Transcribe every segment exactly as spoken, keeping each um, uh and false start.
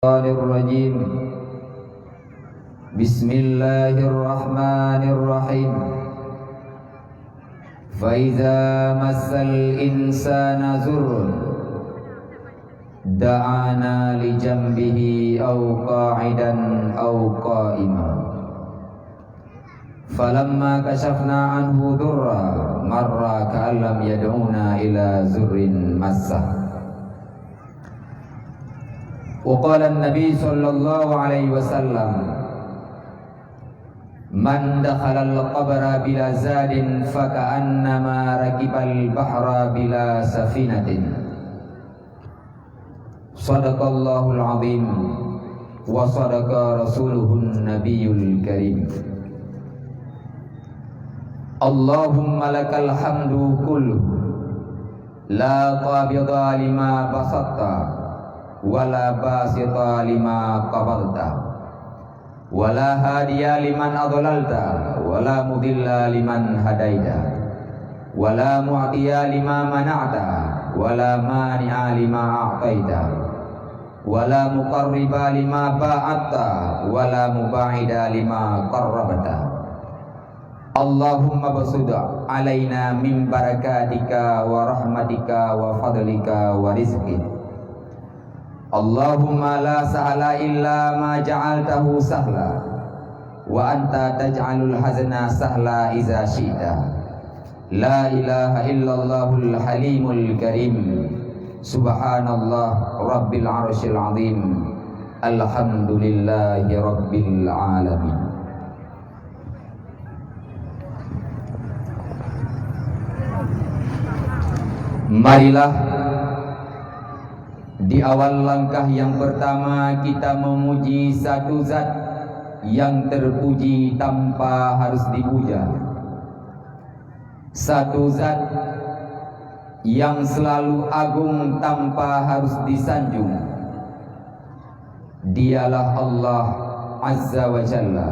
الشيطان الرجيم. بسم الله الرحمن الرحيم. فإذا مس الإنسان ضر دعانا لجنبه أو قاعدا أو قائما. فلما كشفنا عنه ضره مر كأن لم يدعنا إلى ضر مسه. وقال النبي صلى الله عليه وسلم: من دخل القبر بلا زاد فكأنما ركب البحر بلا سفينة. صدق الله العظيم وصدق رسوله النبي الكريم. اللهم لك الحمد كله، لا قابض لما بسطت ولا باسط لما قبضت، ولا هادي لمن أضللت، ولا مضل لمن هديت، ولا معطي لما منعت، ولا مانع لما أعطيت، ولا مقرب لما باعدت، ولا مباعد لما قربت. اللهم ابسط علينا من بركاتك ورحمتك وفضلك ورزقك. اللهم لا سهل إلا ما جعلته سهلا، وأنت تجعل الحزن سهلا إذا شئت. لا إله إلا الله الحليم الكريم. سبحان الله رب العرش العظيم. الحمد لله رب العالمين. Marilah, di awal langkah yang pertama kita memuji satu zat yang terpuji tanpa harus dipuja, satu zat yang selalu agung tanpa harus disanjung. Dialah Allah Azza wa Jalla,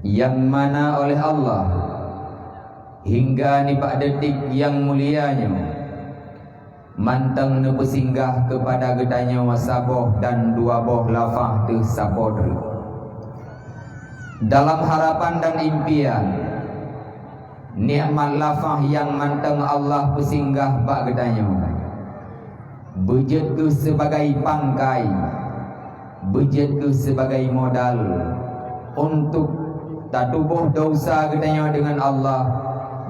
yang mana oleh Allah hingga nibak detik yang mulia nyoe mantong neupeusinggah keupada geutanyoe saboh dan dua boh lafah teuh sapo treuk. Dalam harapan dan impian, nikmat lafah nyang mantong Allah peusinggah bak geutanyoe, beujeuet keuh sibagai pangkai, beujeuet keuh sibagai modal untuk tatuboh desya geutanyoe deungon Allah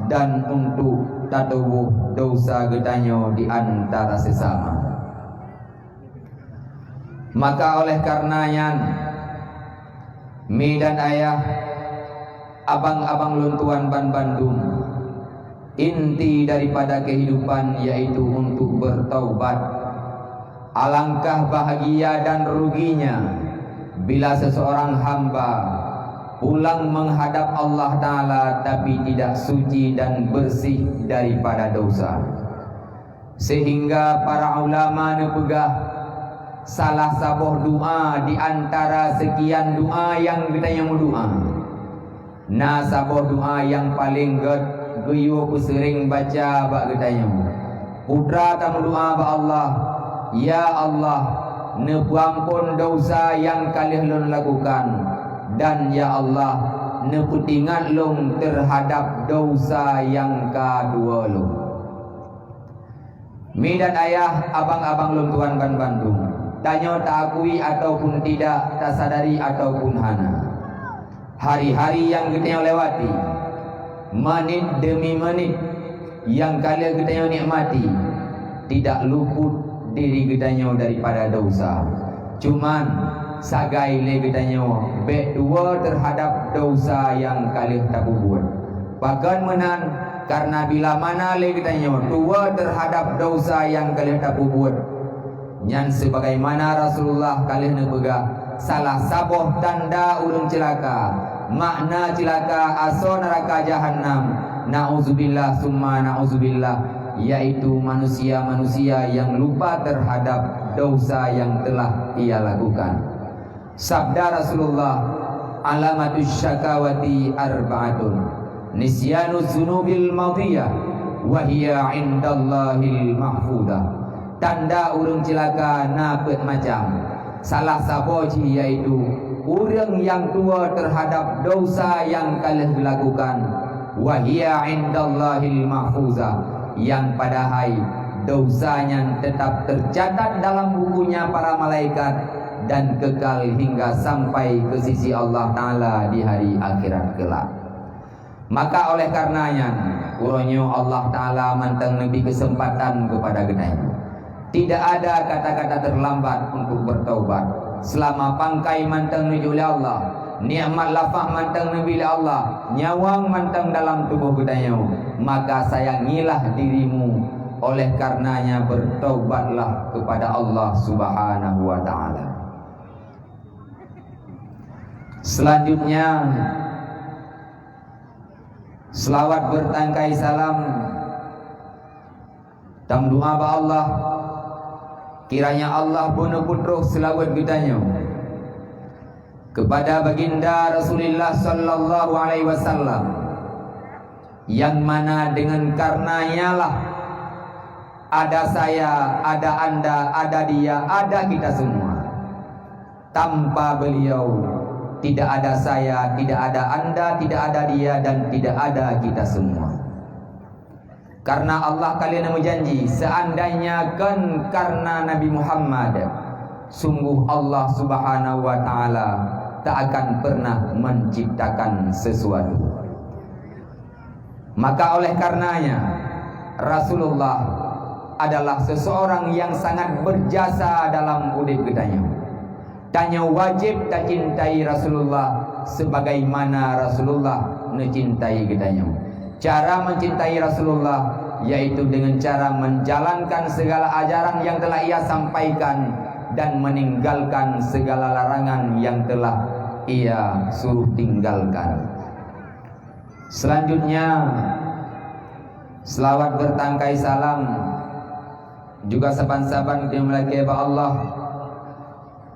dan untuk tatuboh desya geutanyoe di antara sesama. Maka oleh karena nyan, mi dan ayah, abang-abang lôn tuan banbandum, inti daripada kehidupan yaitu untuk bertaubat. Alangkah bahagia dan ruginya bila seseorang hamba pulang menghadap Allah Ta'ala tapi tidak suci dan bersih daripada dosa. Sehingga para ulama neupeugah, salah saboh doa di antara sekian doa nyang geutanyoe meudoa, na saboh doa nyang paleng gét geuyue peuseuring baca bak geutanyoe. Peue teuma tameudoa bak Allah, "Ya Allah, neupeuamphon desya nyang ka lheueh lôn lakukan, dan ya Allah, neupeutingat lôn teuhadab desya nyang ka tuwoe lôn." Mi dan ayah, abang-abang lôn tuan banbandum, tanyoe taakui ataupun tidak, tasadari ataupun hana, hari-hari nyang geutanyoe lewati, menit demi menit nyang ka lheueh geutanyoe nikmati, tidak luput diri geutanyoe daripada desya. Cuman, sagai lé geutanyoe bék tuwoe teuhadab desya nyang ka lheueh tapeubuet. Pakon meunan, kareuna bila mana lé geutanyoe tuwoe teuhadab desya nyang ka lheueh tapeubuet, nyan sebagaimana Rasulullah ka lheueh neupeugah, salah saboh tanda ureuëng ceulaka, makna ceulaka asoe neuraka jahanam, na'udzubillah summa na'udzubillah, yaitu manusia-manusia nyang lupa teuhadab desya nyang teulah ia lakukan. Sabda Rasulullah, "Alamatus syakawati arba'atun, nisyanuz zunubil madiyah, wa hiya indallahil mahfudah." Tanda ureuëng ceulaka na peuet macam. Salah saboh jih yaitu ureuëng nyang tuwoe teuhadab desya nyang ka lheueh lakukan, wa hiya indallahil mahfuzah, nyang padahai desya nyan teutap teucatat dalam bukunya para malaikat dan keukal hingga sampai keu sisi Allah Ta'ala di hari akhirat keulak. Maka oleh karena nyan, uroe nyoe Allah Ta'ala mantong neubri keuseumpatan keupada geutanyoe. Tidak ada kata-kata terlambat untuk bertaubat. Seulama pangkai mantong neujok lé Allah, nikmat lafah mantong neubri lé Allah, nyawöng mantong dalam tuboh geutanyoe, maka sayangilah dirimu, oleh karenanya bertaubatlah kepada Allah Subhanahu wa Ta'ala. Selanjutnya, selawat beutangkai salam, tameudoa bak Allah, kiranya Allah beuneupeutroh seulaweuet geutanyoe keupada Baginda Rasulullah sallallahu alaihi wasallam, nyang mana deungon kareuna nyalah ada saya, ada anda, ada dia, ada kita semua. Tanpa beliau, tidak ada saya, tidak ada anda, tidak ada dia, dan tidak ada kita semua. Karena Allah ka lheueh neumeujanji, seandainya kon karena Nabi Muhammad, sungguh Allah Subhanahu wa Ta'ala tak akan pernah menciptakan sesuatu. Maka oleh karenanya, Rasulullah adalah seseorang yang sangat berjasa dalam udeb geutanyoe. Tanyoe wajéb tacintai Rasulullah sebagaimana Rasulullah neucintai geutanyoe. Cara mencintai Rasulullah yaitu dengan cara menjalankan segala ajaran yang telah ia sampaikan dan meninggalkan segala larangan yang telah ia suruh tinggalkan. Selanjutnya, selawat beutangkai salam juga saban-saban geutanyoe meulakée bak Allah.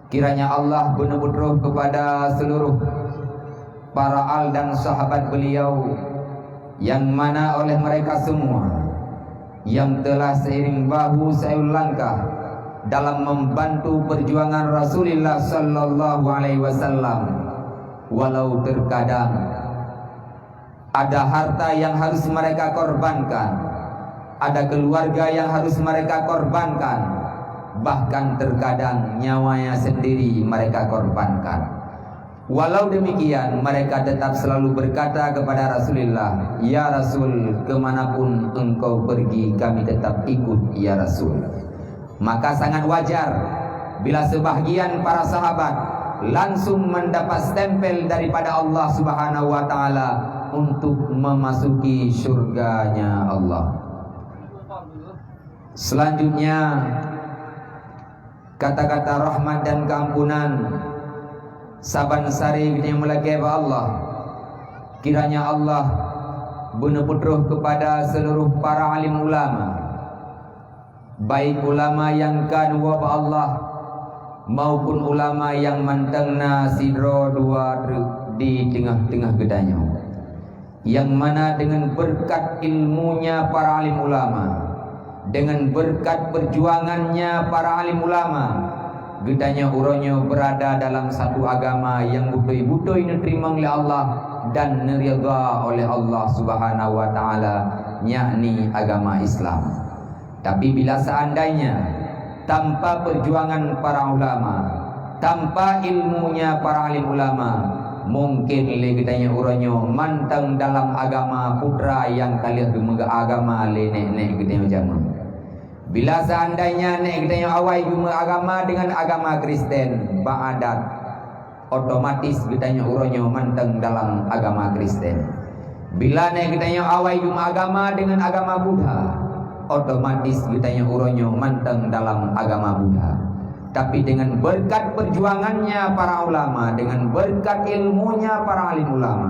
Kiranya Allah beuneupeutroh keupada seluruh para al dan sahabat beliau, yang mana oleh mereka semua yang telah seiring bahu seiring langkah dalam membantu perjuangan Rasulullah sallallahu alaihi wasallam, walau terkadang ada harta yang harus mereka korbankan, ada keluarga yang harus mereka korbankan, bahkan terkadang nyawanya sendiri mereka korbankan. Walau demikian, mereka tetap selalu berkata kepada Rasulullah, "Ya Rasul, kemanapun engkau pergi, kami tetap ikut, ya Rasul." Maka sangat wajar bila sebahagian para sahabat langsung mendapat stempel daripada Allah Subhanahu wa Ta'ala untuk memasuki syurganya Allah. Selanjutnya, kata-kata rahmat dan keampunan saban sari geutanyoe meulakée bak Allah. Kiranya Allah beuneupeutroh keupada seluruh para alim ulama, baik ulama nyang ka neuwoe bak Allah maupun ulama nyang mantong na sidroe dua treuk di teungoh-teungoh geutanyoe, nyang mana deungon beureukat ilmunya para alim ulama, deungon beureukat peujuangannya para alim ulama, geutanyoe uroe nyoe beurada dalam satu agama nyang beutôi-beutôi neuteurimong lé Allah dan neuridha oleh Allah Subhanahu wa Ta'ala, yakni agama Islam. Tapi bila seandainya tanpa perjuangan para ulama, tanpa ilmunya para alim ulama, mungkin lé geutanyoe uroe nyoe mantong dalam agama putra nyang ka lheueh geumeuagama lé nék-nék geutanyoe jameun. Bila seandainya nék geutanyoe awai geumeuagama deungon agama Kristen, bak adat, otomatis geutanyoe uroe nyoe mantong dalam agama Kristen. Bila nék geutanyoe awai geumeuagama deungon agama Buddha, otomatis geutanyoe uroe nyoe mantong dalam agama Buddha. Tapi deungon beureukat peujuangannya para ulama, deungon beureukat ilmunya para alim ulama,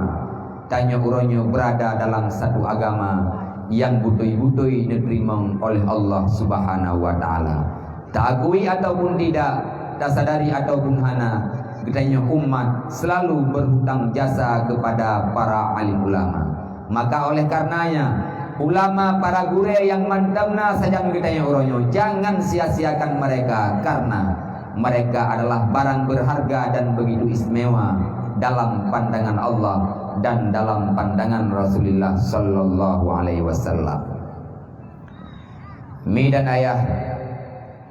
tanyoe uroe nyoe beurada dalam satu agama nyang beutôi-beutôi neuteurimong oleh Allah Subhanahu wa Ta'ala. Taakui ataupun tidak, tasadari ataupun hana, geutanyoe umat selalu berhutang jasa kepada para alim ulama. Maka oleh karenanya, ulama para gurée nyang mantong na sajan geutanyoe uroe nyoe, jangan sia-siakan mereka, karena Mereka adalah barang berharga dan begitu istimewa dalam pandangan Allah dan dalam pandangan Rasulullah sallallahu alaihi wasallam. Mi dan ayah,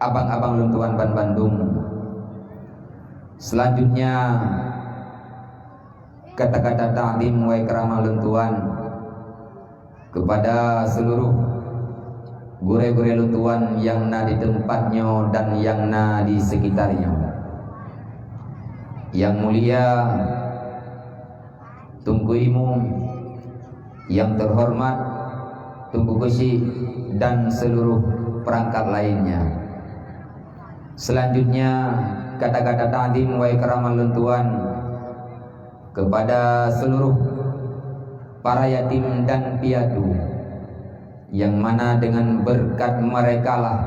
abang-abang lôn tuan ban bandum. Selanjutnya, kata-kata takzim wa ikram lôn tuan kepada seluruh gurée-gurée lôn tuan nyang na di teumpat nyoe dan nyang na di sekitar nyoe. Yang mulia Teungku Imum, yang terhormat Teungku Keuchik dan seluruh perangkat lainnya. Selanjutnya, kata-kata takzim wa ikram lôn tuan kepada seluruh para yatim dan piatu, yang mana dengan berkat merekalah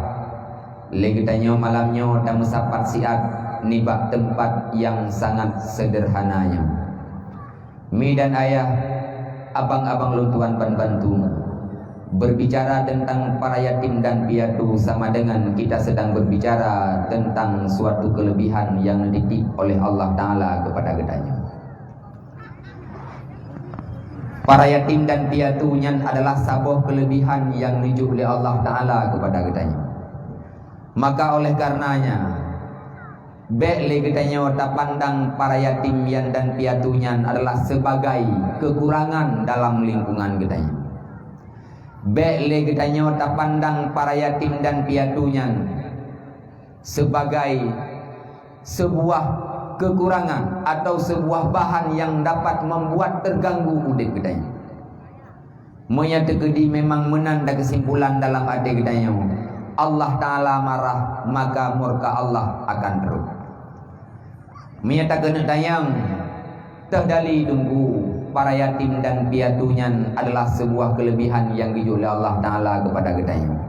lé geutanyoe malam nyoe tameusapat siat nibak teumpat nyang sangat sederhana nyoe. Mi dan ayah, abang-abang lôn tuan ban bandum, berbicara tentang para yatim dan piatu sama dengan kita sedang berbicara tentang suatu kelebihan yang dititip oleh Allah Ta'ala kepada geutanyoe. Para yatim dan piatu nyan adalah saboh kelebihan yang neujok lé Allah Ta'ala kepada geutanyoe. Maka oleh karenanya, bék lé geutanyoe tapandang para yatim nyan dan piatu nyan adalah sebagai kekurangan dalam lingkungan geutanyoe. Bék lé geutanyoe tapandang para yatim dan piatu nyan sebagai sebuah kekurangan atau sebuah bahan yang dapat membuat terganggu udeb geutanyoe. Meunyoe teukeudi memang meunan takeusimpulan dalam até geutanyoe, Allah Ta'ala marah, maka murka Allah akan trok. Meunyoe takeuneuk tanyong, teuh dali teungku, para yatim dan piatu nyan adalah sebuah kelebihan nyang geujok lé Allah Ta'ala kepada geutanyoe.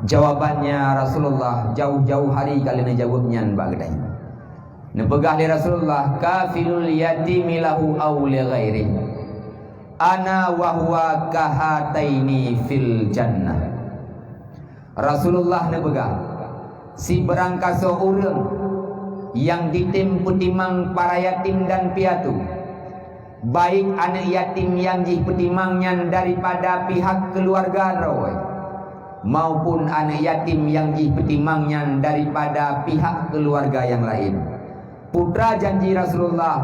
Jawabannya Rasulullah jauh-jauh hari ka lheueh neujaweueb nyan bak geutanyoe. Neupeugah lé Rasulullah, "Kafilul yatimi lahu aw li ghairi. Ana wa huwa kahataini fil jannah." Rasulullah neupeugah, sibeurang kasoe ureuëng nyang jitem peutimang para yatim dan piatu, baik aneuëk yatim nyang jih peutimang nyan daripada pihak keuluwarga droe, maupun aneuëk yatim nyang jih peutimang nyan daripada pihak keuluwarga nyang laén. Putra janji Rasulullah,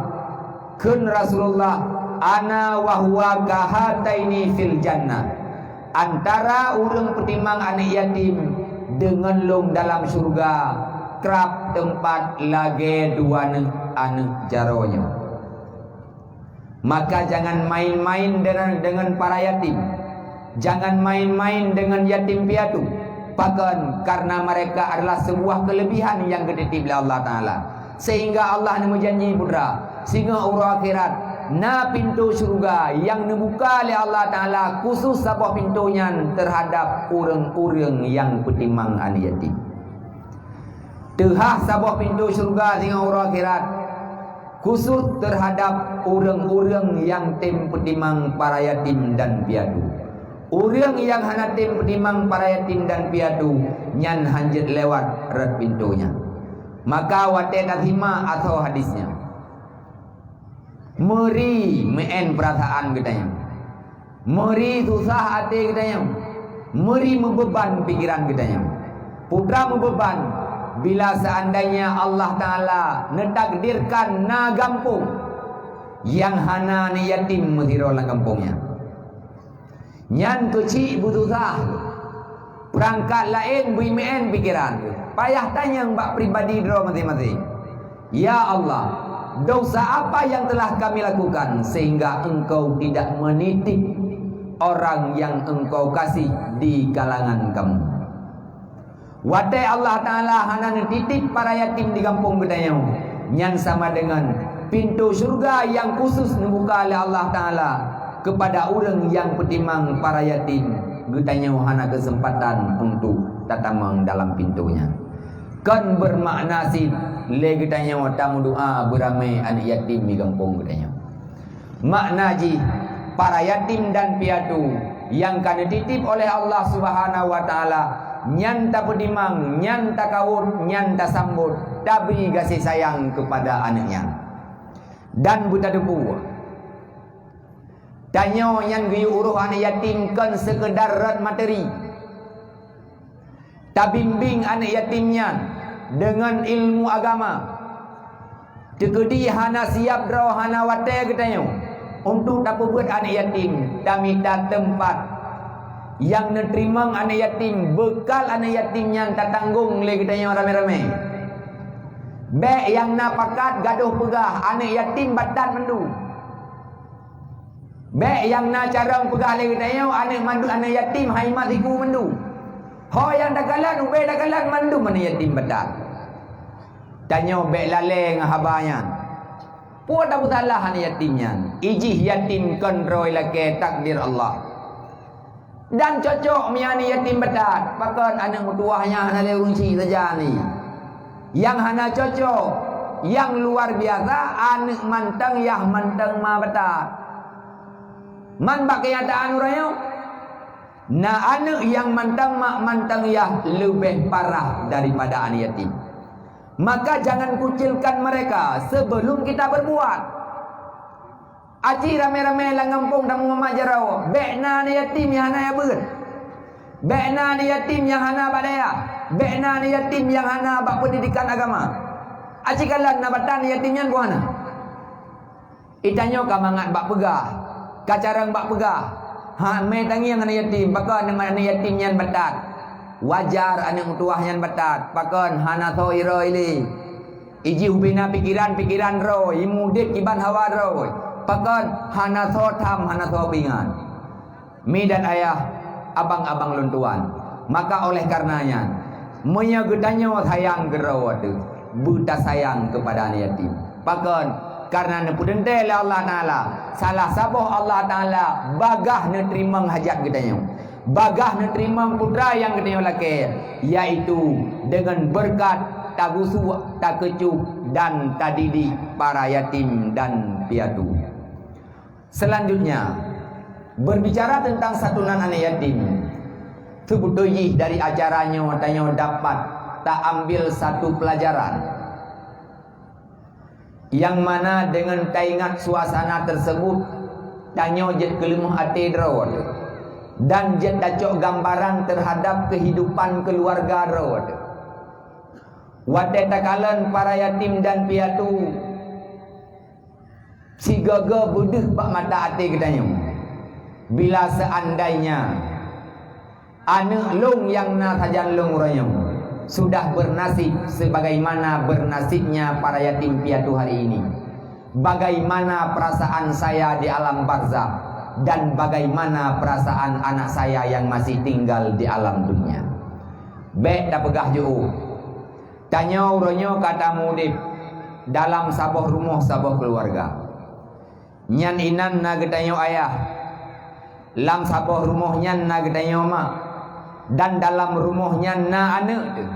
kheun Rasulullah, "Ana wa huwa kahataini fil jannah." Antara ureuëng peutimang aneuëk yatim deungon lôn dalam syeuruga krab teumpat lagée dua aneuëk, aneuëk jaroe nyoe. Maka jangan main-main dengan, dengan para yatim. Jangan main-main dengan yatim piatu. Pakon? Karena mereka adalah sebuah kelebihan nyang geutitip lé Allah Ta'ala. Sehingga Allah neumeujanji putra, singoh uroe akhirat, na pintoe syeuruga nyang neubuka lé Allah Ta'ala khusus saboh pintoe nyan terhadap ureuëng-ureuëng nyang peutimang aneuëk yatim. Teuhah saboh pintoe syeuruga singoh uroe akhirat, khusus terhadap ureuëng-ureuëng nyang tem peutimang para yatim dan piatu. Ureuëng nyang hana tem peutimang para yatim dan piatu, nyan hanjeuet lewat rot pintoe nyan. Maka watée tasimak asoe hadis nyan, meuri meu'en peurasaan geutanyoe. Meuri susah até geutanyoe, meuri meubeuban pikeran geutanyoe. Putra meubeuban, bila seandainya Allah Ta'ala neutakdirkan na gampông nyang hana aneuëk yatim meusidroe lam gampông nyan. Nyan keuchik beususah. Peurangkat laén beu meu'en pikeran, payah tanyong bak pribadi droe maséng-maséng, "Ya Allah, dosa apa yang telah kami lakukan sehingga Engkau tidak menitip orang yang Engkau kasih di kalangan kami?" Watée Allah Ta'ala hana neutitip para yatim di gampông geutanyoe, nyan sama deungon pintoe syeuruga nyang khusus neubuka lé Allah Ta'ala kepada ureuëng nyang peutimang para yatim, geutanyoe hana keuseumpatan untuk tatamong dalam pintoe nyan. Kon beumakna cit lé geutanyoe tameudoá beuramé aneuëk yatim di gampông geutanyoe. Makna jih, para yatim dan piatu nyang ka neutitip oleh Allah Subhanahu wa Ta'ala, nyan tapeutimang, nyan takawot, nyan tasambot, Tabri gaséh sayang keupada aneuk nyan. Dan beutadeupu, tanyoe nyang geuyue uroh aneuk yatim kon seukeudar rot materi. Tabimbéng aneuk yatim nyan deungon ilmu agama. Teukeudi hana siab droe, hana watée geutanyoe untuk tapeubuet aneuk yatim, tamita teumpat nyang neuteurimong aneuk yatim, beukal aneuk yatim nyan tatanggong lé geutanyoe ramé-ramé. Bék nyang na pakat gadôh peugah aneuk yatim batat mandum. Bék nyang na carông peugah lé geutanyoe aneuk mandum, aneuk yatim hai mat siku mandum. Ho nyang takalon, ubé takalon mandum aneuk yatim batat. Tanyoe bék lalée ngon haba nyan. Peue tapeusalah aneuk yatim nyan? Ijih yatim kon droe lakée takdir Allah. Dan cocok mi aneuk yatim batat, pakon aneuk meutuwah nyan hana lé ureuëng chik sajan ni. Nyang hana cocok, nyang luar biasa, aneuk mantong yah mantong ma batat. Man bak keunyataan uroe nyoe, na aneuk nyang mantong mak mantong yah leubeh parah daripada aneuk yatim. Maka jangan kucilkan mereka sebelum kita berbuat. Aci ramé-ramé lam gampông tamu mamak jaroe, bék na aneuk yatim nyang hana yah beuet. Bék na aneuk yatim nyang hana bak dayah. Bék na aneuk yatim nyang hana bak pendidikan agama. Aci kalon na batat aneuk yatim nyan buah na. Itanyoe ka mangat bak peugah, ka carông bak peugah. Ha, mé tangieng aneuk yatim, pakon aneuk yatim nyan batat. Wajar aneuk meutuwah nyan batat, pakon hana soe iroe ilée. Ijih ubé na pikeran-pikeran droe, imudeb kiban hawa droe. Pakon hana soe tham, hana soe peuingat. Mi dan ayah, abang-abang lôn tuan. Maka oleh karena nyan, meunyoe geutanyoe sayang keudroe teuh, beutasayang keupada aneuk yatim. Pakon? Karena neupeuteuntée lé Allah Taala, salah saboh Allah Taala bagah neuteurimong hajat geutanyoe. Bagah neuteurimong peue nyang geutanyoe lakée, yaitu deungon beureukat tagusuk, takeucok dan tadidik para yatim dan piatu. Selanjutnya, berbicara tentang santunan aneuk yatim, seubeutôi jih dari acara nyoe tanyoe dapat taambil satu pelajaran, nyang mana deungon taingat suasana tersebut, tanyoe jeuet keuleumah até droe dan jeuet tacok gambaran terhadap kehidupan keluarga droe. Watée takalon para yatim dan piatu, sigoe-goe beudeuh bak mata até geutanyoe. Bila seandainya aneuk lôn nyang na sajan lôn uroe nyoe sudah bernasib sebagaimana bernasibnya para yatim piatu hari ini, bagaimana perasaan saya di alam barzakh dan bagaimana perasaan anak saya yang masih tinggal di alam dunia? Bék tapeugah jiôh. Tanyoe uroe nyoe ka tamuudeb dalam saboh rumoh saboh keuluwarga. Nyan inan na geutanyoe ayah, lam saboh rumoh nyan na geutanyoe mak, dan dalam rumoh nyan na aneuk teuh.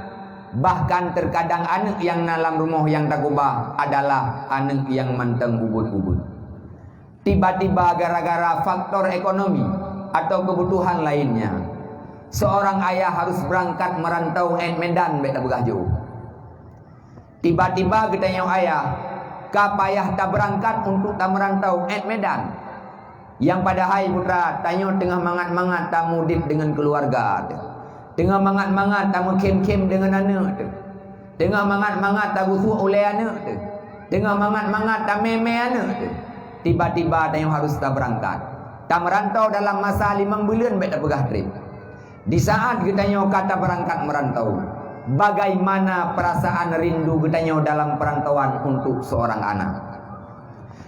Bahkan teukadang aneuk nyang na lam rumoh nyang takubah adalah aneuk nyang mantong ubit-ubit. Tiba-tiba gara-gara faktor ekonomi atau kebutuhan lainnya, seorang ayah harus berangkat merantau 'et Medan bék tapeugah jiôh. Tiba-tiba geutanyoe ayah ka payah tabeurangkat untuk tameurantau 'et Medan. Nyang padahai putra tanyoe teungoh mangat-mangat tamuudeb deungon keuluwarga teuh, teungoh mangat-mangat tameukhém-khém deungon aneuk teuh. Teungoh mangat-mangat tagusok ulée aneuk teuh. Teungoh mangat-mangat tamé-mé aneuk teuh. Tiba-tiba tanyoe harôh tabeurangkat. Tameurantau dalam masa limong buleuen bék tapeugah treb. Di saat geutanyoe ka tabeurangkat meurantau, bagaimana perasaan rindu geutanyoe dalam peurantauan untuk seorang anak?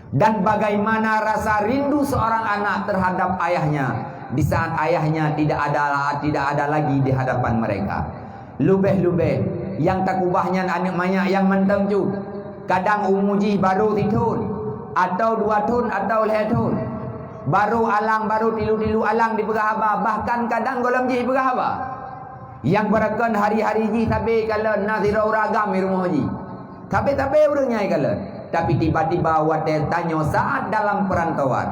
Dan bagaimana rasa rindu seorang anak terhadap ayahnya di saat ayahnya tidak ada, tidak ada lagi di hadapan mereka? Leubeh-leubeh nyang takubah nyan aneuk manyak nyang mantong cut. Kadang umu jih barô sithon, atau dua thon, atau lhée thon. Barô alang, barô tilu-tilu alang dipeugah haba, bahkan kadang gohlom jih dipeugah haba. Nyang beurakon hari-hari jih sabe kalon na sidroe ureuëng agam di rumoh jih. Sabe-sabe ureuëng nyan kalon. Tapi tiba-tiba watée tanyoe saat dalam peurantauan,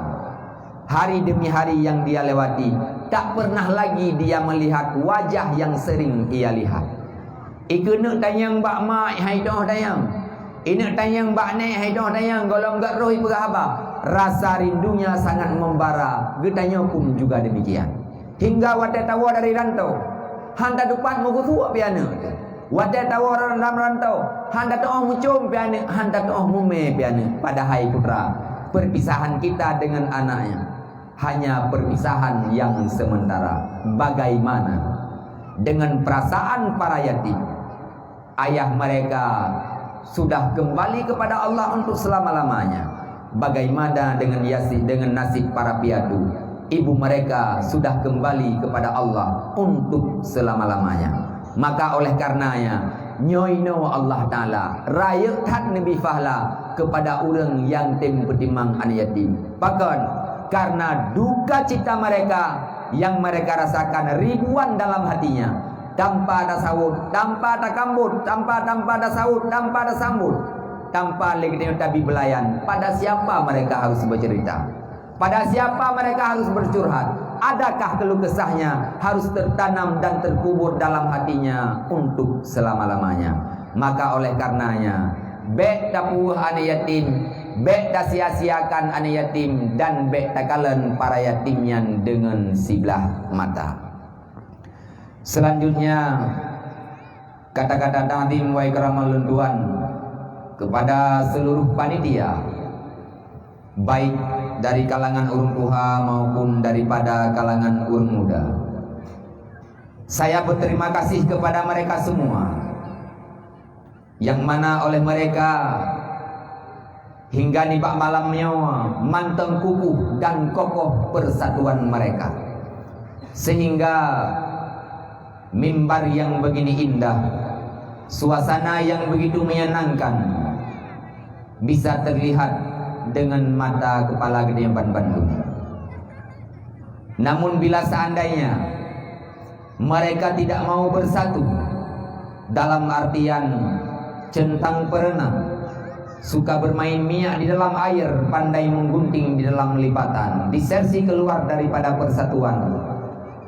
hari demi hari yang dia lewati, tak pernah lagi dia melihat wajah yang sering ia lihat. Ikeuneuk tanyong bak mak hai toh tanyong. Ineuk tanyong bak nek hai toh tanyong, gohlom gét roh ipeugah haba. Rasa rindunya sangat membara, geutanyoe pun juga demikian. Hingga watée tawoe dari rantau, han tatupat meugeusuek pianeuk. Watée tawoe lam rantau, han tatuoh mucom pianeuk, han tatuoh mumé pianeuk. Padahai putra, perpisahan kita dengan anaknya hanya perpisahan yang sementara. Bagaimana dengan perasaan para yatim? Ayah mereka sudah kembali kepada Allah untuk selama-lamanya. Bagaimana dengan yasi-, dengan nasib para piatu? Ibu mereka sudah kembali kepada Allah untuk selama-lamanya. Maka oleh karenanya, nyoe inoe Allah Taala rayeuk that neubri fahla kepada ureuëng nyang tem peutimang aneuk yatim. Pakon? Karena duka cita mereka yang mereka rasakan ribuan dalam hatinya. Tanpa ada saut, tanpa ada kambut, tanpa, tanpa ada saut, tanpa ada sambut, tanpa lagi tabi belayan. Pada siapa mereka harus bercerita? Pada siapa mereka harus bercurhat? Adakah keluh kesahnya harus tertanam dan terkubur dalam hatinya untuk selama-lamanya? Maka oleh karenanya, bék tapuweuh aneuk yatim, bék tasia-siakan aneuk yatim, dan bék takalon para yatim nyan deungon siblah mata. Selanjutnya, kata-kata takzim wa ikraman lôn tuan kepada seluruh panitia, baik dari kalangan ureuëng tuha maupun daripada kalangan ureuëng muda. Saya berterima kasih kepada mereka semua, yang mana oleh mereka hingga nibak malam nyoe mantong kukuh dan kokoh persatuan mereka, sehingga mimbar yang begini indah, suasana yang begitu menyenangkan bisa terlihat dengan mata kepala geutanyoe ban bandum. Namun bila seandainya mereka tidak mau bersatu, dalam artian centang perenang, suka bermain minyak di dalam air, pandai menggunting di dalam lipatan, di sesi keluar daripada persatuan,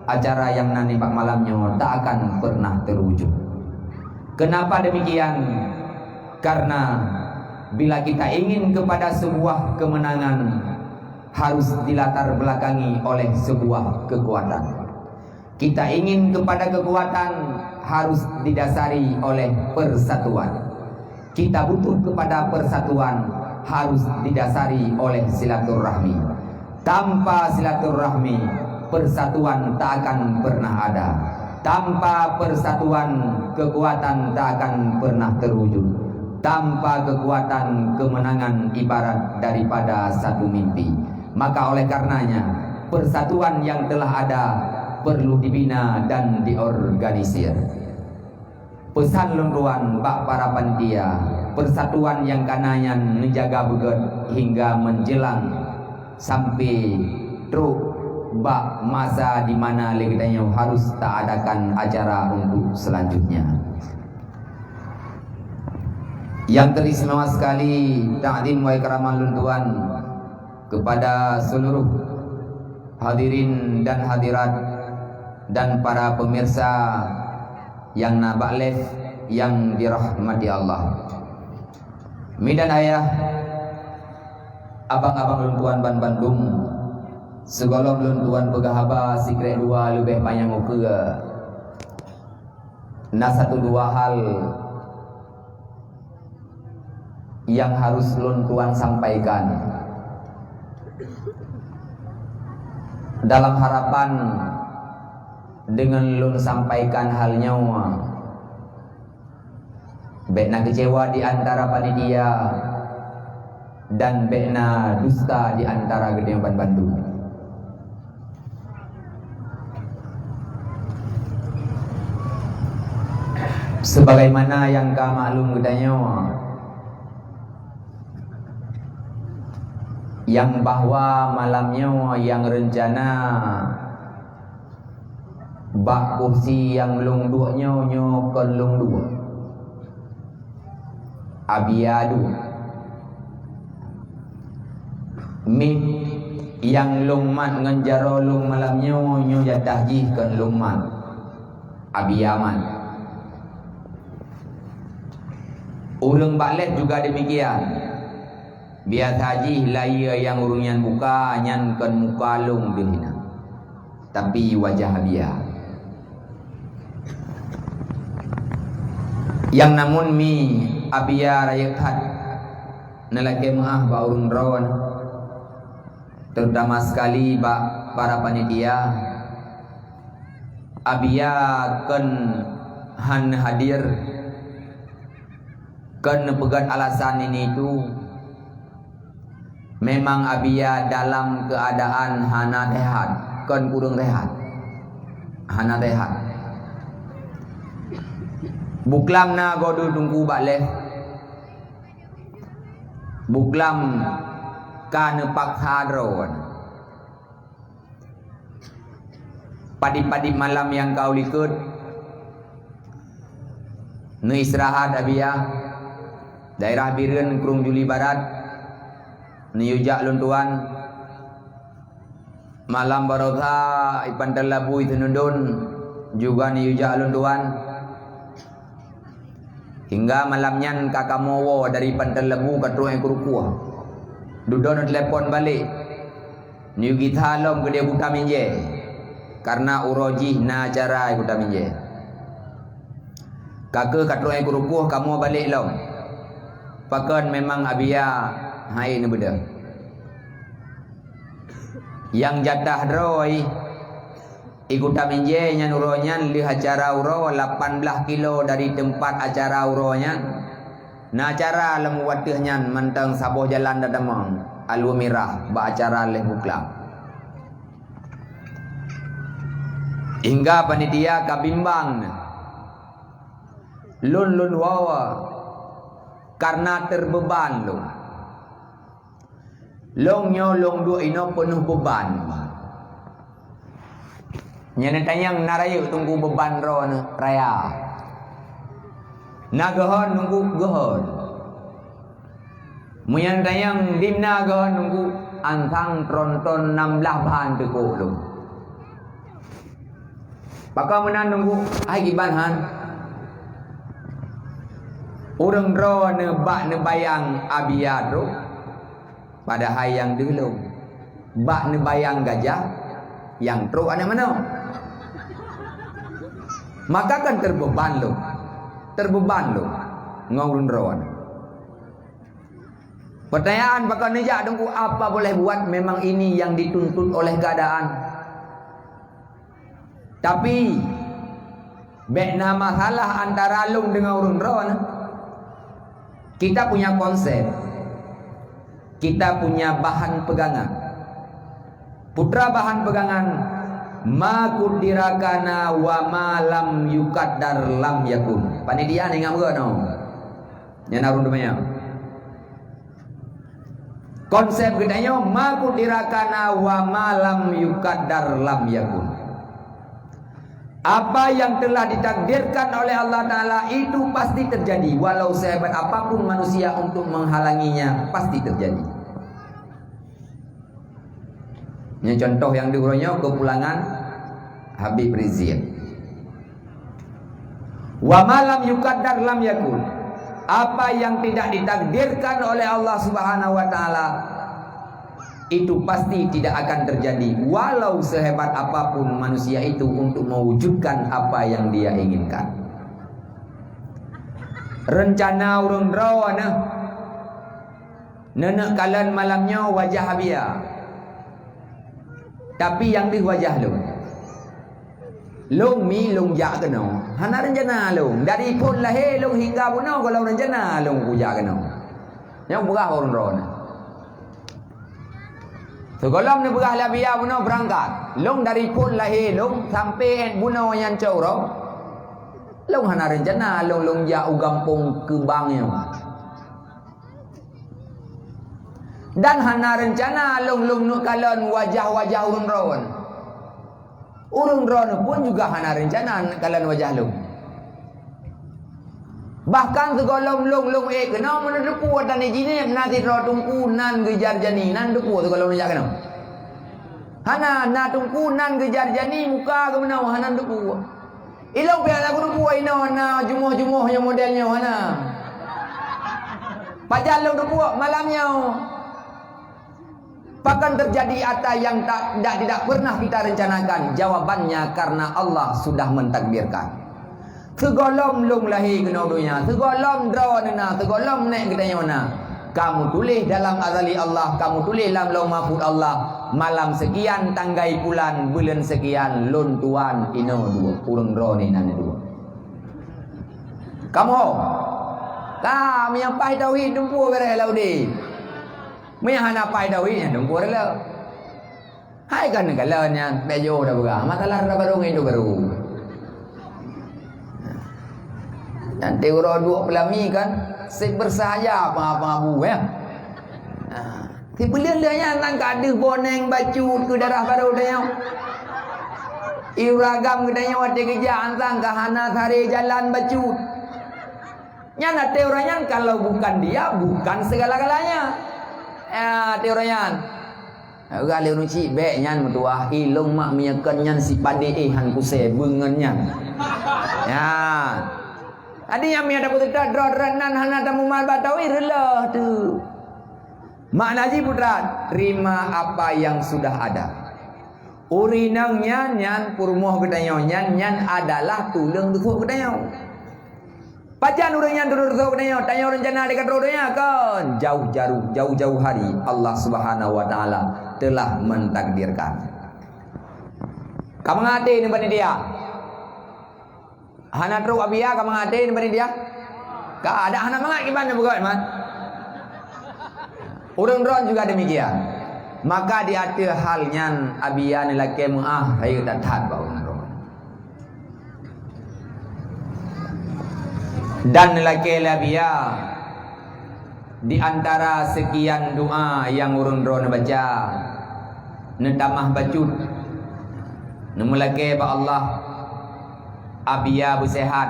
acara yang na nibak malam nyoe tak akan pernah terwujud. Kenapa demikian? Karena bila kita ingin kepada sebuah kemenangan, harus dilatar belakangi oleh sebuah kekuatan. Kita ingin kepada kekuatan, harus didasari oleh persatuan. Kita butuh kepada persatuan, harus didasari oleh silaturahmi. Tanpa silaturahmi, persatuan tak akan pernah ada. Tanpa persatuan, kekuatan tak akan pernah terwujud. Tanpa kekuatan, kemenangan ibarat daripada satu mimpi. Maka oleh karenanya, persatuan yang telah ada perlu dibina dan diorganisir. Peusan lôn tuan bak para panitia, persatuan nyang ka na nyan neujaga beugét hingga menjelang sampai trok bak masa di mana lé geutanyoe harus taadakan acara untuk selanjutnya. Yang teristimewa sekali, takzim wa ikraman lôn tuan kepada seluruh hadirin dan hadirat dan para pemirsa yang na bak live yang dirahmati Allah. Mi dan ayah, abang-abang lôn tuan ban bandum, sigohlom lôn tuan peugah haba sikrek dua leubeh panyang ukeue. Na satu dua hal yang harus lôn tuan sampaikan. Dalam harapan dengan lôn sampaikan hal nyoe, bék na keucewa di antara panitia dan bék na dusta di antara geutanyoe ban bandum. Sebagaimana nyang ka maklum geutanyoe, nyang bahwa malam nyoe nyang reuncana bak kursi nyang lôn duek nyoe, nyoe kon lôn duek. Abia duek. Miet nyang lôn mat ngon jaroe lôn malam nyoe, nyoe jatah jih kon lôn mat. Abia mat. Ureuëng bak lhèe juga demikian. Biasa jih layie nyang ureuëng nyan buka nyan kon muka lôn deuh inan, tapi wajah Abia. Nyang namun mi Abia rayeuk that neulakèe meu'ah bak ureuëng droe, terutama sekali bak para panitia. Abia kon han hadir, kon neupeugöt alasan ini itu. Memang Abia dalam keuadaan hana sehat, kon kureueng sehat. Hana sehat. Buklam na godu tungku bak lhèe. Buklam ka neupaksa droe. Padit-padit malam nyang ka u likot, neuistirahat Abia, daerah Bireuen, Krueng Juli Barat, neuyue jak lôn tuan. Malam baroesa i Panton Labu i Seunudon juga neuyue jak lôn tuan. Hingga malam nyan ka kamoe woe dari Panton Labu ka trok i Kurukoh. Dudoe neutelepon balek. Neuyue gisa lom keudeh Kuta Minjee, kareuna uroe jih na acara i Kuta Minjee. Ka keuh ka trok i Kurukoh kamoe balek lom. Pakon memang Abia hai neubeudôh. Nyang jatah droe i Kuta Minjee nyan uroe nyan lheueh acara uroe lapan blaih kilo dari teumpat acara uroe nyan. Na acara lam watèe nyan mantong saboh jalan tatamong, Alue Mirah bak acara lheueh buklam. Hingga panitia ka bimbang na. Lôn, lôn woe kareuna teubeuban lôn. Lôn nyoe lôn duek inoe peunoh beuban. Nyan tanyong na rayeuk tungku beuban droeneuh raya. Na geuhon tungku geuhon. Meunyan tanyong dimna geuhon tungku ansang tronton nam blaih ban teukok lôn. Pakon meunan tungku hai kiban han. Ureuëng droeneuh bak neubayang Abia trok. Padahai nyang deuh lôn bak neubayang gajah nyang trok aneuk manok. Maka kan teubeuban lôn, teubeuban lôn ngon ureuëng droeneuh. Pertanyaan pakon neujak tungku apa boleh buat, memang ini yang dituntut oleh keadaan. Tapi, bék na masalah antara lôn deungon ureuëng droeneuh. Kita punya konsep, kita punya bahan pegangan. Putra bahan pegangan, ma qudira kana wa ma lam yuqaddar lam yakun. Panitia ingat meugoe no. Nyan ureuëng teumanyong. Konsep geutanyoe, ma qudira kana wa ma lam yuqaddar lam yakun. Apa yang telah ditakdirkan oleh Allah Ta'ala itu pasti terjadi. Walau sehebat apapun manusia untuk menghalanginya, pasti terjadi. Ini contoh nyang di uroe nyoe, kepulangan Habib Rizik. Wa ma lam yuqaddar lam yakun. Apa yang tidak ditakdirkan oleh Allah Subhanahu wa Ta'ala, itu pasti tidak akan terjadi, walau sehebat apapun manusia itu untuk mewujudkan apa yang dia inginkan. Rencana ureuëng droeneuh, neuneuk kalon malam nyoe wajah Abia. Tapi nyang deuh wajah lôn. Lôn mi lôn jak keunoe. Hana rencana lôn. Dari phon lahé lôn hingga bunoe gohlom rencana lôn kujak keunoe. Nyang peugah ureuëng droeneuh. Sigohlom neupeugah lé Abia bunoe beurangkat. Lôn dari phon lahé lôn sampai bunoe nyan cot uroe. Lôn hana rencana lôn, lôn jak u gampông keubang nyoe. Dan hana rencana lôn, lôn neuk kalon wajah-wajah ureuëng droeneuh. Ureuëng droeneuh pun juga hana rencana neuk kalon wajah lôn. Bahkan sigohlom lôn, lôn ék keunoe meuneuk teupeu dan jinéb na sidroe teungku nan geujar jani, nan teupeu sigohlom jak keunoe. Hana, na teungku nan geujar jani muka geuh meunoe hana teupeu. Ilôn pih hana kuteupeu inoe na jumoh-jumoh nyang model nyoe hana. Pajan lôn teupeue malam nyoe? Pakon teujadi atra nyang tak, tidak, tidak pernah kita rencanakan? Jawabannya, karena Allah sudah mentakdirkan. Sigohlom lôn lahé keunoe donya, sigohlom droeneuh na, sigohlom nèk geutanyoe na, ka meutuléh dalam azali Allah, ka meutuléh lam Lauh Mahfuz Allah, malam sekian tanggai bulan, buleuen sekian lôn tuan inoe duek, ureueng droeneuh na duek. Kamoe, ka meunyo paih tauhid, dumpeue beureh lam udeb. Meunyo hana paih tauhid, nyan dumpeue reuloh. Hai kan neukalon nyan, bèk jiôh tapeugah. Masalah rara barô ngon indô barô. Nanti uroe duek peulami kan, seb bersahaja apa-apa bu, ya. Nah, sipeuleueh-leueh nyan nang ka deuh boneng bacut keu darah barô tanyoe. Ureueng agam geutanyoe watèe geujak ansang ka hana saré jalan bacut. Nyan até ureueng nyan kalau bukan dia, bukan segala-galanya. Ya, até ureueng nyan. Geuh lé ureueng chik bèk nyan meutuah, ilôn mak meunyoe kon nyan sipadé éh han kusé beungon nyan. Nyan. Jadi nyang meunyoe tapeuseutôt droe-droe nan hana tamumat bak tauhid reuloh teuh. Makna jih putra, terima apa yang sudah ada. Ureueng inong nyan, nyan peurumoh geutanyoe nyan, nyan adalah tuleueng teusok geutanyoe. Pajan ureueng nyan tuleueng teusok geutanyoe, tanyoe rencana dekat droe donya kon? Jauh jaru, jauh-jauh hari Allah Subhanahu wa Taala telah mentakdirkan. Ka mangat até ngon panitia. Hana trok Abia ka mangat até ngon panitia? Ka, adak hana mangat kiban nyang beugöt, man. Ureueng droen juga demikian. Maka di ateueh hal nyan Abia neulakèe meu'ah rayeuk that-that bak ureueng droen. Dan neulakèe lé Abia di antara sekian doa nyang ureueng droe neubaca, neutamah bacut, neumeulakèe bak Allah, Abia beuseuhat,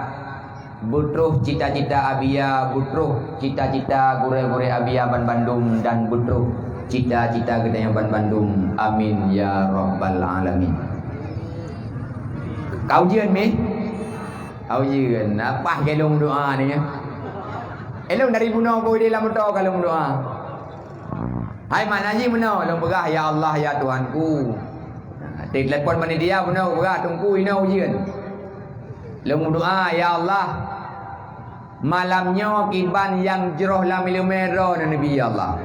beutroh cita-cita Abia, beutroh cita-cita gurèe-gurèe Abia banbandum, dan beutroh cita-cita geutanyoe banbandum. Amin ya rabbal alamin. Ka ujeuen mih? Ka ujeuen. Apa keu lôn doa ni, ya? Ilôn dari bunoe boh idéh lam moto ka lôn doa. Hai makna jih meunoe, lôn peugah, "Ya Allah, ya Tuhanku." Nah, telepon panitia bunoe peugah, "Teungku, inoe ujeuen." Lôn meudoa, "Ya Allah, malam nyoe kiban nyang jroh lam ileumèe droeneuh neubi, ya Allah.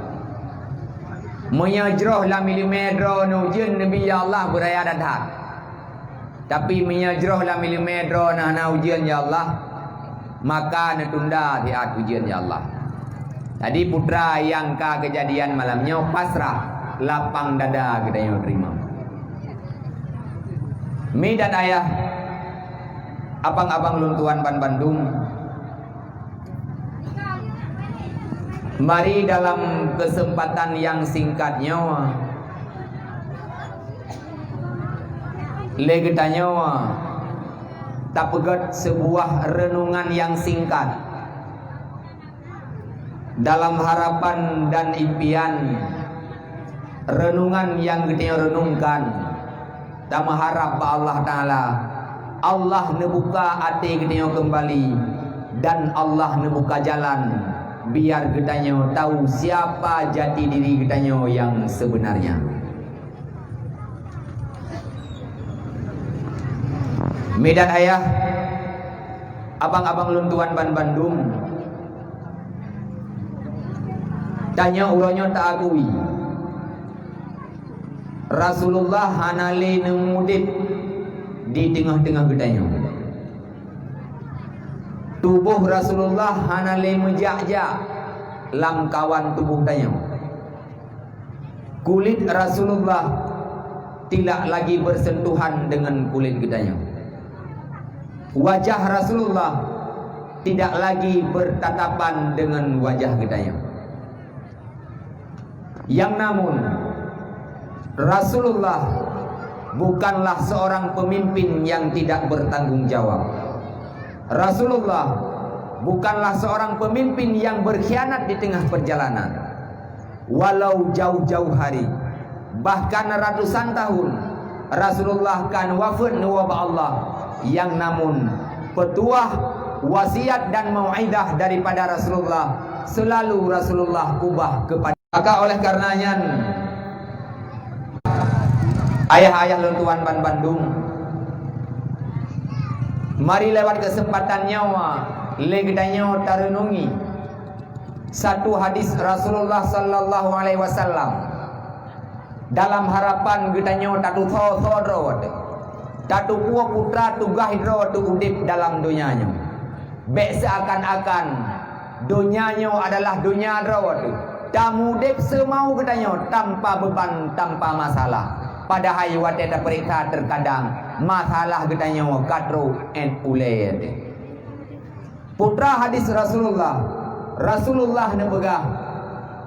Meunyoe jroh lam ileumèe droeneuh ujeuen neubi, ya Allah, beuraya that-that. Tapi meunyoe jroh lam ileumèe droeneuh hana ujeuen, ya Allah, maka neutunda siat ujeuen, ya Allah." Jadi, putra nyang ka keujadian malam nyoe pasrah, lapang dada geutanyoe teurimong. Mi dan ayah, abang-abang lôn tuan banbandum, mari dalam keuseumpatan nyang singkat nyoe, lé geutanyoe tapeugöt seubuah reunungan nyang singkat dalam harapan dan impian reunungan nyang geutanyoe reunungkan. Tameuharab bak Allah Taala, Allah neubuka até geutanyoe keumbali dan Allah neubuka jalan biar geutanyoe tahu siapa jati diri geutanyoe nyang sebenarnya. Mi dan ayah, abang-abang lôn tuan banbandum, tanyoe uroe nyoe taakui, Rasulullah hana lé neumudeb di teungoh-teungoh geutanyoe. Tuboh Rasulullah hana lé meujak-jak lam kawan tuboh tanyoe. Kulét Rasulullah tidak lagi bersentuhan dengan kulét geutanyoe. Wajah Rasulullah tidak lagi bertatapan dengan wajah geutanyoe. Yang namun, Rasulullah bukanlah seorang pemimpin yang tidak bertanggung jawab. Rasulullah bukanlah seorang pemimpin yang berkhianat di tengah perjalanan. Walau jauh-jauh hari, bahkan ratusan tahun, Rasulullah kan wafeuet neuwoe bak Allah. Nyang namun, peutuah, wasiat dan mau'izah daripada Rasulullah Selalu Rasulullah ubah kepada. Maka oleh karena nyan, ayah-ayah lôn tuan ban bandum, mari lewat kesempatan nyoe lé geutanyoe tareunungi satu hadis Rasulullah sallallahu alaihi wasallam. Dalam harapan geutanyoe tatusoe-soe droe teuh, tatupeue putra tugaih droe teuh udeb dalam donya nyoe. Bék seuakan-akan donya nyoe adalah donya droe teuh. Tamudeb seumau geutanyoe tanpa beuban, tanpa masalah. Padahai watée tapeuriksa teukadang masalah geutanyoe ka trok 'et ulée teuh. Putra hadis Rasulullah, Rasulullah neupeugah,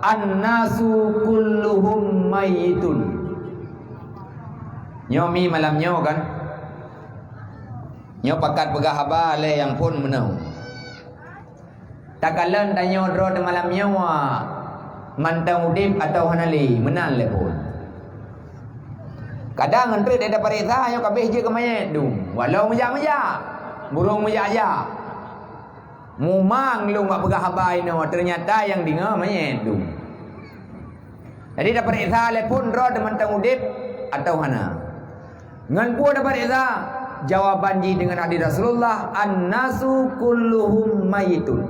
"An-nasu kulluhum mayyitun." Nyoe mi malam nyoe kan? Nyoe pakat peugah haba lé nyang phon meunoe. Takalon tanyoe droe teuh malam nyoe mantong udeb atawa hana lé, meunan lé phon. Kadang ngon treuk tapareksa nyoe ka abéh jeuet keu manyét dum, walau meujak-meujak, burông meujak-jak. Mumang lôn bak peugah haba inoe, teunyata nyang deungoe manyét dum. Jadi tapareksa lé phon droe teuh mantong udeb atawa hana. Ngon peue tapareksa? Jawaban jih deungon hadis Rasulullah, "An-nasu kulluhum mayitun."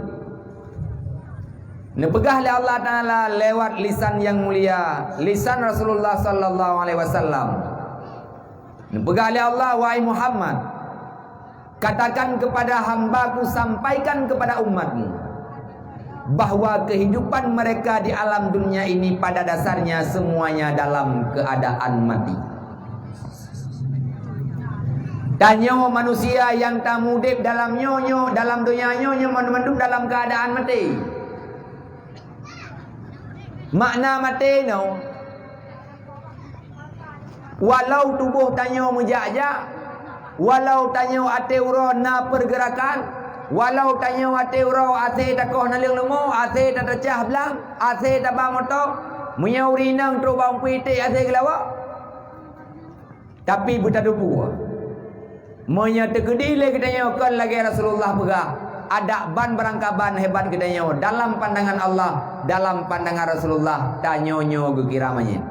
Neupeugah lé Allah Taala lewat lisan nyang mulia, lisan Rasulullah sallallahu alaihi wasallam. Neupeugah lé Allah, "Wahai Muhammad, katakan kepada hamba-Ku, sampaikan kepada umat-Mu, bahwa kehidupan mereka di alam dunia ini pada dasarnya semuanya dalam keadaan mati." Tanyoe manusia nyang tamudeb dalam nyoe nyoe, dalam donya nyoe nyoe, mandum-mandum dalam keuadaan maté. Makna maté nyoe, walau tuboh tanyoe meujak-jak, walau tanyoe até uroe na pergerakan, walau tanyoe até uroe asé takoh naleueng leumo, asé tateucah blang, asé taba moto, meunyoe ureueng inong trok bak umpui iték asé geulawok, tapi beutatupeue. Meunyoe teukeudi lé geutanyoe kon lagée Rasulullah peugah, adak ban beurangkaban hebat geutanyoe dalam pandangan Allah, dalam pandangan Rasulullah, tanyoe nyoe geukira manyét.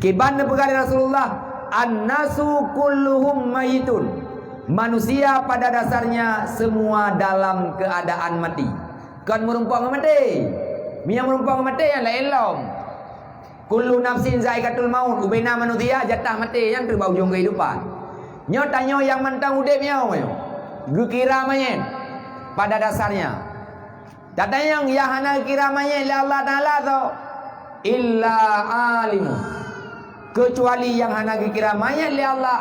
Kiban neupeugah lé Rasulullah, "An-nasu kulluhum mayitun." Manusia pada dasarnya semua dalam keadaan mati. Kon meurumpok ngon maté. Meunyoe meurumpok ngon maté nyang laén lom. "Kullu nafsin zaikatul maut." Ubena manusia jatah maté, nyan teuk bak ujong keuhidupan. Nyoe tanyoe nyang mantong udeb nyoe, geukira manyét pada dasarnya. Tatanyong nyang hana geukira manyét lé Allah Taala soe? Illa alimu. Keucuali nyang hana geukira manyét lé Allah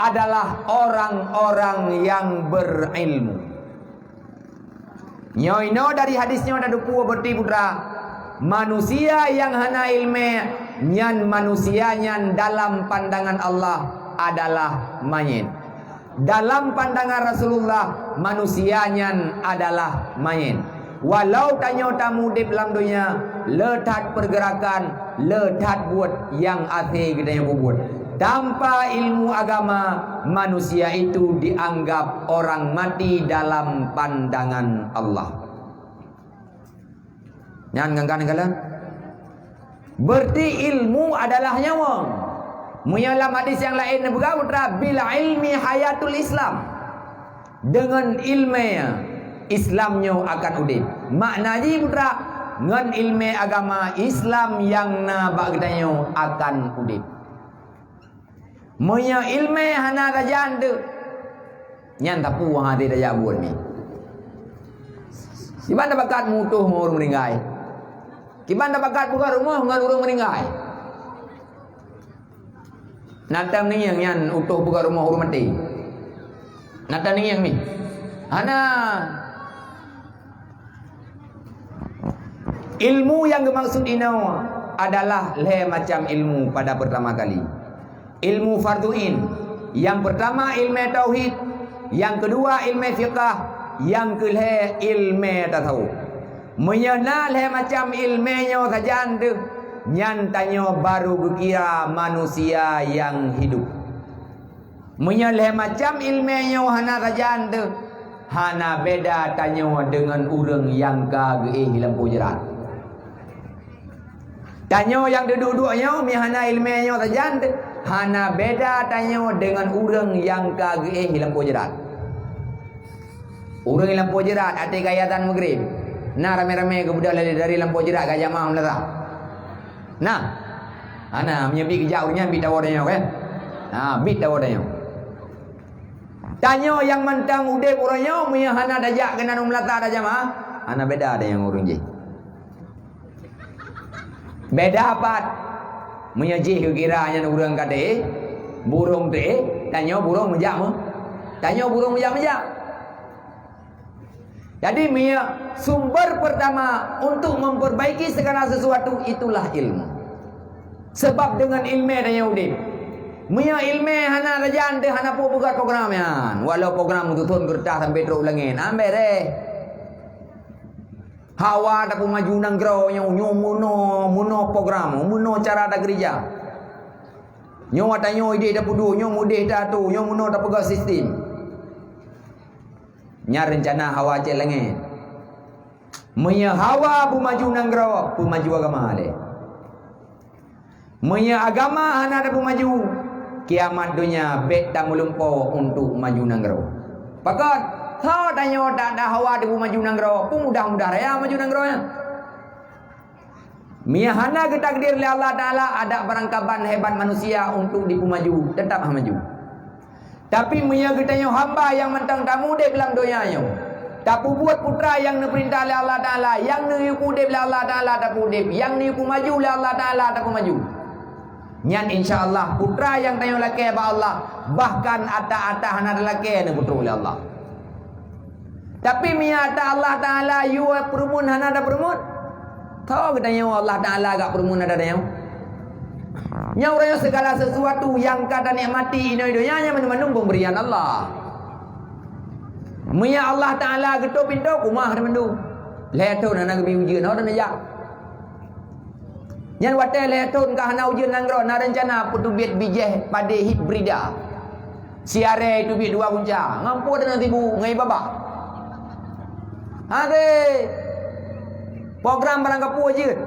adalah orang-orang yang berilmu. Nyoe inoe dari hadis nyoe tateupeue beureuti putra, manusia nyang hana iéleumé nyan manusia nyan dalam pandangan Allah adalah manyét. Dalam pandangan Rasulullah, manusia nyan adalah manyét. Walau tanyoe tamudeb lam donya, le that pergerakan, le that buet nyang asé geutanyoe peubuet. Tanpa ilmu agama, manusia itu dianggap orang mati dalam pandangan Allah. Nyan ngon ka neukalon. Beureuti ilmu adalah nyawöng. Meunyoe lam hadis nyang laén neupeugah, putra, "Bil ilmi hayatul Islam." Deungon iéleumé Islam nyoe akan udeb. Makna jih, putra, ngon iéleumé agama Islam nyang na bak geutanyoe akan udeb. Meunyoe iéleumé hana sajan teuh, nyan sapeue hase tajak buet nyoe. Kiban tabakat meututoe ngon ureuëng meuninggai. Kiban tabakat peugöt rumoh ngon ureuëng meuninggai. Na taneungieng nyan utoe peugöt rumoh ureuëng maté? Na taneungieng nyoe? Hana. Ilmu nyang geumaksud inoe adalah lhée macam ilmu pada peurtama kali. Ilmu fardhu ain, nyang peurtama iéleumé tauhid, nyang keudua iéleumé fiqah, nyang keulhée iéleumé tasawuf. Meunyoe na lhée macam iéleumé nyoe sajan teuh, nyan tanyoe barô geukira manusia nyang hidup. Meunyoe lhée macam iéleumé nyoe hana sajan teuh, Hana beda tanyoe deungon ureuëng nyang ka geuéh lampôh jeurat. Tanyoe nyang duduek-duduek nyoe, mi hana iéleumé nyoe sajan, hana beda tanyoe deungon ureuëng nyang ka geuéh lampôh jeurat. Ureuëng lampôh jeurat até keu azan Maghrib, na ramé-ramé geubeudôh lé dari lampôh jeurat ka jamaah meunasah. Nah, hana, meunyoe bit geujak ureuëng nyan bit tawoe tanyoe kan? Ha, bit tawoe tanyoe. Tanyoe nyang mantong udeb uroe nyoe, meunyoe hana tajak keunan u meulata tajak meu'ah, hana beda tanyoe ngon ureuëng jih. Beda pat. Meunyoe jih geukira nyan ureuëng ka teuéh, burông teuéh, tanyoe burông meujak meu-, tanyoe burông meujak-meujak. Jadi, meunyoe sumber pertama untuk memperbaiki segala sesuatu itulah ilmu. Sebab deungon iéleumé tanyoe udeb. Meunyoe iéleumé hana rajan teuh hana peue peugah program nyan. Walau program meututhon keureutah sampai trok u langét, ambek deh. Hawa tapeumaju nanggroe nyoe, nyoe meunoe, meunoe program, meunoe cara takeurija. Nyoe ata nyoe ideh tapeuduek, nyoe mudeh tato, nyoe meunoe tapeugah sistem. Nyan reuncana hawa cit langét. Meunyoe hawa peumaju nanggroe, peumaju agama deh. Meunyoe agama hana tapeumaju, kiamat donya bék tameulumpoe untuk maju nanggroe. Pakon? Tho tanyoe tak ada hawa tapeumaju nanggroe, peumudah-mudah raya maju nanggroe nyan. Meunyoe hana geutakdir lé Allah Taala, adak barangkaban hebat manusia untuk dipeumaju, teutap hana maju. Tapi meunyoe geutanyoe hamba nyang mantong tamudeb lam donya nyoe, tapeubuet peue nyang neupeurintah lé Allah Taala, nyang neuyue udeb lé Allah Taala tapeuudeb, nyang neuyue peumaju lé Allah Taala tapeumaju. Nyan insya Allah peue nyang tanyoe lakée bak Allah, bahkan ata-ata hana talakée neupeutrok lé Allah. Tapi meunyoe ata Allah Taala yue peurumun hana tapeurumut, tho geutanyoe Allah Taala gak peurumun ata tanyoe. Nyoe uroe nyoe segala sesuatu nyang ka tanikmati inoe donya nyan mandum-mandum pemberian Allah. Meunyoe Allah Taala geutôp pintoe, kumah teumandum. Lhée thon hana geubi ujeuen, ho dan jak. Nyan watée lhée thon ka hana ujeuen nanggroe, na reuncana peuteubiet bijéh padé hibrida. Siaré teubiet dua gunca, ngon peue dan sibu ngon babah. Hase program barang kapeue jeuet.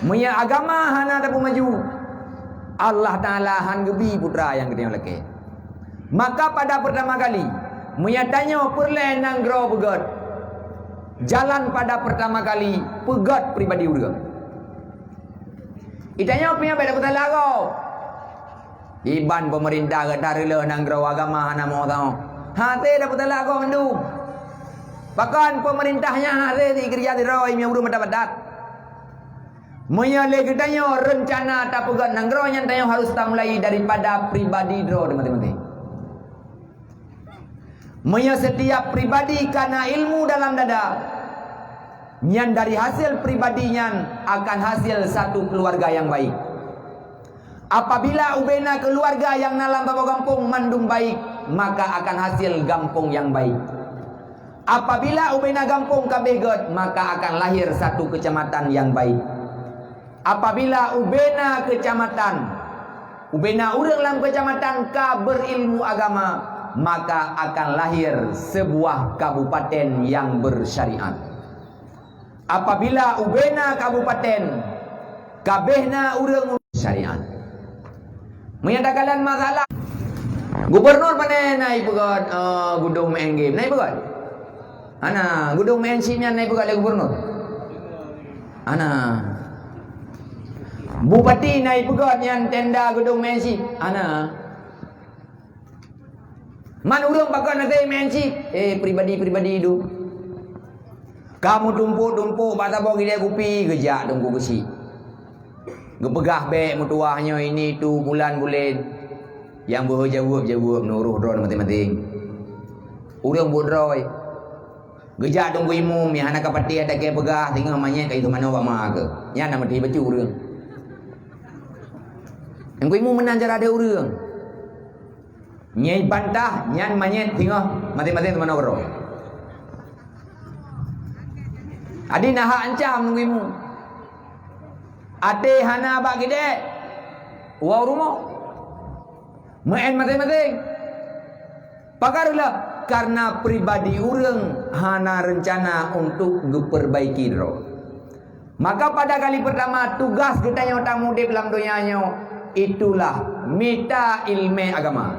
Meunyoe agama hana tapeumaju, Allah Taala han geubi peue nyang geutanyoe lakée. Maka pada pertama kali, meunyoe tanyoe peureulée nanggroe peugét, jalan pada pertama kali peugét pribadi ureuëng. Itanyoe piah bék tapeutalagoe. Iban peumeurintah geutareuloh nanggroe agama hana meuoh-oh. Hase tapeutalagoe mandum. Pakon peumeurintah nyan hase sikeurija sidroe meunyoe ureuëng mata batat. Meunyoe lé geutanyoe reuncana tapeugét nanggroe nyan tanyoe harus tamulai daripada pribadi droe teuh maséng-maséng. Meunyoe setiap pribadi kana ilmu dalam dada, nyan dari hasil pribadi nyan akan hasil satu keluarga nyang baik. Apabila ubena keluarga nyang na lam saboh gampông mandum baik, maka akan hasil gampông nyang baik. Apabila ubena gampông ka béh gét, maka akan lahir satu kecamatan nyang baik. Apabila ubena kecamatan, ubena ureuëng lam kecamatan ka berilmu agama, maka akan lahir sebuah kabupaten nyang bersyariat. Apabila ubena kabupaten ka béh na ureuëng syariat. Meunyoe takalon masalah, gubernur pane na ipeugét, eh, gudong main game, na ipeugét? Hana, gudong main sim nyan na ipeugét lé gubernur? Hana. Bupati na ipeugét nyan tenda gudong main sim? Hana. Man ureuëng pakon hase main sim? Eh, pribadi-pribadi tu. Ka meutumpôk-tumpôk bak saboh gidée kupi, geujak Teungku Geuchik. Geupeugah bék meutuwah nyoe ini tu bulan bulen. Nyang beuhe jaweueb-jaweueb nurôh droe maséng-maséng. Ureuëng buet droe. Geujak Teungku Imum nyang hana ka patéh ata kée peugah singoh manyét ka jiteuh manoe bak ma keuh. Nyan na meuteubeucue ureuëng. Teungku Imum meunan cara deuh ureuëng. Nyai bantah nyan manyét singoh maséng-maséng teumanoe keudroe. Adi na hak ancam Teungku Imum. Até hana bak gidée, woe rumoh. Meu'en maséng-maséng. Pagar ulah. Karena pribadi ureuëng hana reuncana untuk geupeurbaiki droe. Maka pada kali pertama, tugas geutanyoe tameuudeb lam donya nyoe, itulah mita iéleumé agama.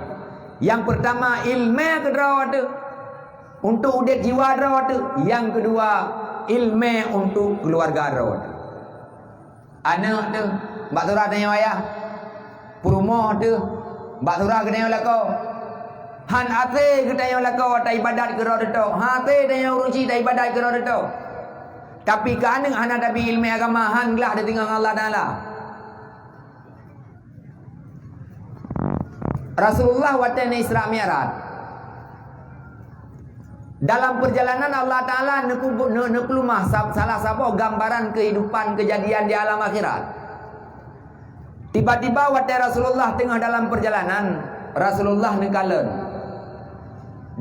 Nyang pertama, iéleumé keu droe teuh, untuk udeb jiwa droe teuh. Nyang keudua, iéleumé untuk keuluwarga droe teuh. Aneuëk teuh, bak surah tanyoe ayah. Peurumoh teuh, bak surah geutanyoe lakoe. Han até geutanyoe lakoe taibadat keu droe teuh. Han até tanyoe ureuëng chik taibadat keu droe teuh. Tapi keu aneuëk hana tabi iéleumé agama, han glah teutinggai ngon Allah Taala. Rasulullah watée na Isra Mi'raj, dalam perjalanan Allah Taala neuku-, ne-, neupeulumah sab-, salah saboh gambaran kehidupan kejadian di alam akhirat. Tiba-tiba watée Rasulullah teungoh dalam perjalanan, Rasulullah neukalon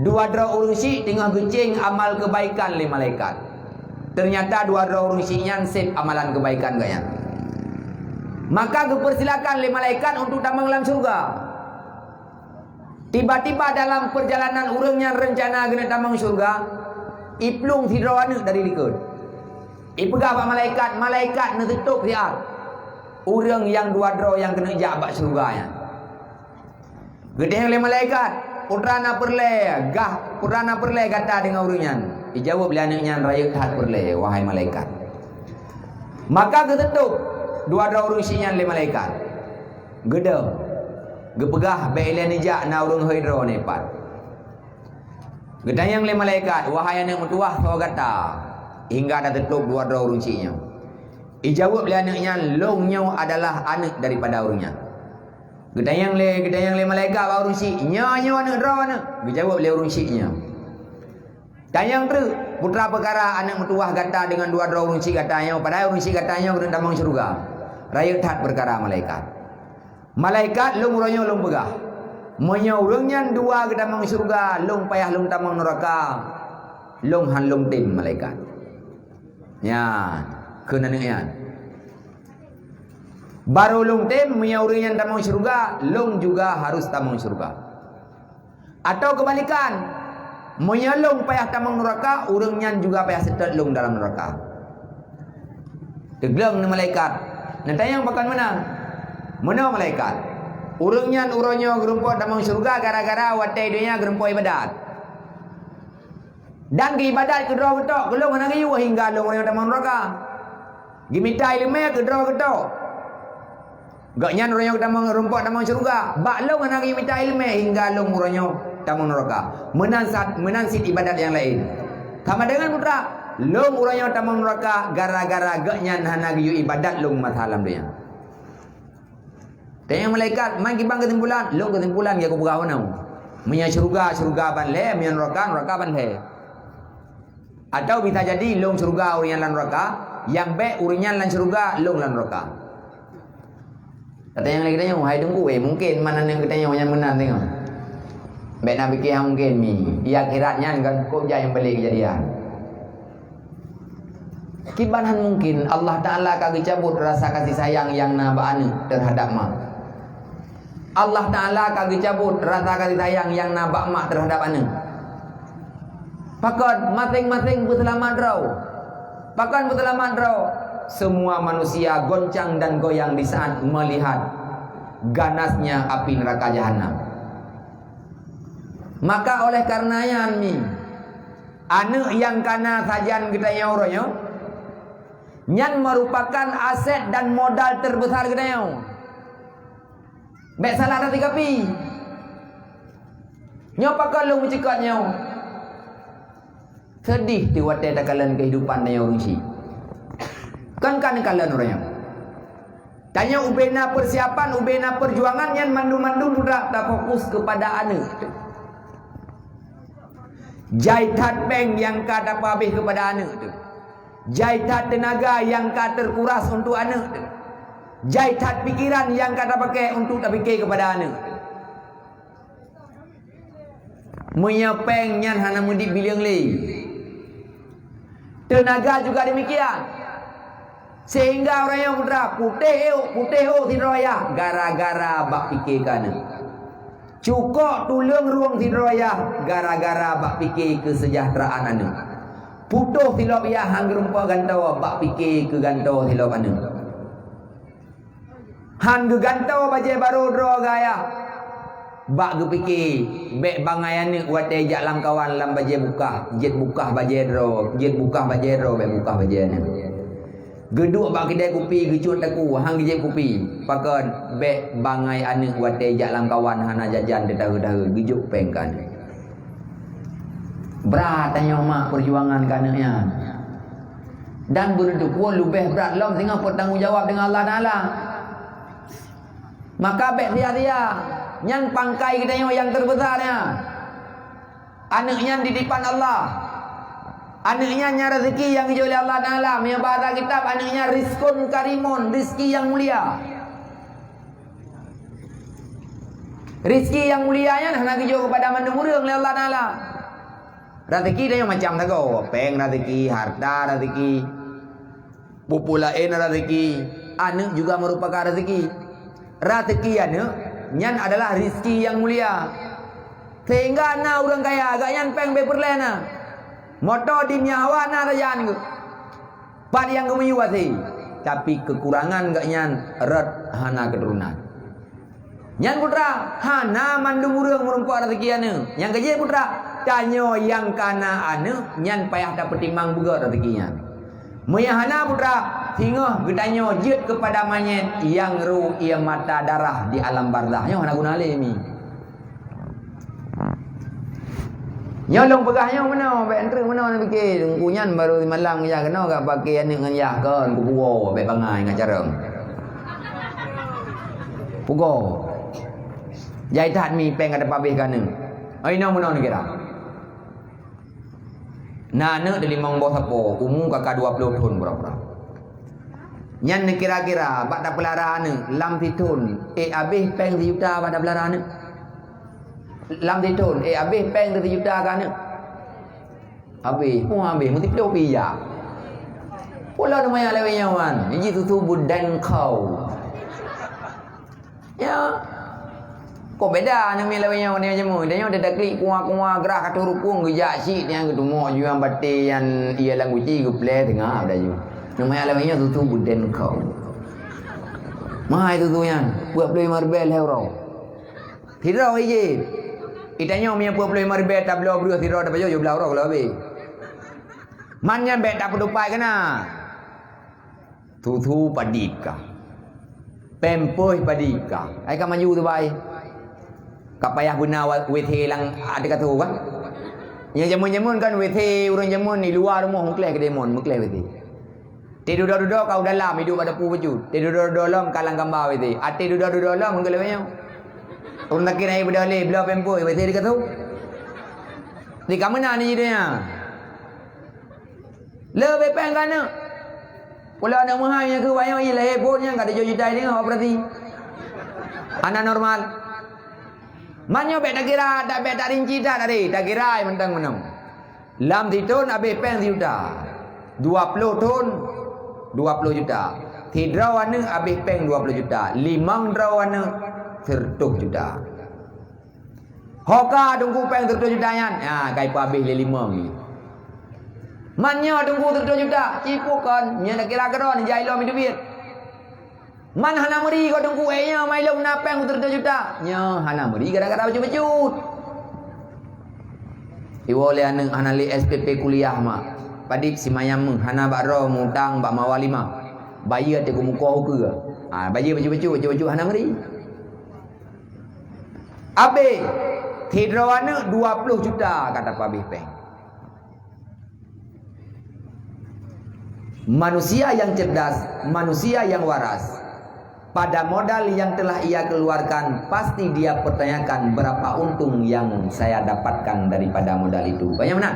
dua droe ureuëng chik teungoh geucéng amal keubaikan lé malaikat. Teunyata dua droe ureuëng chik nyan sép amalan keubaikan gobnyan. Maka geupeursilakan lé malaikat untuk tamong lam syeuruga. Tiba-tiba dalam perjalanan ureuëng nyan reuncana geuneuk tamong syeuruga, iplueng sidroe aneuëk dari likot. Ipeugah bak malaikat, malaikat neuteutôb siat ureuëng nyang dua droe nyang keuneuk jak bak syeuruga nyan. Geutanyong lé malaikat, "Peue teuma na peureulée gah, peue teuma na peureulée gata deungon ureuëng nyan?" Ijaweueb lé aneuëk nyan, "Rayeuk that peureulée, wahai malaikat." Maka geuteutôb dua droe ureuëng chik nyan lé malaikat. Geudong, geupeugah, "Bék ilée neujak, na ureuëng hôi droe neupat." Geutanyong lé malaikat, "Wahai aneuëk meutuwah, soe gata hingga tateutôb dua droe ureuëng chik nyoe?" Ijaweueb lé aneuëk nyan, "Lôn nyoe adalah aneuëk daripada ureuëng nyan." Geutanyong lé, geutanyong lé malaikat bak ureuëng chik, "Nyoe, nyoe aneuëk droeneuh?" Geujaweueb lé ureuëng chik nyoe, "Tanyong treuk, peue teuma peukara aneuëk meutuwah gata deungon dua droe ureuëng chik gata nyoe, padahai ureuëng chik gata nyoe keuneuk tamong syeuruga? Rayeuk that peukara malaikat." "Malaikat, lôn uroe nyoe lôn peugah, meunyoe ureuëng nyan dua geutamong syeuruga, lôn payah lôn tamong nuraka, lôn han lôn tem malaikat." Nyan, kheun aneuëk nyan. "Barô lôn tem, meunyoe ureuëng nyan tamong syeuruga, lôn juga harôh tamong syeuruga. Atawa keubalikan, meunyoe lôn payah tamong nuraka, ureuëng nyan juga payah seutôt lôn dalam nuraka." Teugleng ni malaikat. Neutanyong pakon meunan. Meunoe malaikat, "Ureuëng nyan uroe nyoe geurumpok tamong syeuruga gara-gara watée donya geurumpok iébadat. Dan geuiébadat keu droe geutok, keu lôn hana geuyue hingga lôn uroe nyoe tamong nuraka. Geumita iéleumé keu droe geutok. Gobnyan uroe nyoe tamong rumpok tamong syeuruga. Bak lôn hana geumita iéleumé hingga lôn uroe nyoe tamong nuraka." Meunan sat-, meunan cit iébadat nyang laén. Sama deungon peue teuma, "Lôn uroe nyoe tamong nuraka gara-gara gobnyan hana geuyue iébadat lôn masa lam donya." Tanyong malaikat, "Man kiban keusimpulan?" "Lôn keusimpulan nyang kupeugah uroe nyoe. Meunyoe syeuruga, syeuruga ban lhée, meunyoe nuraka, nuraka ban lhée. Atawa bisa jadi lôn syeuruga ureuëng nyan lam nuraka, nyang bék ureuëng nyan lam syeuruga, lôn lam nuraka." Tatanyong lé geutanyoe, "Hai Teungku, eh, mungken man aneuëk geutanyoe nyan meunan teungoh? Bék na pike han mungken mi, di akhirat nyan kan kok jai nyang balek keujadian." Kiban han mungken Allah Taala ka geucabot rasa kasih sayang nyang na bak aneuëk teuhadap mak. Allah Taala ka geucabot rasa kasih sayang nyang na bak mak teuhadap aneuëk. Pakon? Maséng-maséng peuseulamat droe. Pakon peuseulamat droe? Semua manusia goncang dan goyang di saat melihat ganasnya api neraka jahanam. Maka oleh karena nyan mi, aneuëk nyang ka na sajan geutanyoe uroe nyoe, nyan merupakan aset dan modal terbesar geutanyoe. Bék salah tasikapi. Nyoe pakon lôn meucukot nyoe. Seudeh teuh watée takalon keuhidupan tanyoe ureuëng chik. Kon ka neukalon uroe nyoe. Tanyoe ubena persiapan, ubena perjuangan nyan mandum-mandum sudah tafokus keupada aneuëk teuh. Jai that péng nyang ka tapeuhabéh keupada aneuëk teuh. Jai that teunaga nyang ka teukuras untuk aneuëk teuh. Jai that pikeran nyang ka tapakée untuk tapike keupada aneuëk teuh. Meunyoe péng nyan hana meudit bileueng lé, teunaga juga demikian. Sehingga ureuëng nyang putra putéh ôk, putéh ôk sidroe ayah gara-gara bak pike keu aneuëk. Cukok tuleueng rueng sidroe yah gara-gara bak pike keuseujahteuraan aneuk. Putôh silop yah han geurumpok gantoe bak pike keu gantoe silop aneuk. Han geugantoe bajée barô droe gaya. Bak geupike, bék bangai aneuk watée jak lamkawan lam bajée bukah, jeuet bukah bajée droe, jeuet bukah bajée droe, bék bukah bajée aneuk. Geuduek bak keudée kupi geucut takue, han geujieb kupi. Pakon, bék bangai aneuk watée jak lamkawan hana jajan teutahe-tahe, geujok péng keu aneuk. Brat tanyoe mak peujuangan keu aneuk nyan. Dan beuneuteupue leubeh brat lom singoh peutanggong jawab deungon Allah Taala. Maka bék sia-sia, nyan pangkai geutanyoe nyang teubeusa nyan. Aneuk nyan titipan Allah. Aneuk nyan, nyan rezeki nyang geujok lé Allah Taala. Meunyoe bahasa kitab, aneuk nyan rizqun karimun, rezeki nyang mulia. Rezeki nyang mulia nyan hana geujok keupada mandum ureuëng lé Allah Taala. Rezeki tanyoe macam sagoe, péng rezeki, harta rezeki, bupu laén rezeki, aneuk juga meurupakan rezeki. Rezeki aneuk nyan adalah rezeki nyang mulia. Sehingga na ureuëng kaya, agak nyan péng bée peureulée na. Moto di meuhawa na sajan geuh. Pat nyang geumiyueb até, tapi keukurangan geuh nyan rot hana keuturonan. Nyan putra, hana mandum ureuëng meurumpok rezeki aneuk. Nyang keujeuet putra, tanyoe nyang kana aneuk nyan payah tapeutimang beugét rezeki nyan. Meunyo hana putra, singoh geutanyoe jeuet keupada manyét nyang ru ié mata darah di alam barzah. Nyoe hana guna lé mi. Nyoe lôn peugah nyoe meunoe, bék enteuk meunoe na pike. Teungku nyan barô simalam geujak keunoe ka pake aneuk ngon yah kon, kupuwoe, bék bangai ngat carông. Pugoe. Jai that mi péng ka tapabeh keu aneuk. Ai nyoe meunoe neukira. Na aneuk di limong boh sapo, umu ka ka dua ploh thon pura-pura. Nyan neukira-kira bak tapeulara aneuk lam sithon, ék abeh péng sijuta bak tapeulara aneuk. Lam sithon, ék abeh péng teuh sijuta keu aneuk. Abeh, peue abeh, meusiploh pih jak. Pula teuma nyang lawét nyoe wan, jih tutu beudan kau. Ya. Kok beda aneuk miet lawét nyoe ngon nyang jameun. Dan nyoe teutaklik kuah-kuah grah ka troh rukong geujak cit nyang geutumo juang batée nyan ié lam guci geuplé teungoh dah ju. Aneuk miet lawét nyoe tutu beudan kau. Mahai tutu nyan, peuet ploh limong ribée lhée uroe. Sidroe ije. Itanyoe meunyoe peuet ploh limong ribée tabloe breueh sidroe tapajoh jublah uroe kalau habéh. Man nyan bék tapeudupai keunan. Susu padit kah. Pampers padit kah. Ai ka maju tu bai. Ka payah beuna wa-, W C lam ateueh kasô kan. Nyang jameun-jameun kan W C ureuëng jameun di luwa rumoh meukleh keudéh mon, meukleh W C. Teududoe-dudoe ka u dalam, iduek bak dapu bacut. Teududoe-dudoe lom ka lam gamba W C. Até dudoe-dudoe lom meugleh nyoe. Ureuëng sakét na ié beudôh lé, bloe pampers, W C di kasô. Di ka meunan di donya. Leubeh péng keu aneuk. Pula aneuk meuhai nyang keu wayang ié lahé phon nyang ka tujoh juta deungoe operasi. Hana normal. Man nyoe bék takira, dak bék tarinci that tadi, takira mantong meunoe. Lam sithon abeh péng sijuta. Dua ploh thon, dua ploh juta. Sidroe aneuk abeh péng dua ploh juta. Limong droe aneuk, seureutôh juta. Ho ka teungku péng seureutôh juta nyan, ha, ka ipeuabeh lé limong nyoe. Man nyoe teungku seureutôh juta, cipok kon, nyan takira keudroe jai lom teubiet. Man hana meuri keu teungku, eh, nyoe mai lom na péng seureutôh juta. Nyoe hana meuri gara-gara bacut-bacut. Iwoe lé aneuk hana lé S P P kuliah mak. Padit simayang meuh, hana bak droe mutang bak mawalimah. Bayeue teuk mukoh ukeue. Ha, bayeue bacut-bacut, bacut-bacut hana meuri. Abeh, sidroe aneuk dua ploh juta ka tapeuabeh péng. Manusia yang cerdas, manusia yang waras, pada modal yang telah ia keluarkan, pasti dia pertanyakan berapa untung yang saya dapatkan daripada modal itu. Banyak benar.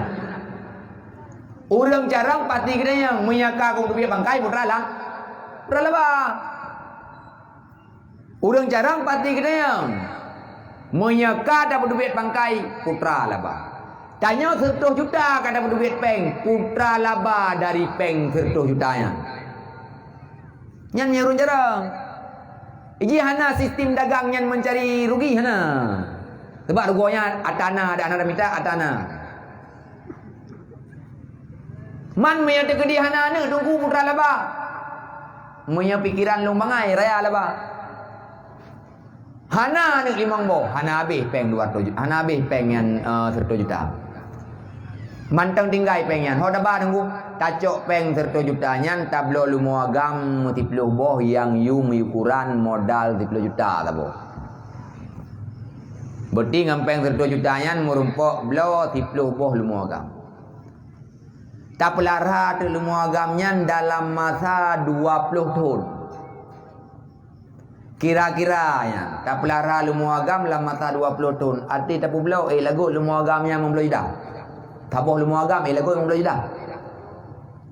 Ureuëng carông pasti geutanyoe meunyoe ka keu teubiet bangkai putra lah. Putra laba. Ureuëng carông pasti geutanyoe. Meunyoe ka tapeuteubiet bangkai, putra laba. Tanyoe seureutôh juta ka tapeuteubiet péng, putra laba dari péng seureutôh juta nyan. Nyan meunyoe ureuëng carông. Jih hana sistem dagang nyan meucari rugi, hana. Sabab rugoe nyan atana, dak hana mita atana. Man meunyoe teukeudi hana aneuk, Teungku, putra laba. Meunyoe pikeran lôn bangai, raya laba. Hana aneuk limong boh, hana habéh péng dua reutôh ju-, hana habéh péng nyan, eh, sireutoh juta. Mantong tinggai péng nyan. Ho taba, Teungku, tacok péng sireutoh juta nyan, tabloe leumo agam siploh boh nyang yum ukuran modal siploh juta saboh. Berarti ngon péng sireutoh juta nyan meurumpok bloe siploh boh leumo agam. Tapeulara teuk leumo agam nyan dalam masa dua ploh thon. Kira-kira nyan, tapeulara leumo agam lam masa dua ploh thon. Até tapeubloe, eh, lagot leumo agam nyan limong ploh juta. Saboh leumo agam, eh, lagot limong ploh juta.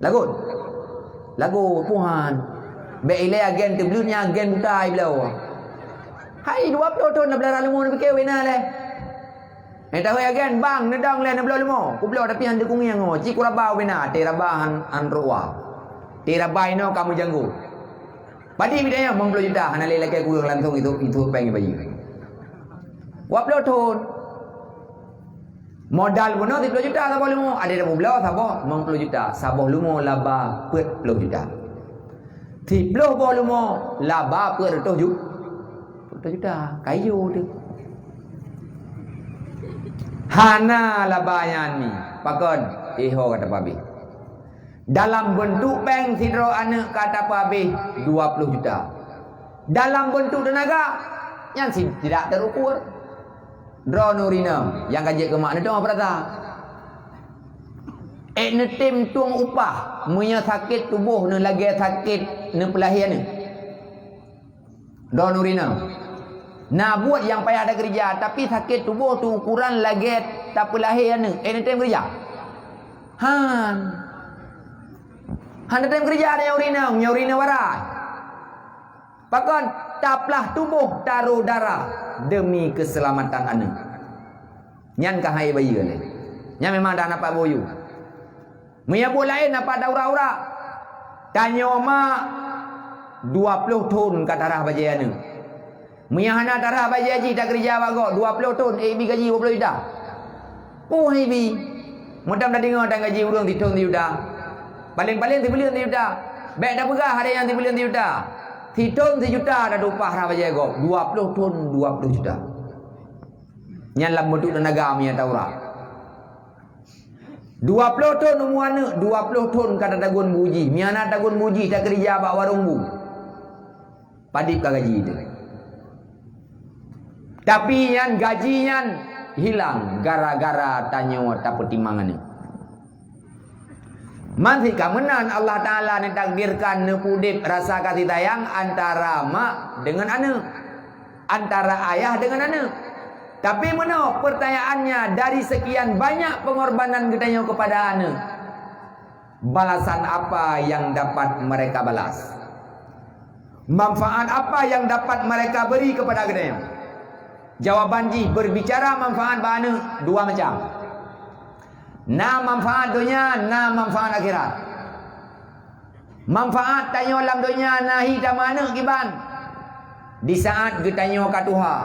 Lagot. Lagot, puhan. Bèk ilèe agen teubleuet nyan agen buta ibloe. Hai, dua ploh thon tapeulara leumo, neupike wena lé. Eh, tahu ya kan, bang, neudong lé neubloe leumo. Kubloe tapi han teukungieng ho. Ci kuraba wena, até raba han, han rôh wa. Até raba inoe ka meujanggo. Padum idéh nyan limong ploh juta, hana lé lakèe kureueng langsung itu, itu péng bayeue. Dua ploh thon. Modal bunoe siploh juta saboh leumo, até tapeubloe saboh limong ploh juta, saboh leumo laba peuet ploh juta. Siploh boh leumo laba peuet reutôh ju-, peuet reutôh juta. Kayu teuh. Hana laba nyan mi. Pakon? Eh, ho ka tapeuhabéh. Dalam beuntuk péng sidroe aneuk ka tapeuhabéh dua ploh juta. Dalam beuntuk teunaga, nyan si-, tidak terukur. Droeneuh ureueng inong nyang ka jeuet keu mak neudong peurasa. Ék neutem tueng upah meunyoe sakét tuboh neuh lagèe sakét neupeulahé aneuk. Droeneuh ureueng inong. Na buet nyang payah takeureuja, tapi sakét tuboh teuh ukuran lagèe tapeulahé aneuk. Ék neutem keureuja? Han. Han neutem keureuja nyoe ureueng inong, nyoe ureueng inong warai. Pakon? Taplah tuboh taroh darah demi keuseulamatan aneuk. Nyan ka han ék bayeue lé. Nyan memang dah nampak boh yum. Meunyoe buet laén nampak taurak-urak. Tanyoe mak dua ploh thon ka tarhah bajèe aneuk. Meunyoe hana tarhah bajèe jih takeureuja bak gob dua ploh thon, ék bi gaji dua ploh juta. Peue han ék bi? Meutam tadeungoe tan gaji ureueng sithon sijuta. Paleng-paleng sibuleuen sijuta. Bèk tapeugah ada nyang sibuleuen sijuta. Sithon sijuta taupah rhah bajèe gob, dua ploh thon dua ploh juta. Nyan lam beuntuk teunaga meunyoe taurak. Dua ploh thon umu aneuk, dua ploh thon ka tatagun bu jih. Meunyoe hana tagun bu jih, takeureuja bak warong bu. Padum ka gaji teuh. Tapi nyan gaji nyan hilang gara-gara tanyoe tapeutimang aneuk. Man sit ka meunan Allah Taala neutakdirkan neupeuudép rasa kasih sayang antara mak deungon aneuk, antara ayah deungon aneuk. Tapi meunoe peurtanyaannya, dari sekian banyak pengorbanan geutanyoe keupada aneuk, balasan apa yang dapat mereka balas? Manfaat apa yang dapat mereka beri kepada geutanyoe? Jawaban jih berbicara manfaat bak aneuk dua macam. Na manfaat donya, na manfaat akhirat. Manfaat tanyoe lam donya na hi tameuaneuk kiban. Di saat geutanyoe ka tuha,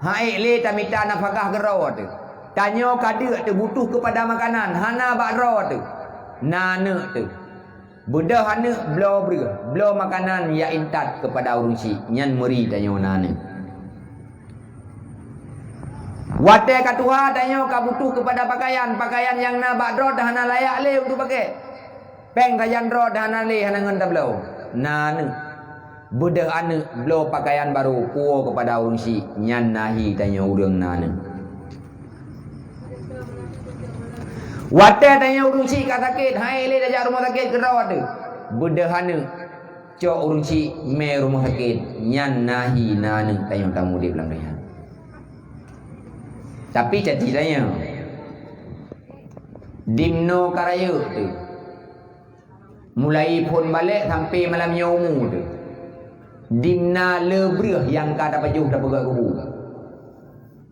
han ék lé tamita nafakah keu droe teuh. Tanyoe ka deuk teuh butuh keupada makanan, hana bak droe teuh. Na aneuk teuh. Beudôh aneuk bloe breueh, bloe makanan jak intat keupada ureueng chik, nyan meuri tanyoe na aneuk. Watèe ka tuha tanyoe ka butuh keupada pakaian, pakaian nyang na bak droe teuh hana layak lé untuk pakai. Péng sajan droe teuh hana lé, hana ngon tabloe. Na aneuk. Beudôh aneuk bloe pakaian barô puwoe keupada ureueng chik, nyan na hi tanyoe ureueng na aneuk. Watèe tanyoe ureueng chik ka sakét, han ék lé tajak rumoh sakét keu droe teuh. Beudôh aneuk, cok ureueng chik mé rumoh sakét, nyan na hi na aneuk tanyoe tameuudép lam donya. Tapi cit tanyoe, dimnoe ka rayeuk teuh. Mulai phon balek sampai malam nyoe umu teuh. Dimna le breueh nyang ka tapajoh tapeugöt keu bu?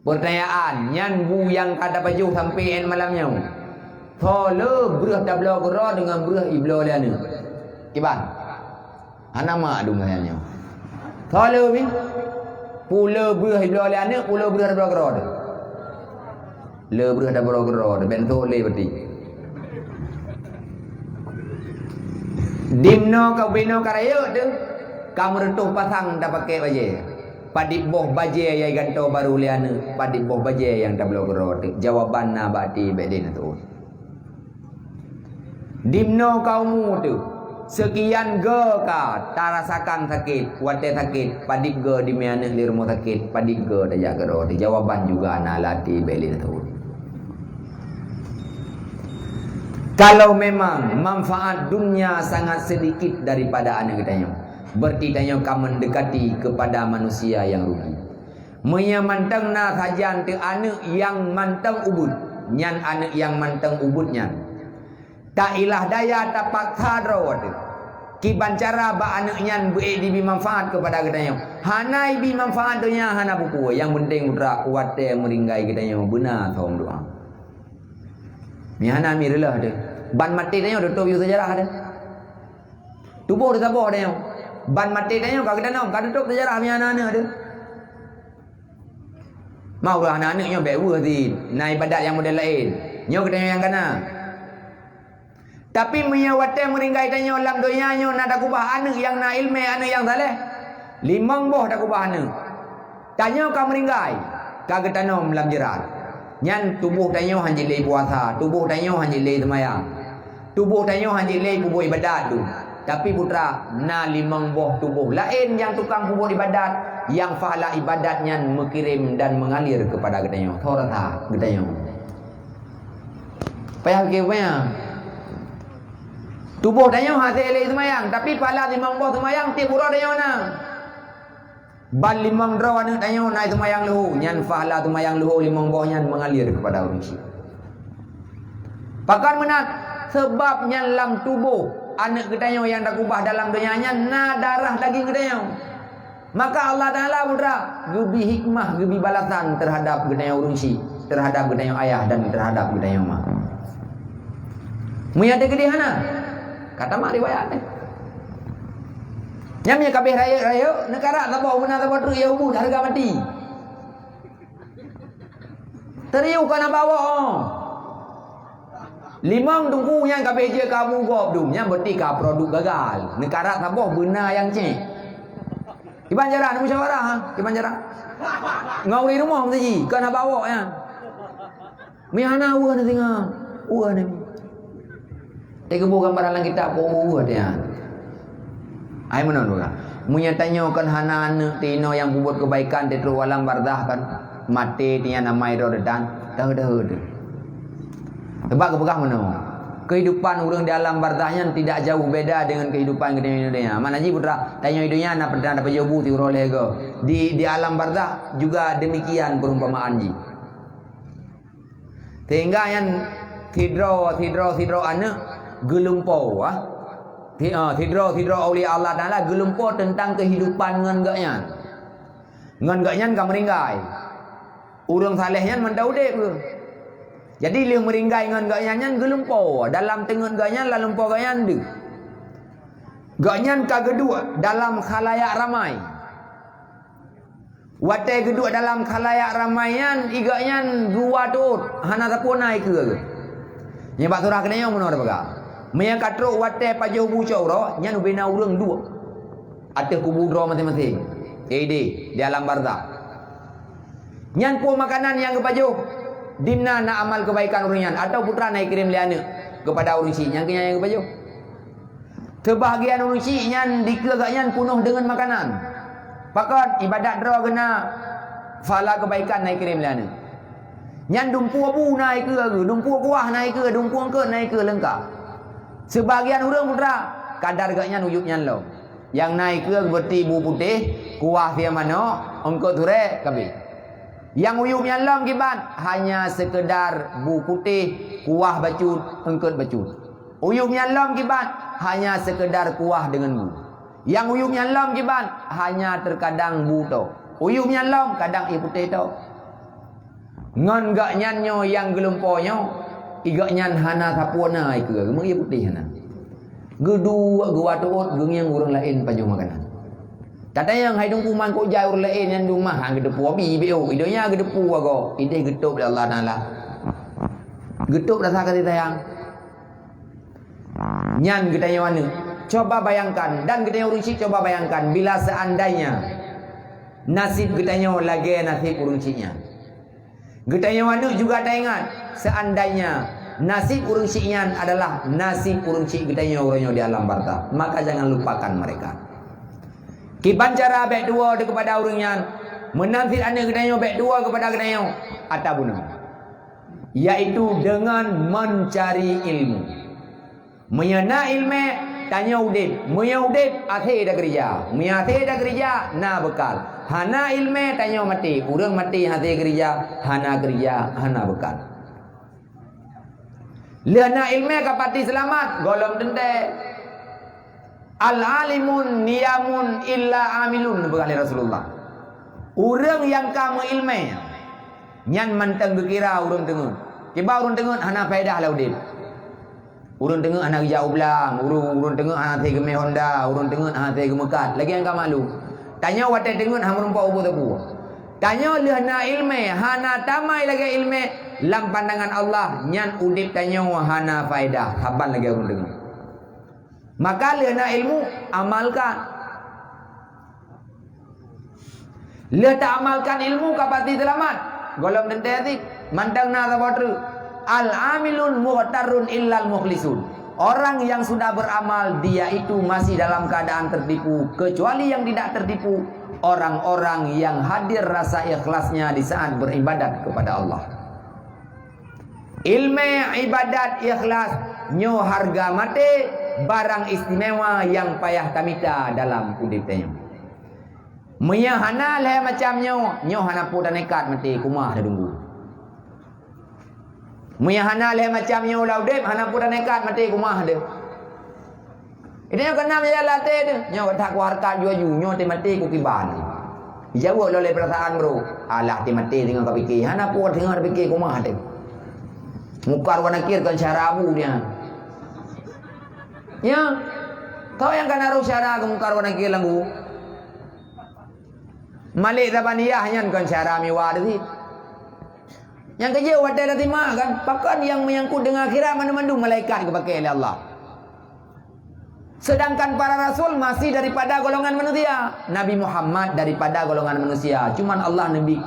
Peurtanyaan, nyan bu nyang ka tapajoh sampai 'an malam nyoe. Soe le breueh tabloe keudroe deungon breueh ibloe lé aneuk? Kiban? Hana mak dum nyan nyoe. Soe le mi? Peue le breueh ibloe lé aneuk, peue le breueh tabloe keudroe teuh? Le breuh tabroe keudroe, bèk neutôk lé berarti. Dimnoe ka ubinoe ka rayeuk teuh, ka meureutoh pasang tapakèe bajèe. Padit boh bajèe nyang gantoe barô lé aneuk, padit boh bajèe nyang tabloe keudroe teuh. Jawaban na bak até, bèk lé neutôk. Dimnoe ka umu teuh, seukian goe ka tarasakan sakét, watèe sakét, padit goe dimè aneuk lé rumoh sakét, padit goe tajak keudroe teuh. Jawaban juga na lam até, bèk lé neutôk. Kalau memang manfaat dunia sangat sedikit daripada aneuk geutanyoe, berarti tanyoe ka mendekati kepada manusia yang rugi. Meunyoe mantong na sajan teuh aneuk nyang mantong ubit, nyan aneuk nyang mantong ubit nyan. Tailah daya tapaksa droe teuh. Kiban cara bak aneuk nyan beu ék jibi manfaat keupada geutanyoe. Hana jibi manfaat donya hana peue-peue. Nyang penting putra watèe meuringgai geutanyoe beuna thôn doa. Nyan hana mireuloh teuh. Ban maté tanyoe tutôp yue seujarah teuh. Tuboh teuh saboh tanyoe. Ban maté tanyoe ka geutanom, ka tutôp seujarah meunyoe hana aneuk teuh. Mau ureueng hana aneuk nyoe bèk weueh zin, na ibadat nyang model laén. Nyoe geutanyoe nyang kana. Tapi meunyoe watèe meuringgai tanyoe lam donya nyoe na takubah aneuk nyang na ileumèe, aneuk nyang saleh, limong boh takubah aneuk. Tanyoe ka meuringgai, ka geutanom lam jeurat. Nyan tuboh tanyoe hana jilé puasa, tuboh tanyoe hana jilé seumayang. Tuboh tanyoe hana jilé peubuet ibadat tu. Tapi putra, na limong boh tuboh laén nyang tukang peubuet ibadat, nyang pahala ibadat nyan meukirém dan meungalir keupada geutanyoe. Soe rasa geutanyoe? Payah pikée payah. Tuboh tanyoe hase lé seumayang, tapi pahala limong boh seumayang tiep uroe tanyoe na. Ban limong droe aneuk tanyoe na seumayang leuhô, nyan pahala seumayang leuhô limong boh nyan meungalir keupada ureueng chik. Pakon meunan? Sabab nyan lam tuboh aneuk geutanyoe nyang takubah dalam donya nyan na darah daging geutanyoe. Maka Allah Taala putra geubi hikmah, geubi balasan teuhadap geutanyoe ureueng chik, teuhadap geutanyoe ayah dan teuhadap geutanyoe ma. Meunyoe teukeudeh hana, ka tamat riwayat teuh. Nyan meunyoe ka abéh rayeuk-rayeuk, neukarat saboh beuna saboh treuk ya ubit hareuga mati. Teuriuh ka na bawok, oh. Limong teungku nyan ka abéh jeuet ka abu gob dum, nyan berarti ka produk gagal. Neukarat saboh beuna nyang cék. Kiban cara, neumusyawarah, ha? Kiban cara. Ngon ureueng rumoh meusaji, ka na bawok nyan. Meuhana weueh na singa, weueh na. Teukeubôh gambaran lam kitab, kok weueh-weueh teuh nyan. Ai meunan bukan? Meunyoe tanyoe kon hana aneuk teuh inoe nyang peubuet keubaikan teuh trok u alam barzakh kon, maté teuh nyan amai droe teuh tan, deuh-deuh teuh. Sabab geupeugah meunoe, kehidupan ureueng di alam barzakh nyan tidak jauh beda dengan kehidupan geutanyoe di dunia. Makna jih putra, tanyoe di dunia na pernah dapat jobu siuroe lhèe goe. Di, di alam barzakh juga demikian perumpamaan jih. Sehingga nyan sidroe, sidroe, sidroe aneuk geulumpo, ah. Si-, ah, sidroe, sidroe aulia Allah Taala geulumpo teuntang keuhidupan ngon gobnyan. Ngon gobnyan ka meuringgai. Ureueng saleh nyan mantong udép keuh. Jadi lheueh meuringgai ngon gobnyan nyan geulumpo, dalam teungeut gobnyan, lam lumpo gobnyan deuh. Gobnyan ka geuduek dalam khalayak ramai. Watèe geuduek dalam khalayak ramai nyan, i gobnyan geuwa teuôt, hana sapeue na i keue geuh. Nyan bak surah keunoe meunoe teupeugah, meunyoe ka trok watèe pajoh bu cot uroe, nyan ubé na ureueng duek ateueh kubu droe maséng-maséng, idéh di alam barzakh. Nyan peue makanan nyang geupajoh? Dimna na amal keubaikan ureueng nyan, atawa putra na ikirém lé aneuk keupada ureueng chik, nyan keuh nyan nyang geupajoh. Seubahagian ureueng chik nyan dikeue gobnyan peunoh deungon makanan. Pakon? Ibadat droe geuna, pahala keubaikan na ikirém lé aneuk. Nyan dumpeue bu na ikeue geuh, dumpeue kuah na ikeue, dumpeue eungkôt na ikeue leungkap. Seubahagian ureueng putra, kadar gobnyan uyueb nyan lom. Nyang na ikeue geubeureuti bu putéh, kuah sie manok, eungkôt surek, ka abéh. Nyang uyueb nyan lom kiban, hanya seukeudar bu putéh, kuah bacut, eungkôt bacut. Uyueb nyan lom kiban, hanya seukeudar kuah deungon bu. Nyang uyueb nyan lom kiban, hanya teukadang bu tok. Uyueb nyan lom kadang ié putéh tok. Ngon gobnyan nyoe nyang geulumpo nyoe, i gobnyan hana sapeue na ikeue, meuié putéh hana. Geuduek geuwa teuôt geungieng ureueng laén pajoh makanan. Katanyong hai Teungku, mangkok jai ureuëng laén nyan dumah han geuteupeue bi beu, i donya geuteupeue agoe, ideh geutôb lé Allah Taala. Geutôb rasa kasih sayang. Nyan geutanyoe aneuëk, coba bayangkan, dan geutanyoe ureuëng syiek, coba bayangkan bila seandainya nasib geutanyoe lagée nasib ureuëng syiek nyan. Geutanyoe aneuëk juga taingat, seandainya nasib ureuëng syiek nyan adalah nasib ureuëng syiek geutanyoe uroe nyoe di alam barzakh, maka jangan lupakan mereka. Kiban cara bék tuwoe deuh keupada ureuëng nyan, meunan cit aneuëk geutanyoe bék tuwoe keupada geutanyoe, ata bunoe, yaitu dengan mencari ilmu. Meunyoe na iéleumé, tanyoe udeb. Meunyoe udeb, até takeurija. Meunyoe até takeurija, na beukal. Hana iéleumé, tanyoe maté. Ureuëng maté hase keurija, hana keurija, hana beukal. Lheueh na iéleumé ka pati seulamat, gohlom teuntée. "Al-alimun niyamun illa amilun," neupeugah lé Rasulullah. Ureuëng nyang ka meuiéleumé, nyan mantong geukira ureuëng teungeut. Kiban ureuëng teungeut hana faedah lam udeb. Ureuëng teungeut hana geujak u blang, ureuëng, ureuëng teungeut hana hase geumé honda, ureuëng teungeut hana hase geumeukat. Lagée nyang ka maklum, tanyoe watée teungeut hana meurumpok ubu teupue. Tanyoe lheueh na iéleumé, hana tamai lagée iéleumé, lam pandangan Allah, nyan udeb tanyoe hana faedah, saban lagée ureuëng teungeut. Maka lheueh na ilmu, amalkan. Lheueh taamalkan ilmu ka pasti seulamat. Gohlom teuntée cit, mantong na saboh treuk. "Al-amilun mughtarrun illal mukhlisun." Orang yang sudah beramal, dia itu masih dalam keadaan tertipu, kecuali yang tidak tertipu, orang-orang yang hadir rasa ikhlasnya di saat beribadat kepada Allah. Iéleumé, ibadat, ikhlas, nyoe hareuga maté, barang istimewa nyang payah tamita dalam udeb tanyoe. Meunyoe hana lhée macam nyoe, nyoe hana peue tanekat maté, kumaha teungku. Meunyoe hana lhée macam nyoe lam udeb, hana peue tanekat maté, kumaha deuh. Itu nyoe keunan meunyoe lam até teuh, nyoe that kuhareukat ju-aju, nyoe teuh maté kukiban. Jijaweueb lom lé peurasaan brôk, alah teuh maté singoh kapike, hana peue singoh kapike kumaha teuh. Mungkar wa Nakir kon syara bu nyan. Ya, kau nyang kana roh syara keu Mungkar wa Nakir lam gubuk. Malik Zabaniyah nyan kon syara miwa teuh cit. Nyang keujeuet watée tasimak kan, pakon nyang meunyangkot deungon akhirat mandum-mandum malaikat geupakée lé Allah. Sedangkan para rasul masih daripada golongan manusia. Nabi Muhammad daripada golongan manusia. Cuman Allah neubri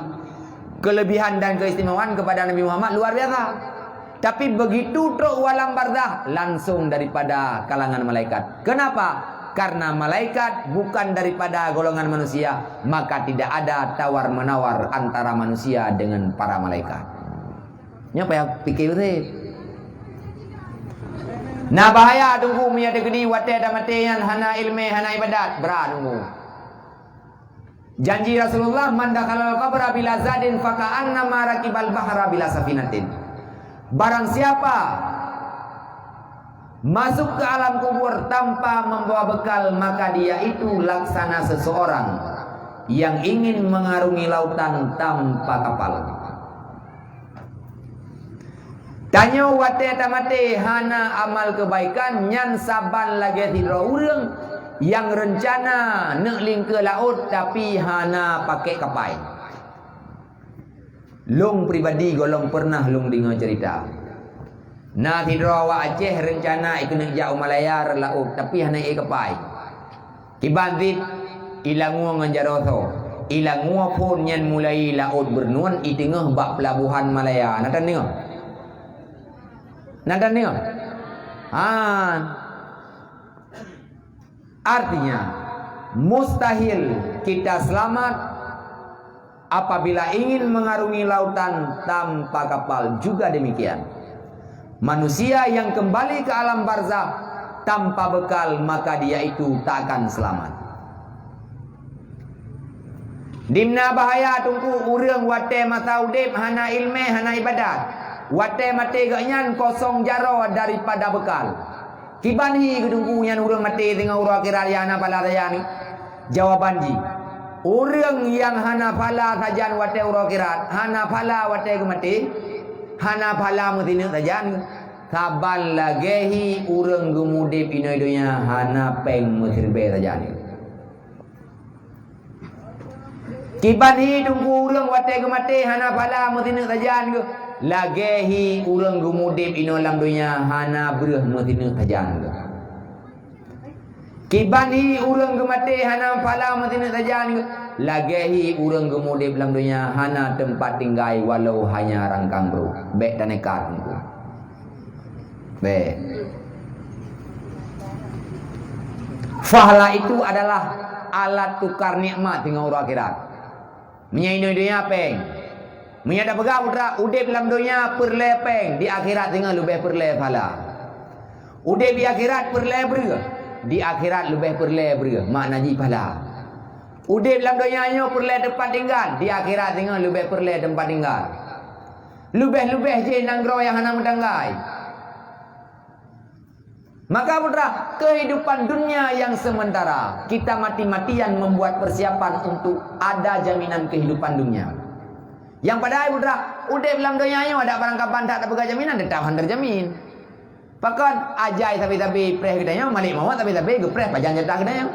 kelebihan dan keistimewaan kepada Nabi Muhammad luar biasa. Tapi begitu trok u alam barzakh, langsung daripada kalangan malaikat. Kenapa? Karena malaikat bukan daripada golongan manusia, maka tidak ada tawar-menawar antara manusia dengan para malaikat. Nyoe payah pike beutôi. Na bahaya teungku meunyoe teukeudi watée tamaté nyan hana iéleumé, hana ibadat, brat teungku. Janji Rasulullah, "Man dakhalal qabra bila zadin faka'annama rakibal bahra bila safinatin." Barang siapa masuk ke alam kubur tanpa membawa bekal, maka dia itu laksana seseorang yang ingin mengarungi lautan tanpa kapal. Tanyoe watée tamaté hana amal keubaikan, nyan saban lagée sidroe ureuëng nyang reuncana neuk lingkeu laôt tapi hana pakék kapai. Lôn pribadi gohlom peureunah lôn deungoe ceurita. Na sidroe awak Aceh reuncana ikeuneuk jak u Malaya rot laôt, tapi hana ék kapai. Kiban cit, ilangue ngon jaroe soe. Ilangue phon nyan mulai laôt Beureunuen iteungoh bak peulabohan Malaya. Na tan deungoe? Na tan deungoe? Ha. Artinya, mustahil kita selamat apabila ingin mengarungi lautan tanpa kapal juga demikian. Manusia yang kembali ke alam barzakh tanpa bekal, maka dia itu tak akan selamat. Dimna bahaya teungku ureuëng watée masa udeb hana iéleumé, hana ibadat. Watée maté gobnyan kosong jaroe daripada bekal. Kiban hi keu teungku nyan ureuëng maté deungon uroe akhirat nyang hana phala sajan? Jawaban jih, ureuëng nyang hana phala sajan watée uroe akhirat, hana phala watée geumaté, hana phala meusineuk sajan, saban lagée hi ureuëng geumudeb inoe donya hana péng meusiribée sajan. Kiban hi Teungku ureuëng watée geumaté hana pahala meusineuk sajan geuh, lagée hi ureuëng geumudeb inoe lam donya hana breueh meusineuk sajan geuh. Kiban hi ureuëng geumaté hana pahala meusineuk sajan geuh, lagée hi ureuëng geumudeb lam donya hana teumpat tinggai walau hanya rangkang brôk. Bék tanekat Teungku. Bék. Pahala itu adalah alat tukar nikmat singoh uroe akhirat. Meunyoe inoe donya péng. Meunyoe tapeugah putra, udeb lam donya peureulée péng, di akhirat singoh leubeh peureulée pahala. Udeb di akhirat peureulée breueh, di akhirat leubeh peureulée breueh, makna jih pahala. Udeb lam donya nyoe peureulée teumpat tinggai, di akhirat singoh leubeh peureulée teumpat tinggai. Leubeh-leubeh jih nanggroe nyang hana meutanggai. Maka putra, kehidupan dunia yang sementara, kita mati-matian membuat persiapan untuk ada jaminan kehidupan dunia. Nyang padahai putra, udeb lam donya nyoe adak barangkapan that tapeugah jaminan, teutap hana teujamin. Pakon ajai sabe-sabe preh geutanyoe, malek mawöt sabe-sabe geupreh pajan jatah geutanyoe.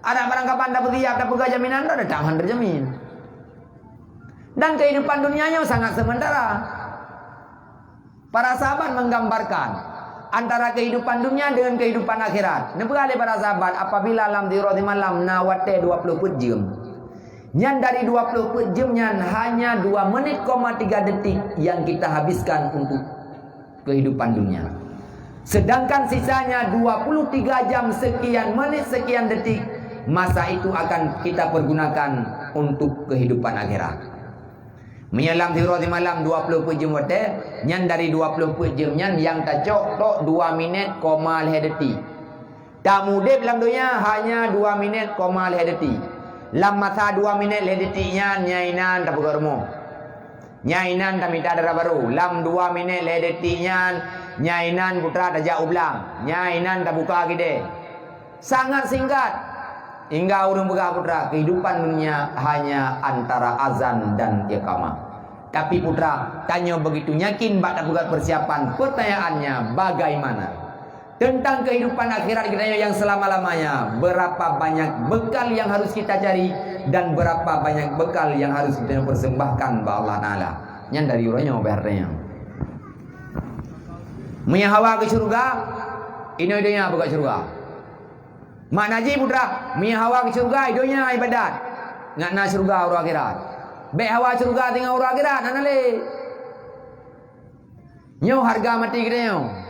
Adak barangkapan tapeusiap tapeugah jaminan, teutap hana teujamin. Dan kehidupan dunia nyoe sangat sementara. Para sahabat menggambarkan antara kehidupan dunia dengan kehidupan akhirat. Neupeugah lé para sahabat, apabila lam sidroe simalam na watée dua ploh peuet jeuem, nyan dari dua ploh peuet jeuem nyan hanya dua menit koma tiga detik yang kita habiskan untuk kehidupan dunia. Sedangkan sisanya dua puluh tiga jam sekian menit sekian detik, masa itu akan kita pergunakan untuk kehidupan akhirat. Meunyoe lam sidroe simalam dua ploh peuet jeuem watée, nyan dari dua ploh peuet jeuem nyan nyang tacok tok dua minét koma lhée detik. Tamudeb lam donya hanya dua minét koma lhée detik. Lam masa dua minét lhée detik nyan, nyang inan tapeugöt rumoh. Nyang inan tamita dara barô. Lam dua minét lhée detik nyan, nyang inan putra tajak u blang. Nyang inan tabuka keudée. Sangat singkat. Hingga ureuëng peugah putra, kehidupan dunia hanya antara azan dan iqamah. Tapi putra, tanyoe begitu yakin bak tapeugöt persiapan. Pertanyaannya, bagaimana? Tentang kehidupan akhirat geutanyoe yang selama-lamanya, berapa banyak bekal yang harus kita cari dan berapa banyak bekal yang harus kita persembahkan bak Allah Taala? Nyan dari uroe nyoe bak uroe nyoe. Meunyoe hawa keu syeuruga, inoe donya bak syeuruga. Makna jih putra, meunyoe hawa keu syeuruga, donya ibadat. Ngat na syeuruga uroe akhirat. Bék hawa syeuruga teungoh uroe akhirat, hana lé. Nyoe hareuga maté geutanyoe.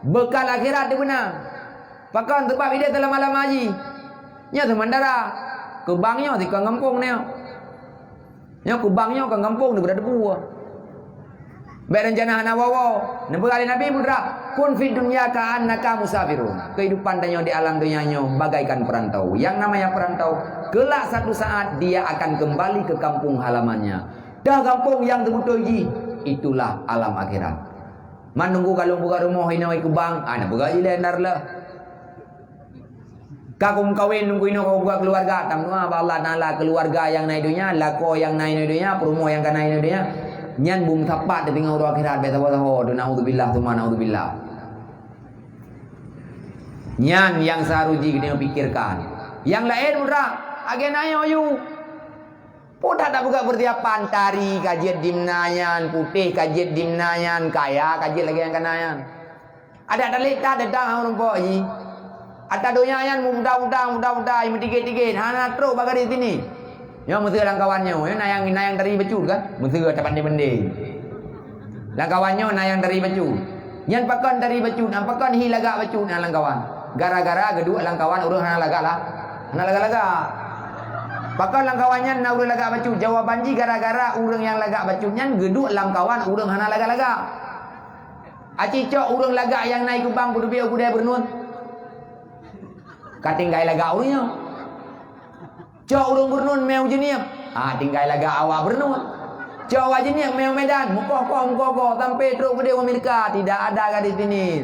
Bekal akhirat dibeuna. Pakon? Sabab ideh teulama-lama jih. Nyoe seumandara. Keubang nyoe sikon gampông nyoe. Nyoe keubang nyoe kon gampông neubeuda debu. Bék rencana hana woe-woe. Neupeugah lé Nabi putra, "Kun fid dunya ka'annaka musafirun." Kehidupan tanyoe di alam donya nyoe bagaikan perantau. Yang namanya perantau, kelak satu saat dia akan kembali ke kampung halamannya. Dah gampông nyang teubeutôi jih, itulah alam akhirat. Man nunggu ka lôn peugah rumoh inoe keubang, ah, na peugah ilée ndar leh. Ka kumeukawen nunggu inoe ka buka keuluwarga, tameudoa bak Allah Taala keuluwarga nyang na i donya, lakoe nyang na i donya, peurumoh nyang ka na i donya. Nyan bum sapat teutinggai uroe akhirat bék saho-saho, naudzubillah tsumma naudzubillah. Nyan nyang seuharus jih geutanyoe pikirkan. Nyang laén putra, agen ayo yu. Peue that tapeugah peursiapan, tari ka jeuet dimna nyan, putéh ka jeuet dimna nyan, kaya ka jeuet lagée nyang kana nyan. Adak talét that teutap hana meurumpok jih. Ata donya nyan muda-muda, muda-muda, meutigét-tigét, hana trok bak garéh sini. Nyoe meuseu lam kawan nyoe, na nyang, na nyang tari bacut kan? Meuseu tapandé-pandé. Lam kawan nyoe na nyang tari bacut. Nyan pakon tari bacut, ah, pakon hi lagak bacut, ah, lam kawan. Gara-gara geuduek lam kawan ureuëng hana lagak lah. Hana lagak-lagak. Pakon lam kawan nyan na ureuëng lagak bacut? Jawaban jih gara-gara ureuëng nyang lagak bacut nyan geuduek lam kawan ureuëng hana lagak-lagak. Aci cok ureuëng lagak nyang na i keubang peuteubiet u keudée beureuneun. Ka tinggai lagak ureuëng nyoe. Cok ureuëng beureuneun meu Jeunieb, ah, tinggai lagak awak beureuneun. Cok awak Jeunieb meu Medan, meukoh-koh, meukoh-koh, sampai trok keudeh u Amerika, tidak ada gadis binis.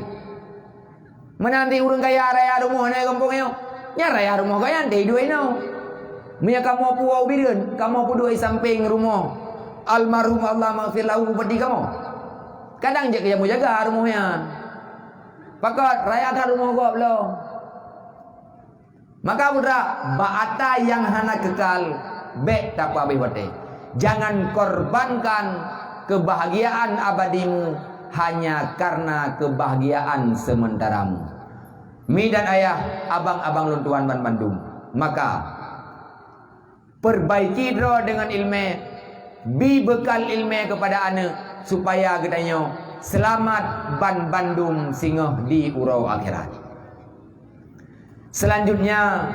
Meunan di ureuëng kaya raya rumoh na gampông nyoe. Nyan raya rumoh gobnyan deh duek inoe. Meunyoe kamoe puwoe u Bireuen, kamoe peuduek i sampéng rumoh almarhum Allah maghfir lahu bupati kamoe. Kadang jeuet keu jamu jaga rumoh nyan. Pakon raya that rumoh gob lom. Maka putra, bak ata nyang hana keukal, Bék tapeuhabéh watée. Jangan korbankan keubahgiaan abadimu hanya karna keubahgiaan seumeuntaramu. Mi dan ayah, abang-abang lôn tuan banmandum, maka peurbaiki droe deungon iéleumé, bi beukal iéleumé keupada aneuëk, supaya geutanyoe seulamat banmandum singoh di uroe akhirat. Seulanjutnya,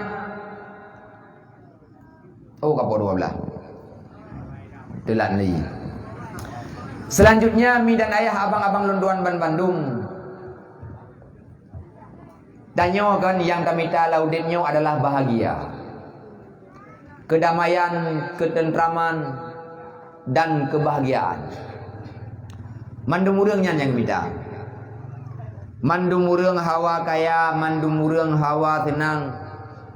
oh, kapok dua belas. Teulat lé. Seulanjutnya, mi dan ayah, abang-abang lôn tuan banmandum, tanyoe kan nyang tamita lam udeb nyoe adalah bahagia, keudamaian, keuteuntraman, dan keubahgiaan. Mandum ureuëng nyan nyang mita. Mandum ureuëng hawa kaya, mandum ureuëng hawa seunang,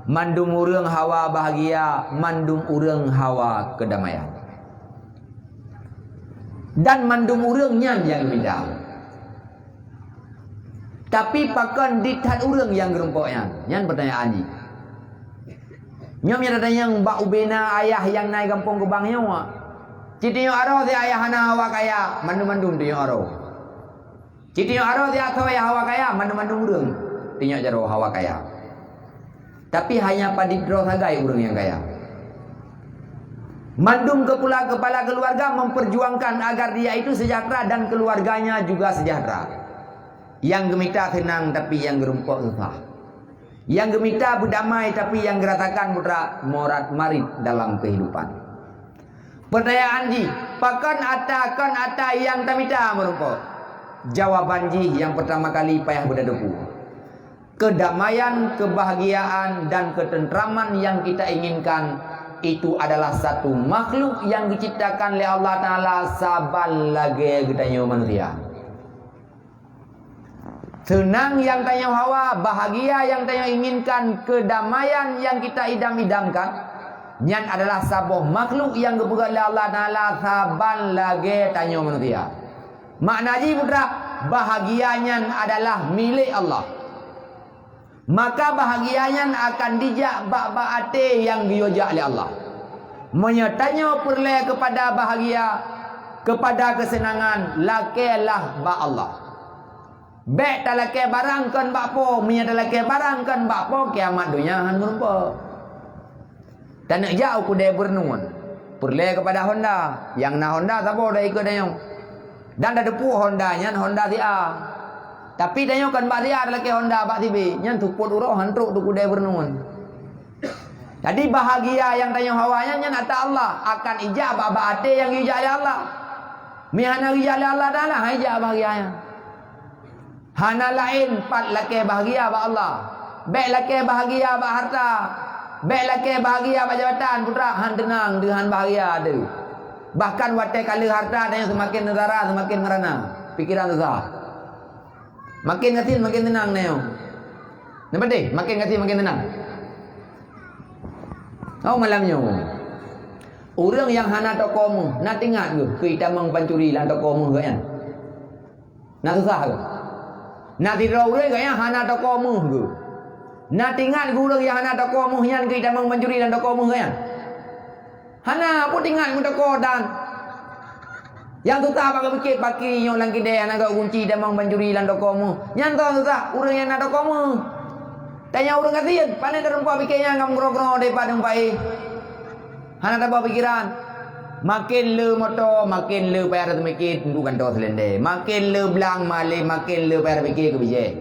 mandum ureuëng hawa bahgia, mandum ureuëng hawa keudamaian. Dan mandum ureuëng nyan nyang mita. Tapi pakon di that ureuëng nyang geurumpok nyan? Nyan peutanyaan jih. Nyoe meunyoe tatanyong bak ubena ayah nyang na i gampông Geubang nyoe, cit teunyoe aroe si ayah hana hawa kaya, mandum-mandum teunyoe aroe. Cit teunyoe aroe si asoe ayah hawa kaya, mandum-mandum ureuëng teunyoe jaroe hawa kaya. Tapi hanya padit droe sagai ureuëng nyang kaya. Mandum kepala, kepala keluarga memperjuangkan agar dia itu sejahtera dan keluarganya juga sejahtera. Nyang geumita seunang, tapi nyang geurumpok susah. Nyang geumita beudamai, tapi nyang geurasakan mudarat morat marit dalam kehidupan. Peutanyaan jih, pakon ata, kon ata nyang tamita meurumpok? Jawaban jih nyang peurtama kali payah beudadeupu. Keudamaian, keubahgiaan, dan keuteuntraman nyang kita inginkan, itu adalah satu makhluk nyang geuciptakan lé Allah Taala saban lagée geutanyoe manusia. Seunang nyang tanyoe hawa, bahagia nyang tanyoe inginkan, keudamaian nyang kita idam-idamkan, nyan adalah saboh makhluk nyang geupeugét lé Allah Taala saban lagée tanyoe manusia. Makna jih putra, bahagia nyan adalah milék Allah. Maka bahagia nyan akan jijak bak-bak até nyang geuyue jak lé Allah. Meunyoe tanyoe peureulée keupada bahagia, keupada keuseunangan, lakée lah bak Allah. Bék talakée barang kon bak po, meunyoe talakée barang kon bak po, kiamat donya hán meurumpok. Taneuk jak u keudée beureunuan, peureulée keupada honda. Nyang na honda saboh dai keu dayong. Dan tateupeue honda nyan honda si A. Tapi tanyoe kon bak si A talakée honda, bak si B, nyan seupôt uroe hán trok u keudée beureunuan. Jadi bahagia nyang tanyoe hawa nyan, nyan ata Allah, akan ijak bak-bak até nyang geuyue jak lé Allah. Meuhana geuyue jak lé Allah Taala, hán ijak bahagia nyan. Hana laén pat lakée bahagia bak Allah. Bék lakée bahagia bak hareuta. Bék lakée bahagia bak jabatan, putra, hán teunang deuh, hán bahagia deuh. Bahkan watée ka le hareuta, tanyoe seumaken seungsara, seumaken meurana, pikeran susah. Maken gasien maken teunang nyoe. Nyan pat deh, maken gasien maken teunang. Oh, malam nyoe, ureuëng nyang hana toko méuh, na teuingat geuh keu itamong pancuri lam toko méuh geuh nyan? Na susah geuh? Na sidroe ureuëng geuh nyang hana toko méuh geuh? Na teuingat geuh ureuëng nyang hana toko méuh nyan keu itamong pancuri lam toko méuh geuh nyan? Hana, peue teuingat meutoko dan nyang susah bak geupiké paki nyoe lam keudée hana geukunci tamong pancuri lam toko méuh. Nyan toh susah ureuëng nyang na toko méuh. Tanyoe ureuëng gasien, pane tarumpok piké nyan ngam groe-groe daripada meubaéh. Hana tabah pikeran. Maken le moto, maken le payah taseumikét untuk gantoe seulendé. Maken le blang malée, maken le payah tapiké keu bijéh.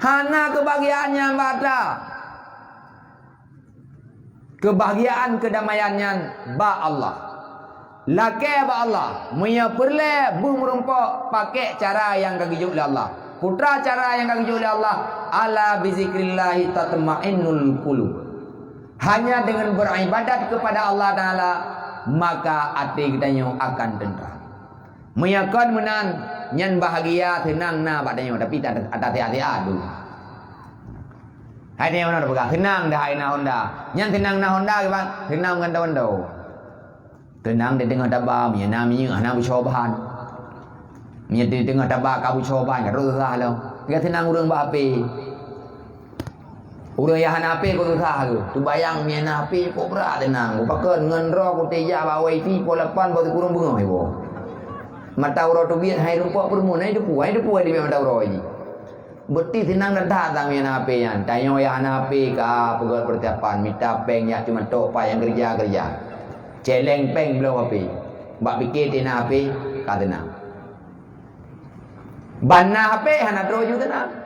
Hana keubahgiaan nyan bak atra. Keubahgiaan keudamaian nyan bak Allah. Lakée bak Allah, meunyoe peureulée beuh meurumpok pakék cara nyang ka geujok lé Allah. Peue cara nyang ka geujok lé Allah? "Ala bizikrillahi tatmainnul qulub." Hanya dengan beribadat kepada Allah Taala, maka até geutanyoe akan teuntram. Meunyoe kon meunan, nyan bahagia seunang na bak tanyoe, tapi ta-, ata siat-siat dulu. Hai tanyoe na teupeugah, seunang dah hai na honda. Nyan seunang na honda, kiban? Seunang ngon daun-daun. Seunang di teungoh taba, meunyoe na minyeuk hana beusoe ban. Meunyoe di teungoh taba ka beusoe ban, ka rôh susah lom. Ka seunang ureuëng bak api. Ureuëng nyang hana H P kok susah tu. Teubayang meunyo na H P kok brat teunang. Pakon ngon droe kuteuka bak wifi pukon lapan bak sikureueng beungoh iboh. Mata uroe teubiet hai rumpok peurumoh, hai depu, hai depu hai teubiet mata uroe jih. Beuti seunang that-that meunyo na H P nyan. Tanyoe nyang hana H P ka peugöt peursiapan, mita péng nyak cuma tok pat nyang keureuja-keureuja. Celeng péng bloe H P. Bak pike teuh na H P ka teunang. Ban na H P hana trok ju teunang.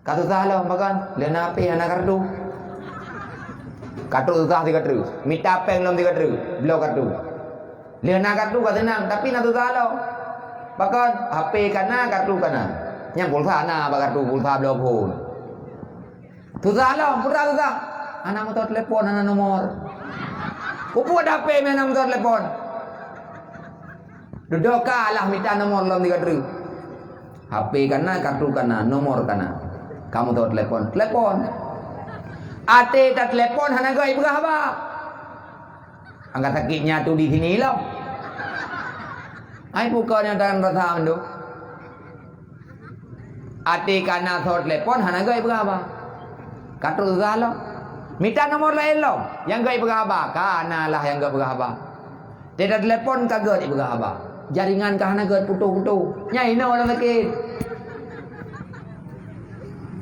Ka susah lom, pakon? Lheueh na H P hana kartu. Kartu susah sigoe treuk. Mita péng lom sigoe treuk. Bloe kartu. Lheueh na kartu ka seunang, tapi na susah lom. Pakon? H P ka na, kartu ka na. Nyang pulsa na bak kartu, pulsa bloe phon. Susah lom, pulsa susah. Hana meuseutôt telepon, hana nomor. Peue buet H P meuhana meuseutôt telepon? Dudoe ka lah mita nomor lom sigoe treuk. H P ka na, kartu ka na, nomor ka na. Ka meuseutôt telepon. Telepon. Até tatelepon hana göt ipeugah haba. Angkat sakit nyatu di sini lom. Ai peue kau nyang tangan rasa mandum. Até ka na seutôt telepon hana göt ipeugah haba. Ka trok susah lom. Mita nomor laén lom. Nyang göt ipeugah haba. Ka na lah nyang göt ipeugah haba. Teuka telepon ka göt ipeugah haba. Jaringan ka hana göt, putôh-putôh. Nyan inoe ureuëng sakét.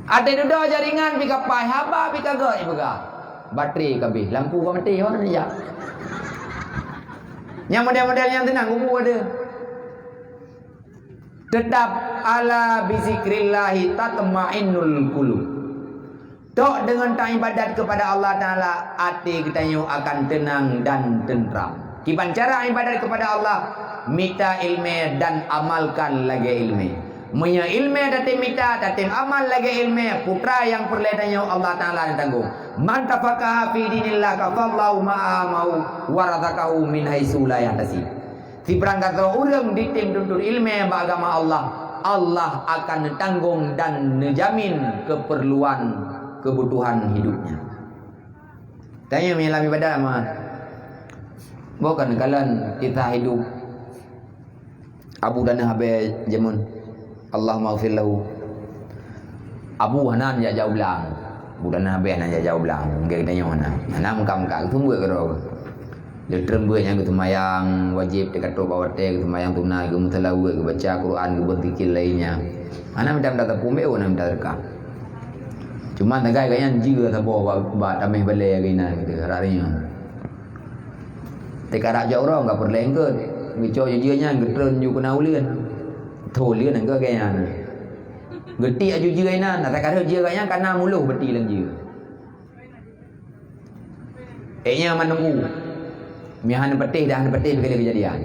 Até dudoe jaringan pih ka paih, haba pih ka göt ipeugah. Baterai ka abéh, lampu ka maté, ho na jak. Nyang model-model nyan teunang kubu ada. Tetap, "Ala bizikrillahi tatmainnul qulub." Tok deungon taibadat keupada Allah Taala, até geutanyoe akan teunang dan teuntram. Kiban cara ibadat keupada Allah, mita iéleumé dan amalkan lagée iéleumé. Meunyoe iéleumé tatem mita, tatem amal lagée iéleumé, putra nyang peureulée tanyoe Allah Taala neutanggong. "Man tafaqaha fi dinillah kafallahu ma'amahu wa razaqahu min haitsu la yahtasib." Sibarang gasoe ureuëng jitem tuntut iéleumé bak agama Allah, Allah akan neutanggong dan neujamin keupeurluan keubutuhan hidupnya. Tanyoe meunyo lam ibadat mah, boh kan kalon kisah hidup Abu Dhanah Abee jameun. Allahumma ghfir lahu. Abu hana jak-jak u blang. Abu Dhanah Abee hana jak-jak u blang. Mungken geutanyoe hana. Hana meukat-meukat, geuseumeubeuet keudroe. Lheueh treun beuet nyan geuseumayang wajéb, teuka trok bak watée, geuseumayang sunat, geumeuseulaweuet, geubaca Quran, geubeuet zikir laén nyan. Hana mita-mita sapeue, hana mita seudeukah. Cuma sagai gobnyan jeuet saboh bak, bak taméh balée geuh inan gitu, rari nyan. Teuka rab jak uroe, ka peureulée eungkôt. Geucok jijeuet nyan, geutreun ju keunan uleuen. Tho uleuen eungkôt gobnyan. Geutiek aju jeuet inan, ata ka rhot jeuet gobnyan, ka na muloh beuti lam jeuet. Eh, nyan mandum u. Meuhana patéh, dah hana patéh, beugalak keujadian.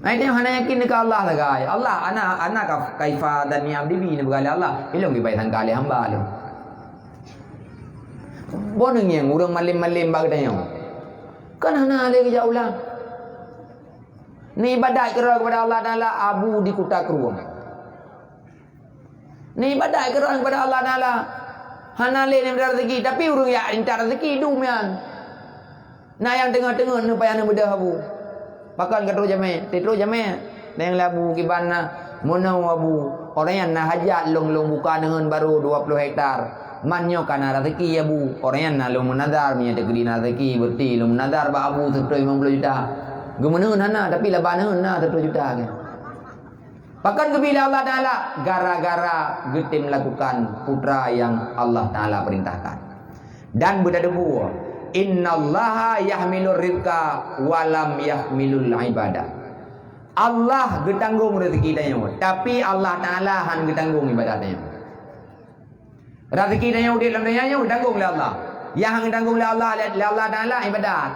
Ai, tanyoe hana yakin keu Allah sagai. Allah, ana, ana ka, kaifa dhanni abdi bi, neubeugalak Allah. Ilong dibai sangka lé hamba lôn. Boh neungieng ureuëng malém-malém bak geutanyoe. Kan hana lé geujak ulang. Neuibadat keudroe keupada Allah Taala, Abu di kuta krueng. Neuibadat keudroe keupada Allah Taala. Hana lé neumita rezeki, tapi ureuëng jak intat rezeki dum nyan. Na nyang teungoh-teungoh neupayah neumeudoh Abu. Pakon ka trok jamé? Teutrok jamé. Neng lé Abu kiban na, meunoe Abu, orang nyan na hajat lôn, lôn buka neuheun barô dua ploh hektar. Man nyoe ka na rezeki Abu, orang nyan na lôn meunadar, meunyoe teukeudi na rezeki, berarti lôn meunadar bak Abu seratus lima puluh juta. Geumeuneun hana, tapi laba neuheun na seratus juta. Pakon geubri lé Allah Taala? Gara-gara geutem lakukan putra nyang Allah Taala perintahkan. Dan beuteupeue, "Innallaha yahmilur rizqa wa lam yahmilul ibadah." Allah geutanggong rezeki tanyoe, tapi Allah Taala han geutanggong ibadat tanyoe. Rezeki tanyoe udeb lam donya nyoe geutanggong lé Allah. Nyang han geutanggong lé Allah, lé, lé Allah Taala ibadat.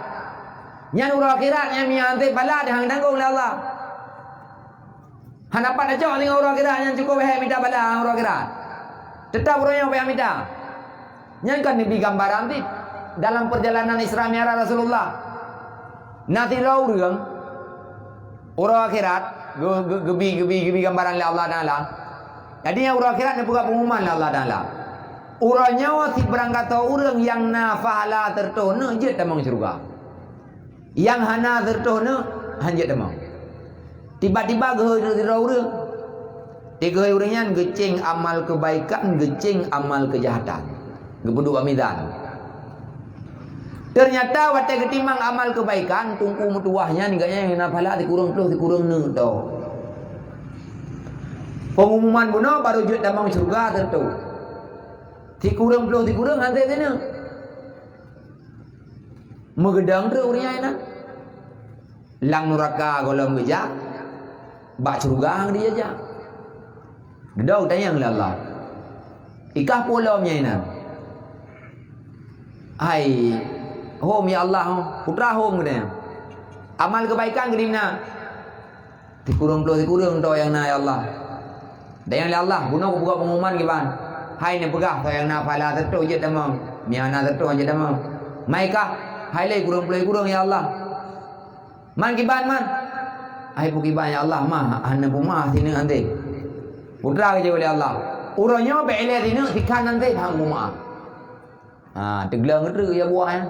Nyan uroe akhirat nyan, meunyo han sép bala, han geutanggong lé Allah. Hana pat tacok singoh uroe akhirat, nyan cukup hék mita bala uroe akhirat. Teutap uroe nyoe payah mita. Nyan kan neubi gambaran cit dalam perjalanan Isra Mi'raj Rasulullah. Na sidroe ureuëng uroe akhirat geu-, geu-, geubi, geubi, geubi gambaran lé Allah Taala. Jadi, nyang uroe akhirat neupeugah pengumuman lé Allah Taala. Uroe nyoe sibarang gasoe ureuëng nyang na pahala seratus neuk jeuet tamong syeuruga. Nyang hana seratus neuk han jeuet tamong. Tiba-tiba geuhôi sidroe ureuëng. Di keuhai ureuëng nyan geucéng amal keubaikan, geucéng amal keujahatan. Geupeuduek bak mizan. Teunyata watée geutimang amal keubaikan, teungku meutuwah nyan geuh nyan na phala sikureueng ploh sikureueng neuk to. Peungumuman bunoe barô jeuet tamong syeuruga teutu. Sikureueng ploh sikureueng hase sineuk. Meugeudong treuk ureuëng nyan inan. Lam nuraka gohlom geujak, bak syeuruga han geujak. Geudong tanyong lé Allah. Ikah peue lom nyan inan? Hai, hom ya Allah, putra hom geude. Amal keubaikan geude na. Sikureueng ploh sikureueng to nyang na ya Allah. Dan nyang lé Allah, bunoe kupeugah peungumuman kiban. Hai neupeugah to nyang na phala seutoh jeuet tamong, mia na seutoh jeuet tamong. Mai kah, hai lé kureueng ploh sikureueng ya Allah. Man kiban man. Hai peue kiban ya Allah, mah hana peumah sineuk anté. Putra geujaweueb lé Allah. Uroe nyoe bék ilée sineuk sikhan anté han peumah. Ha, teugleng treuk ya buah nyan.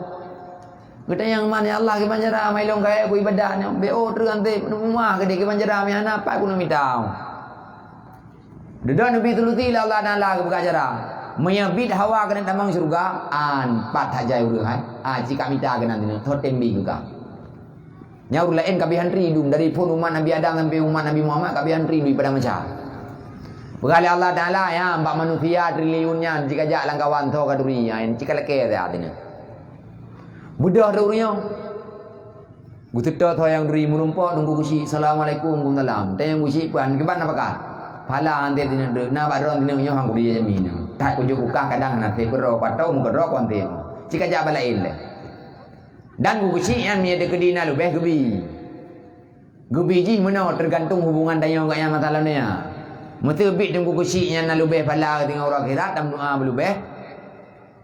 Geutanyong man ya Allah kiban cara mai lôn kayée ku ibadah nyoe. Bék oh treuk anté peumah keudeh kiban cara meuhana pat ku neumita. Dudoe neubi solusi lé Allah Taala geupeugah cara. Meunyoe biet hawa keuneuk tamong syeuruga, an pat that jai ureuëng hai. Ah, cika mita keunan sineuk, thot tembi geuka. Nyan ureuëng laén ka bri antri dum, dari phon umat Nabi Adam sampai umat Nabi Muhammad ka bri antri dum pada macam. Peugah lé Allah Taala, ya, bak manusia triliun nyan jika jak lam kawan tho ka turi, ya, jika leke saja teuneuk. Beudôh tu ureuëng nyoe. Geuseutôt tho nyang turi meurumpok teungku keuchik, "Assalamualaikum." "Waalaikumsalam." Tanyong keuchik, "Puan, kiban apakah?" "Phala anté teuneuk, na bak droe teuneuk nyoe han kuri jamin." That kujok bukah kadang na teukeudroe patong meukeudroe kon teuh. Cika jak balaén lé. Dan ku keuchik nyan meunyoe teukeudi na leubeh geubi. Geubi jih meunoe teugantung hubungan tanyoe gobnyan masa lam donya. Meuseubiet teungku keuchik nyan na leubeh phala teungoh uroe akhirat dan meudoa beuleubeh,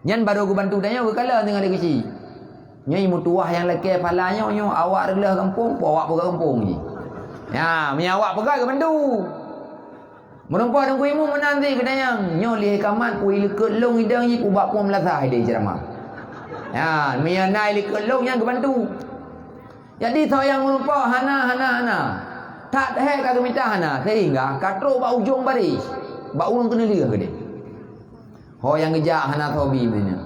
nyan barô geubantu tanyoe geukalon teungoh lé keuchik. Nyoe meutuwah nyang lakée phala nyoe, nyoe awak reuloh gampông, po awak peugah gampông jih. Ya, meunyoe awak peugah geubantu. Meurumpok teungku imum meunan cit geutanyong, "Nyoe lheueh kamat ku ileukeut lông idong jih kubak phon meulasah ideh ceramah." Nyan, meunyoe na ileukeut lông nyan geubantu. Jadi soe nyang meurumpok hana, hana, hana. That hék ka geumita hana, sehingga ka trok bak ujong baréh, bak ureuëng keuneulheueh keudeh. Ho nyang geujak hana soe bi meunyoe.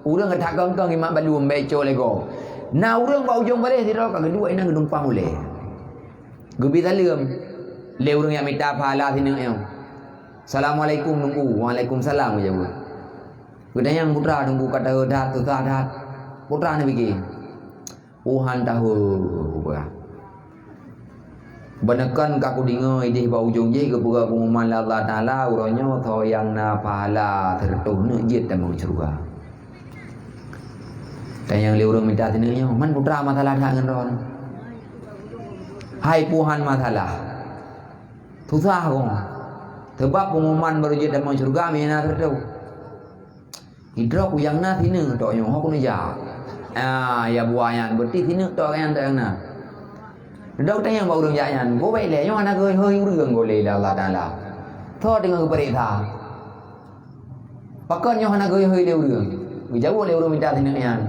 Ureuëng ka that kong-kong imat balum bék cok lé gob. Na ureuëng bak ujong baréh sidroe ka geuduek inan geudumpang ulée. Geubi saleuem lé ureuëng nyang mita phala sineuk nyoe. "Assalamualaikum, Teungku." "Waalaikumsalam," geujaweueb. Geutanyong putra teungku ka taheu that, susah that. Putra neupiké, "Tuhan taheu," geupeugah. "Beuneukon ka kudeungoe ideh bak ujong jih geupeugah peungumuman lé Allah Taala, uroe nyoe soe nyang na phala seureutôh neuk jeuet tamong syeuruga." Tanyong lé ureuëng mita sineuk nyoe, "Man putra masalah that ngon droe?" "Hai puhan masalah. Susah kong. Sabab peungumuman barô jeuet tamong syeuruga meunan seureutôh. Sidroe ku nyang na sineuk tok nyoe ho keuneuk jak." Ah, ya buah nyan, beuti sineuk tok nyang tok nyang na. Dudoe tanyong bak ureuëng jak nyan, "Gob bék lé nyoe hana geuhôi ureuëng gob lé lé Allah Taala. Soe teungoh geupareksa?" "Pakon nyoe hana geuhôi lé ureuëng?" Geujaweueb lé ureuëng mita sineuk nyan,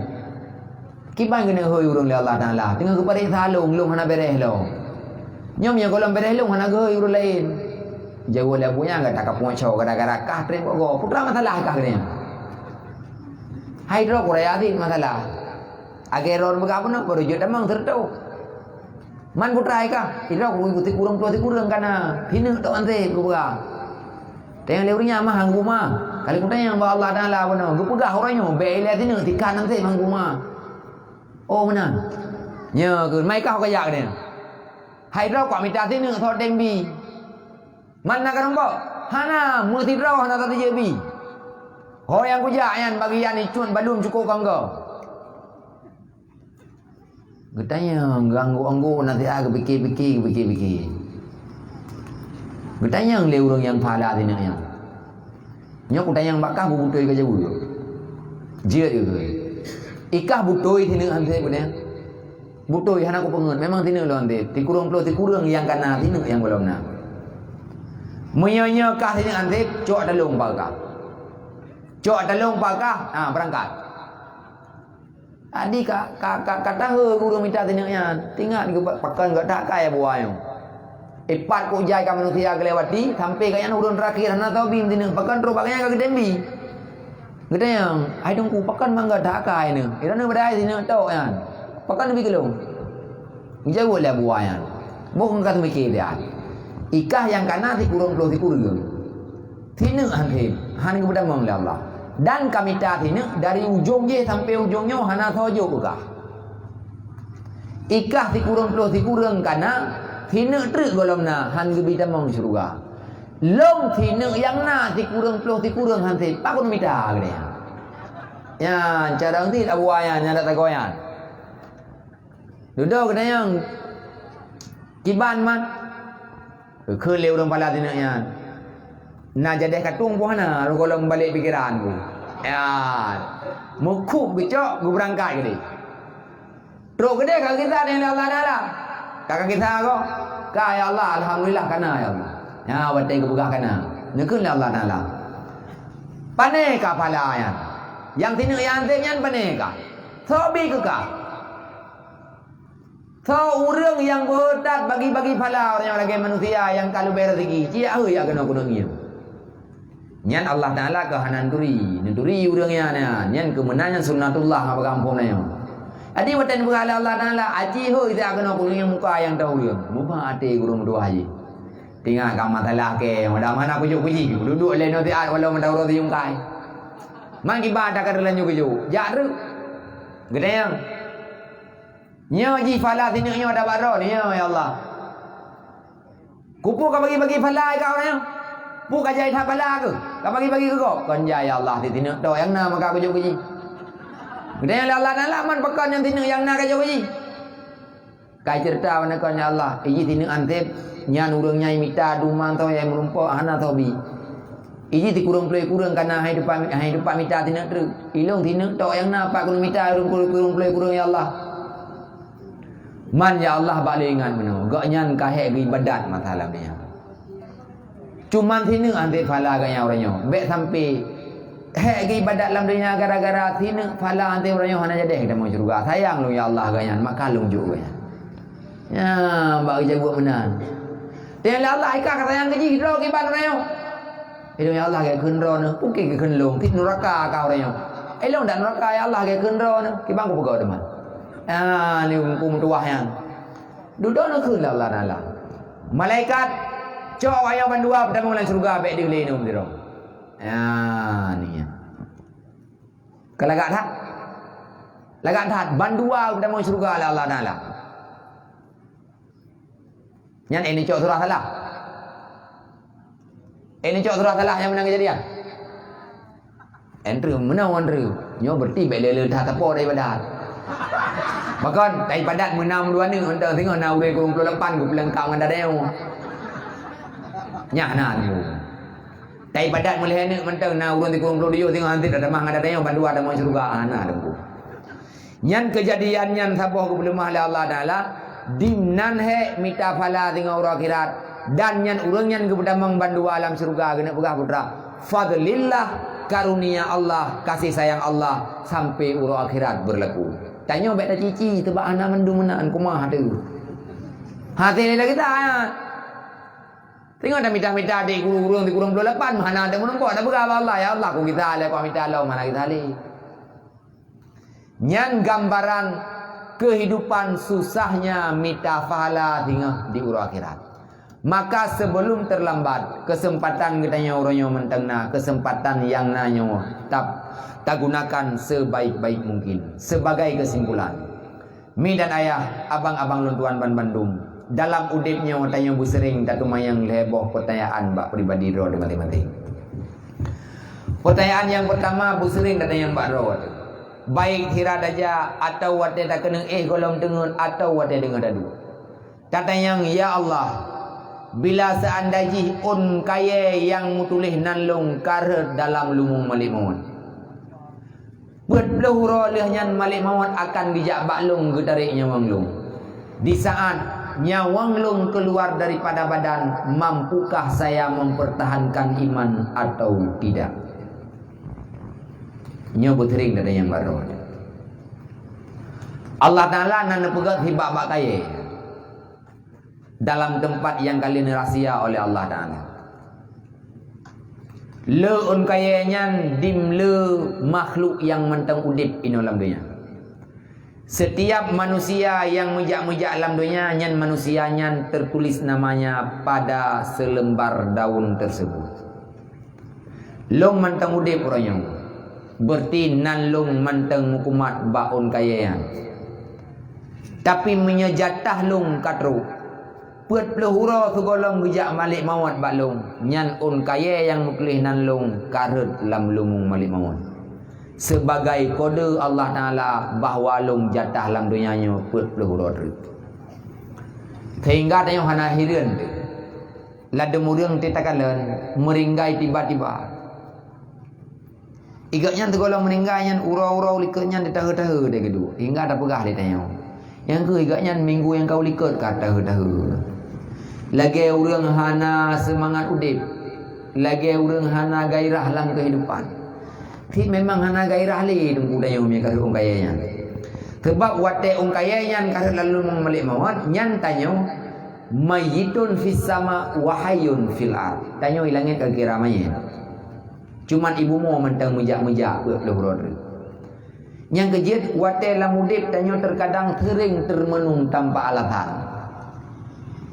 "Kiban keuneuk hôi ureuëng lé Allah Taala, teungoh geupareksa lông, lông hana béréh lom. Nyoe meunyoe gohlom béréh lông hana geuhôi ureuëng laén." Jaweueb lé abu nyan, "Gata ka pungoe gara-gara kah treb gob. Putra masalah kah geude nyan? Hai droe ku raya cit masalah. Agée droe peugah bunoe barô jeuet tamong seureutôh." "Man putra kah?" "Sidroe ku sikureueng ploh sikureueng ka na. Sineuk tok anseb," geupeugah. Tanyong lé ureuëng nyan, "Mah han geupeumah?" Ka lheueh kutanyong bak Allah Taala bunoe, geupeugah uroe nyoe bék ilée sineuk, sikhan anseb han geupeumah. "Oh meunan. Nyoe keuh, mai kah ho kajak keudeh. Hai droe kuat mita sineuk soe tém bi. Man na karumpok?" "Hana, meusidroe hana sapeue jeuet bi. Ho nyang kujak nyan bagian icut balum cukôp kong gob." Geutanyong, geuanggô-anggô naseuhat, geupike-pike, geupike-pike. Geutanyong lé ureuëng nyang phala sineuk nyan. Nyoe kutanyong bak kah, beutôi ka jaweueb. Jeuet keu keuh. Ikah beutôi sineuk anseb beudeh. Beutôi hana kupeungeut, memang sineuk lôn anseb. Sikureueng ploh sikureueng nyang ka na sineuk nyang gohlom na. Meunyoe nyoe kah sineuk anseb, cok talong bak kah. Cok talong bak kah, ha, beurangkat. Jadi ka, ka, ka, ka taheu ureuëng mita sineuk nyan. Tingat geuba-, pakon gata kai buah nyoe. Ipat kok jai ka manusia geulewati, sampai gobnyan ureuëng terakhir hana tho bi meusineuk, pakon trok bak gobnyan ka geutém bi. Geutanyong, "Hai Teungku, pakon mangga that akai neuh?" Iroh neuh badai sineuk tok nyan. "Pakon neubi keu lôn?" Geujaweueb lé Abu Wayan. Boh ka teumike dia. Ikah nyang kana sikureueng ploh sikureueng. Sineuk han sép, han geupeutamong lé Allah. Dan ka mita sineuk dari ujong jih sampai ujong nyoe hana tho jok keu kah. Ikah sikureueng ploh sikureueng kana, sineuk treuk gohlom na, han geubi tamong syeuruga. Lôn sineuk nyang na sikureueng ploh sikureueng han sép, pakon mita keu dia. Nyan, cara euntreuk Abu Wayan nyang dak tagoyan. Dudoe geutanyong, "Kiban man?" Geukheun lé ureuëng pala sineuk nyan. Na jadeh katong boh na, rukon lom balek pikeran ku. Ya, meukup geucok, geubeurangkat geudeh. Trok geudeh ka gisa dengan Allah Taala. Ka, ka gisa ko. Ka, ya Allah, alhamdulillah, kana, ya Allah. Ya, watée geupeugah kana. Neukheun lé Allah Taala. Pane ka pala nyan. Nyang sineuk nyang sép nyan pane ka. Soe bi keu ka. Soe ureuëng nyang beutat bagi-bagi phala ureuëng nyang lagée manusia nyang ka leubeh rezeki, ciyak heueh jak keunoe keuneuk ngieng. Nyan Allah Taala ka hana neuturi, neuturi ureuëng nyan, nyan, nyan keu meunan nyan sunnatullah bak gampông na nyoe. Jadi watée neupeugah lé Allah Taala, aci heueh jak keunoe keuneuk ngieng muka nyang tau ureuëng, meuba até ureuëng meutuwah jih. Teuingat ka masalah kée, mudah mana kujok kuji, duduek lé nyoe siat walau meudaurah siyum kai. Man kiban that ka teulanjur kujok, jak treuk. Geutanyong. Nyoe jih phala sineuk nyoe tabak droe nyoe, ya Allah. Keupeue ka bagi-bagi phala keu ureuëng nyoe? Peue ka jai that phala keuh? Ka bagi-bagi keu gob? Kon jai, ya Allah, sineuk tok nyang na maka kujok keu jih. Geutanyong lé Allah Taala, man pakon nyang sineuk nyang na kajok keu jih? Kai ceurita bak nakon, ya Allah, iji sineuk han sép, nyan ureuëng nyang mita dumang tho nyang meurumpok hana tho bi. Iji sikureueng ploh kureueng kana hai teumpat, hai teumpat mita sineuk treuk. Ilôn sineuk tok nyang na pat keuneuk mita ureuëng ploh kureueng ploh kureueng, ya Allah. Man, ya Allah, bak lé ingat meunoe, gobnyan ka hék geuibadat masa lam donya. Cuman sineuk han sép phala gobnyan uroe nyoe. Bék sampai hék geuibadat lam donya gara-gara sineuk phala han sép uroe nyoe hana jadeh tamong syeuruga. Sayang lôn, ya Allah, gobnyan, maka lôn jok gobnyan. Nyan, bak geujaweueb meunan. Teuh lé Allah, ikah ka sayang keu jih, droe kiban uroe nyoe. Ilôn, ya Allah, geukheun droeneuh, pukon geukheun lôn, tiep nuraka ka uroe nyoe. Ilôn dak nuraka, ya Allah, geukheun droeneuh, kiban kupeugah teuma. Ah, ni Teungku meutuwah nyan. Dudoe neukheun lé Allah Taala. Malaikat, cok awak nyoe bandua peutamong lam syeuruga, bék deuh lé nyoe sidroe. Ah, ni nyan. Ka lagak that? Lagak that, bandua peutamong syeuruga lé Allah Taala. Nyan eh neucok surah salah. Eh neucok surah salah nyang meunan keujadian. Andrew, meunoe Andrew. Nyoe berarti bék le-le that sapo daripada. Pakon, daripada meunam dua neuk, mantong singoh na ureuëng kureueng ploh lapan geupeulengkap ngon dada nyoe. Nyan na Andrew. Daripada meulhée neuk, mantong na ureuëng sikureueng ploh tujoh singoh hansit tatamah ngon dada nyoe, bandua tamong syeuruga. Ah, na Teungku. Nyan keujadian nyan saboh geupeuleumah lé Allah Taala, dimnan hék mita phala singoh uroe akhirat, dan nyan ureuëng nyan geupeutamong bandua lam syeuruga, geuneuk peugah putra. Fadlillah, karunia Allah, kasih sayang Allah, sampai uroe akhirat beurlaku. Tanyoe bék tacici, teubak hana mandum meunan, kumaha teuh. Hati lé lagée ta, ya. Singoh tamita-mita di guru-guru di kureueng ploh lapan, hana teuh meurumpok, tapeugah bak Allah, "Ya Allah, ku gisa lé, ku mita lom, hana gisa lé." Nyan gambaran kehidupan susahnya mita pahala singoh di uroe akhirat. Maka sebelum terlambat, kesempatan geutanyoe uroe nyoe mantong na, kesempatan nyang na nyoe tap-, tagunakan sebaik-baik mungkin. Sebagai kesimpulan, mi dan ayah, abang-abang lôn tuan banbandum, dalam udeb nyoe tanyoe beuseuring tatumayang lhée boh peutanyaan bak pribadi droe teuh maséng-maséng. Peutanyaan nyang peurtama beuseuring tatanyong bak droe teuh, baik sira taja atawa watée takeuneuk éh gohlom teungeut atawa watée deungoe taduek. Tatanyong, "Ya Allah, bila seuandai jih ôn kayée nyang meutuléh nan lôn ka rhot dalam lumueng malée mawöt, peuet ploh uroe lheueh nyan malée mawöt akan geujak bak lôn geutarek nyawöng lôn. Di saat nyawöng lôn keuluar daripada badan, mampukah saya mempertahankan iman atau tidak?" Nyoe beuteuring gata nyang barô. Allah Taala na neupeugah sibak bak kayée. dalam teumpat nyang ka lheueh neurahsia oleh Allah Taala. Le ôn kayèe nyan dim le makhluk nyang mantong udeb inoe lam donya. Setiap manusia nyang meujak-meujak lam donya nyan, manusia nyan tertulis namanya pada selembar daun tersebut. Lôn mantong udeb uroe nyoe, berarti nan lôn mantong meukumat bak ôn kayèe nyan. Tapi meunyoe jatah lôn ka trok, peuet ploh uroe sigohlom geujak malek mawöt bak lôn, nyan ôn kayèe nyang meutuléh nan lôn ka rhot lam lumueng malek mawöt. Sebagai kode Allah Taala bahwa lôn jatah lam donya nyoe peuet ploh uroe treuk. Sehingga tanyoe hana hireuen teuh. Ladôm ureuëng teuh takalon meureuenggai tiba-tiba. Igeuh nyan sigohlom meuninggai nyan uroe-uroe likot nyan teuheu-teuheu deh geuduek, hingga tapeugah lé tanyoe, "Nyang kheueh igeuh nyan minggu nyang ka u likot ka teuheu-teuheu." Lagèe ureuëng hana seumangat udeb, lagèe ureuëng hana gairah lam keuhidupan. Cit memang hana gairah lé teungku tanyoe meunyoe ka rhot ôn kayèe nyan. Sabab watèe ôn kayèe nyan ka rhot lam lumueng malek mawöt, nyan tanyoe mayyitun fis sama wa hayyun fil ard. Tanyoe i langèt ka kira manyét. Cuman i bumoe mantong meujak-meujak peuet ploh uroe treuk. Nyang keujeuet, watèe lam udeb tanyoe terkadang sering termenung tanpa alasan.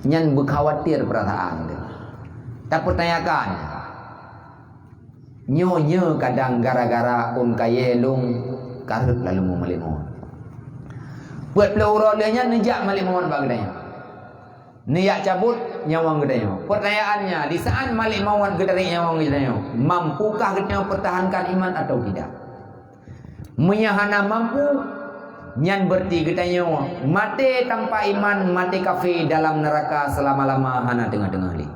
Nyan beukhawatir peurasaan teuh. Tapeutanyakan, nyoe-nyoe kadang gara-gara ôn kayèe lôn ka rhot lam lumueng malek mawöt. Peuet ploh uroe lheueh nyan neujak malek mawöt bak geutanyoe. Neujak cabot nyawöng geutanyoe. Pertanyaannya, di saat malek mawöt geutarek nyawöng geutanyoe, mampukah geutanyoe pertahankan iman atau tidak? Meunyoe hana mampu, nyan berarti geutanyoe maté tanpa iman, maté kafé dalam neuraka seulama-lama hana teungoh-teungoh lé.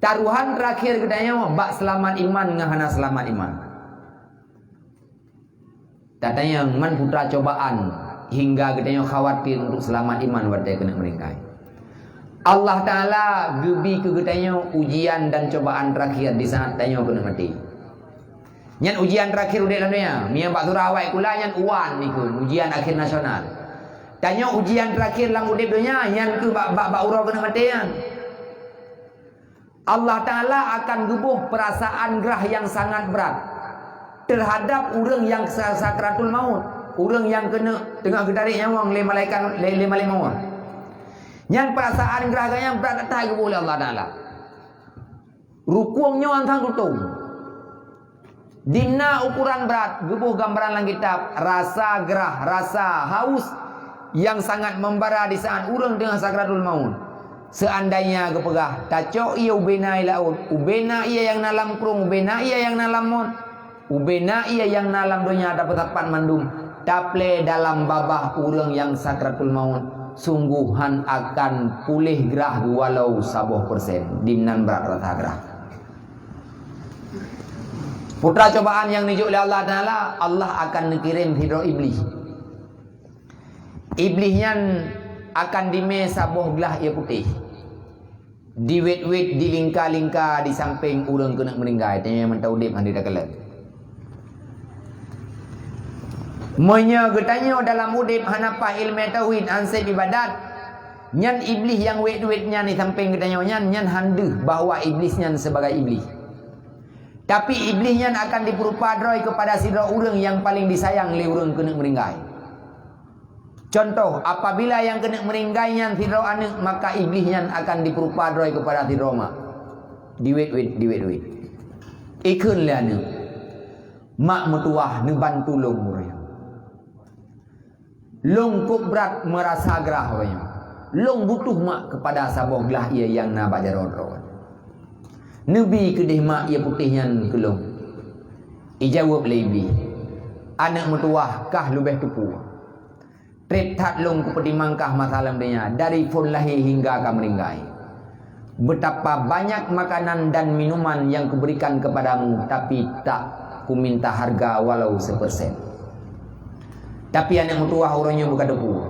Taruhan terakhir geutanyoe bak seulamat iman ngon hana seulamat iman. Tatanyong man peue teuma cobaan hingga geutanyoe khawatir untuk seulamat iman watèe keuneuk meuninggai. Allah Taala geubri keu geutanyoe ujian dan cobaan terakhir di saat tanyoe keuneuk maté. Nyan ujian terakhir udeb lam donya. Meunyoe bak surah awai kula nyan U A N dikheun, ujian akhir nasional. Tanyoe ujian terakhir lam udeb donya nyan keuh bak, bak, bak uroe keuneuk maté nyan. Allah Taala akan geuboh peurasaan grah nyang sangat brat teuhadap ureuëng nyang sa-, sakratul maut, ureuëng nyang keuneuk teungoh geutarek nyawöng lé malaikat, lé, lé malaikat maut. Nyan peurasaan grah nyang brat that geuboh lé Allah Taala. Rukong nyoe antang tutong. Dimna ukuran brat geuboh gambaran lam kitab, rasa grah, rasa haus nyang sangat membara di saat ureuëng teungoh sakratul maut. Seandainya geupeugah, "Tacok ié ubena ié laôt, ubena ié nyang na lam krueng, ubena ié nyang na lam mot, ubena ié nyang na lam donya tapeusapat mandum, taplé dalam babah ureuëng nyang sakratul maut, sunggoh hán akan puléh grah geuh walau saboh persen." Dimnan brat rasa grah. Peue teuma cobaan nyang neujok lé Allah Taala, Allah akan neukirém sidroe Iblih. Iblih nyan akan dimé saboh glah ié putéh, diwét-wét, dilingka-lingka di sampéng ureuëng keuneuk meuninggai, tanyoe mantong udeb hana takalon. Meunyoe geutanyoe dalam udeb hana paih ileumèe tauhid, anseb ibadat, nyan Iblih nyang wét-wét nyan di sampéng geutanyoe nyan, nyan hán deuh bahwa Iblih nyan sibagai Iblih. Tapi Iblih nyan akan dipeurupa droe keupada sidroe ureuëng nyang paleng disayang lé ureuëng keuneuk meuninggai. Contoh, apabila nyang keuneuk meuninggai nyan sidroe aneuëk, maka Iblih nyan akan dipeurupa droe keupada sidroe mak. Diwét-wét, diwét-wét. Ikheun lé aneuëk, "Mak meutuwah, neubantu lôn uroe nyoe. Lôn kôb brat meurasa grah uroe nyoe. Lôn butuh mak keupada saboh glah ié nyang na bak jaroe droe. Neubi keudeh mak ié putéh nyan keu lôn." Ijaweueb lé Iblih, "Aneuëk meutuwah, kah leubeh teupeue. Trép that lôn kupeutimang kah masa lam donya, dari phon lahé hingga ka meuninggai. Betapa banyak makanan dan minuman yang kuberikan kepadamu, tapi tak kuminta harga walau sepersen. Tapi aneuëk meutuwah uroe nyoe beuka teupeue,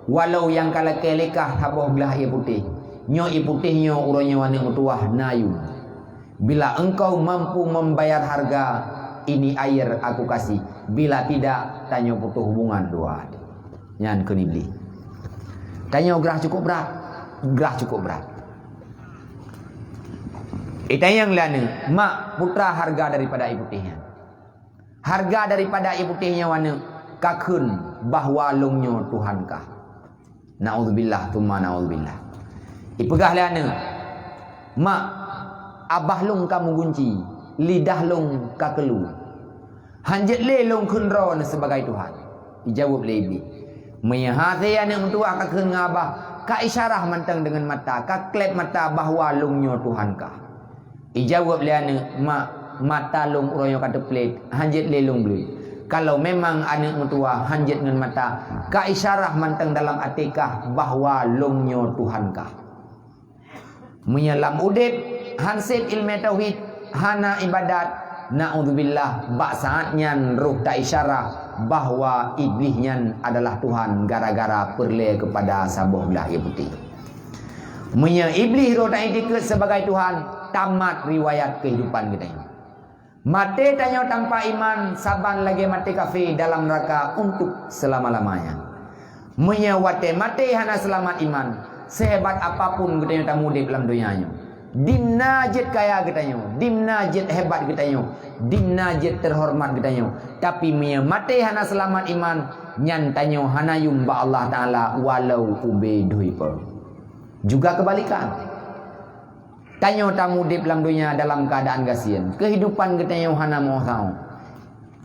walau nyang ka lakée lé kah saboh glah ié putéh, nyoe ié putéh nyoe uroe nyoe aneuëk meutuwah na yum. Bila engkau mampu membayar harga, ini air aku kasih. Bila tidak, tanyoe putoh hubungan dua." Nyan kheun Iblih. Tanyoe grah cukup brat. Grah cukup brat. Itanyong lé aneuk, "Mak, peue teuma hareuga daripada ie putéh nyan?" "Hareuga daripada ie putéh nyoe, aneuk, kakheun bahwa lôn nyoe Tuhan kah." Naudzubillah, tsumma naudzubillah. Ipeugah lé aneuk, "Mak, abah lôn ka meugunci, lidah lôn ka keulu. Hanjeuet lé lôn kheun droeneuh sibagai Tuhan." Ijaweueb lé Iblih, "Meunyoe hase aneuk meutuwah kakheun ngon abah, ka isyarah mantong deungon mata, ka kleb mata bahwa lôn nyoe Tuhan kah." Ijaweueb lé aneuk, "Mak, mata lôn uroe nyoe ka teuplét, hanjeuet lé lôn bleuet. Kalau memang aneuk meutuwah hanjeuet ngon mata, ka isyarah mantong dalam até kah bahwa lôn nyoe Tuhan kah." Meunyoe lam udeb han sép ileumèe tauhid, hana ibadat, naudzubillah, bak saát nyan roh ta-isyarah bahwa Iblih nyan adalah Tuhan gara-gara peureulée keupada saboh blah ie putéh. Meunyoe Iblih roh ta-iktikeut sibagai Tuhan, tamat riwayat keuhidupan geutanyoe. Maté tanyoe tanpa iman saban lagée maté kafé dalam neuraka untuk seulama-lamanya. Meunyoe watée maté hana seulamat iman, seuhebat apapun geutanyoe tamudeb lam donya nyoe, dimna jeuet kaya geutanyoe, dimna jeuet hebat geutanyoe, dimna jeuet teuhoreumat geutanyoe, tapi meunyoe maté hana seulamat iman, nyan tanyoe hana yum bak Allah Taala walau ubé dhui peue. Juga keubalikan. Tanyoe tamudeb lam donya dalam keuadaan gasien. Keuhidupan geutanyoe hana meuoh sahoe.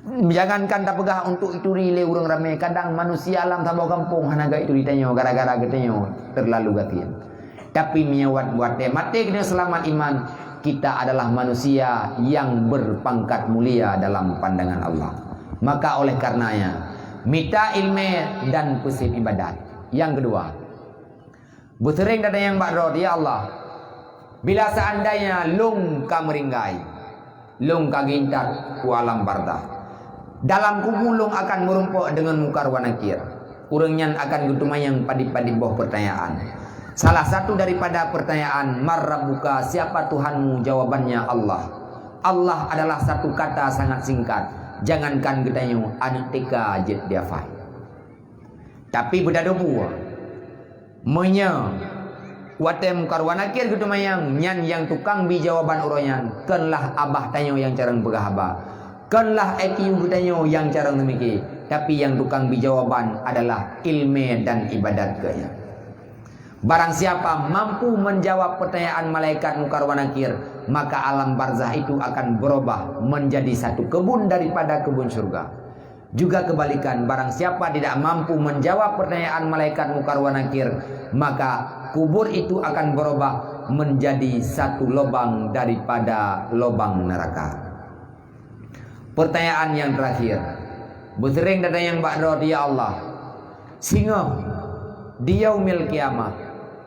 Jangankan tapeugah untuk ituri lé ureuëng ramé, kadang manusia lam saboh gampông hana gét ituri tanyoe gara-gara geutanyoe teurlalu gasien. Tapi meunyoe wat-, watée maté geutanyoe seulamat iman, kita adalah manusia yang berpangkat mulia dalam pandangan Allah. Maka oleh karenanya, mita ileumèe dan peusép ibadat. Nyang keudua, beuseuréng tatanyong bak droe, "Ya Allah, bila seandainya lôn ka meuringgai, lôn ka geuintat u alam barzakh, dalam kubu lôn akan meurumpok deungon Mungkar wa Nakir. Ureuëng nyan akan geuteumanyong padit-padit boh peurtanyaan. Salah satu daripada peurtanyaan, 'Man Rabbuka?', siapa Tuhanmu?" Jawabannya, "Allah." Allah adalah satu kata sangat singkat, jangankan geutanyoe, aneuk T K jeuet dihafai. Tapi beudadôh buah. Meunyoe watée Mungkar wa Nakir geuteumanyong, nyan nyang tukang bi jawaban uroe nyan, kon lah abah tanyoe nyang carông peugah haba, kon lah I Q geutanyoe nyang carông neumike, tapi nyang tukang bi jawaban adalah ileumèe dan ibadat geuh nyan. Barang siapa mampu menjawab pertanyaan malaikat Mungkar wa Nakir, maka alam barzakh itu akan berubah menjadi satu kebun daripada kebun syurga. Juga kebalikan, barang siapa tidak mampu menjawab pertanyaan malaikat Mungkar wa Nakir, maka kubur itu akan berubah menjadi satu lubang daripada lubang neraka. Pertanyaan yang terakhir, beuseuréng tatanyong bak droe, "Ya Allah, singoh di Yaumil Qiyamah,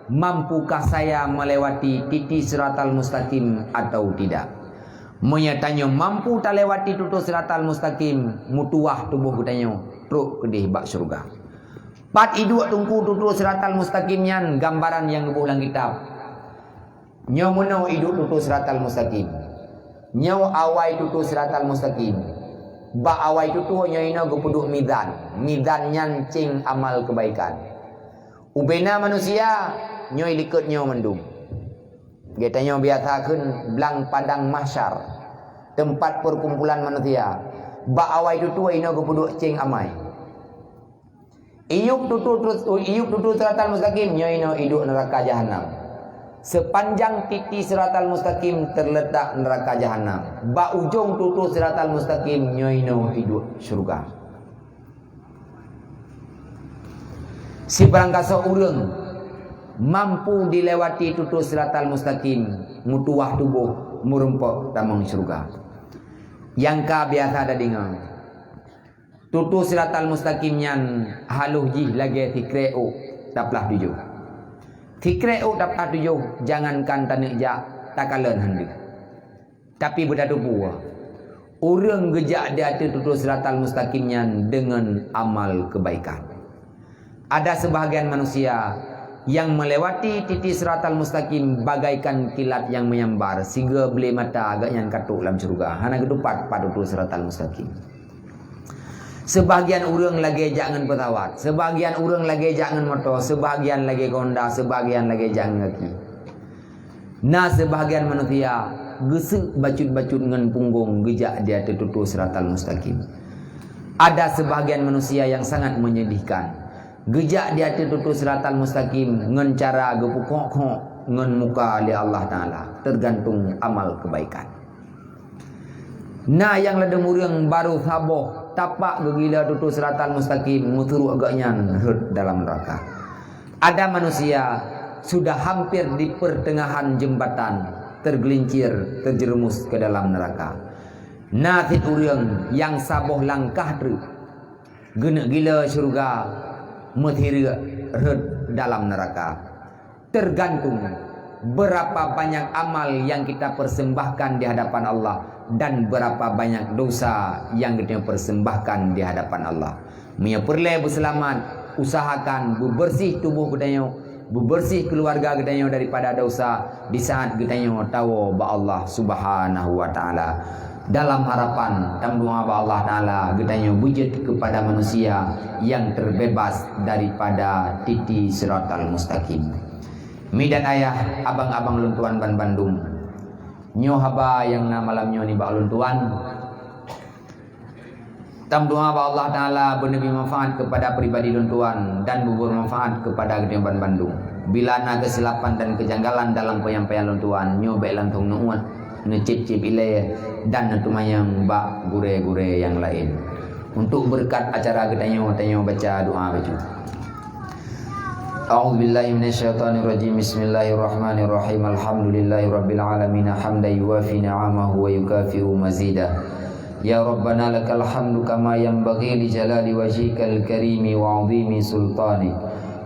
mampukah saya melewati titi Siratal Mustaqim atau tidak?" Meunyoe tanyoe mampu talewati tutoe Siratal Mustaqim, meutuwah tuboh geutanyoe trok keudeh bak syeuruga. Pat iduek teungku tutoe Siratal Mustaqim nyan gambaran nyang geuboh lam kitab. Nyoe meunoe iduek tutoe Siratal Mustaqim. Nyoe awai tutoe Siratal Mustaqim. Bak awai tutoe nyoe inoe geupeuduek mizan. Mizan nyan céng amal keubaikan. Ubena manusia nyoe likot nyoe mandum. Geutanyoe biasa kheun blang padang mahsyar, teumpat peukumpulan manusia. Bak awai tutoe inoe geupeuduek céng amai. Iyup tutoe, iup tutoe Siratal Mustaqim, nyoe inoe iduek neuraka jahanam. Seupanjang titi Siratal Mustaqim teuletak neuraka jahanam. Bak ujong tutoe Siratal Mustaqim, nyoe inoe iduek syeuruga. Sibarang gasoe ureuëng mampu dilewati tutoe Siratal Mustaqim, meutuwah tuboh, meurumpok tamong syeuruga. Nyang ka biasa tadeungoe, tutoe Siratal Mustaqim nyan haloh jih lagée sikrek ôk taplah tujoh. Sikrek ôk taplah tujoh, jangankan taneuk jak, takalon han deuh. Tapi beudadôh buah, ureuëng geujak di ateueh tutoe Siratal Mustaqim nyan deungon amal keubaikan. Ada seubahagian manusia nyang meulewati titi Siratal Mustaqim bagaikan kilat nyang meunyambar, sigoe ble mata geuhnyan ka trok lam syeuruga, hana geutupat pat tutoe Siratal Mustaqim. Seubahgian ureuëng lagée jak ngon peusawat, seubahgian ureuëng lagée jak ngon moto, seubahgian lagée Honda, seubahgian lagée jak ngon gaki. Na seubahgian manusia geuseuk bacut-bacut ngon punggong geujak di ateueh tutoe siratal mustaqim. Ada seubahgian manusia nyang sangat menyedihkan. Geujak di ateueh tutoe siratal mustaqim ngon cara geupeukhok-khok ngon muka lé Allah Taala, teugantung amal keubaikan. Na nyang ladum ureuëng barô saboh tapak geugila tutoe siratal mustaqim, meusurok gobnyan rhot dalam neuraka. Ada manusia sudah hampir di pertengahan jembatan, tergelincir, terjerumus ke dalam neraka. Na cit ureuëng nyang saboh langkah treuk geuneuk gila syeuruga, meusireuk rhot dalam neuraka. Tergantung berapa banyak amal yang kita persembahkan di hadapan Allah dan berapa banyak dosa yang kita persembahkan di hadapan Allah. Meunyoe peureulée beuseulamat, usahakan beubeureuséh tuboh geutanyoe, beubeureuséh keuluwarga geutanyoe daripada dosa di saat geutanyoe tawoe bak Allah Subhanahu wa Taala. Dalam harapan tameudoá bak Allah Taala geutanyoe beujeuet keupada manusia nyang teubeubaih daripada titi siratal mustaqim. Mi dan ayah, abang-abang lôn tuan ban bandum, nyoe haba nyang na malam nyoe nibak lôn tuan. Tameudoá bak Allah Taala beuneubri manfaat keupada pribadi lôn tuan dan beubeurmanfaat keupada geutanyoe ban bandum. Bila na keusilapan dan keujanggalan dalam peunyampean lôn tuan, nyoe bék langsong neuuet, neucéb-céb ilée dan neuteumanyong bak gurée-gurée nyang laén. Untuk beureukat acara geutanyoe, tanyoe baca doa bacut. A'udzubillahi minasyaitonirrajim. Bismillahirrahmanirrahim. Alhamdulillahirabbil alamin, hamdan yuwafi ni'amahu wa yukafi'u mazidah. Ya Rabbana, lakal hamdu kama yanbaghi li jalali wajhikal karimi wa 'azimi sultanik.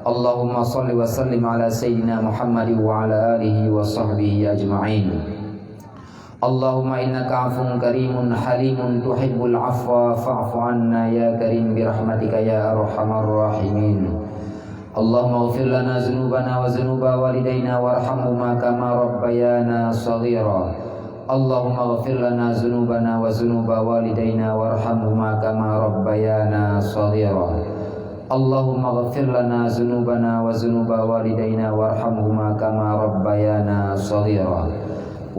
Allahumma shalli wa sallim ala sayyidina Muhammadin wa ala alihi wa sahbihi ajma'in. Allahumma innaka 'afuwun karimun halimun tuhibbul 'afwa fa'fu 'anna ya karim bi rahmatika ya arhamar rahimin. Allahumma ighfir lana dzunubana wa dzunuba walidaina warhamhuma kama rabbayana shaghira. Allahumma ighfir lana dzunubana wa dzunuba walidaina warhamhuma kama rabbayana shaghira. Allahumma ighfir lana dzunubana wa dzunuba walidaina warhamhuma kama rabbayana shaghira.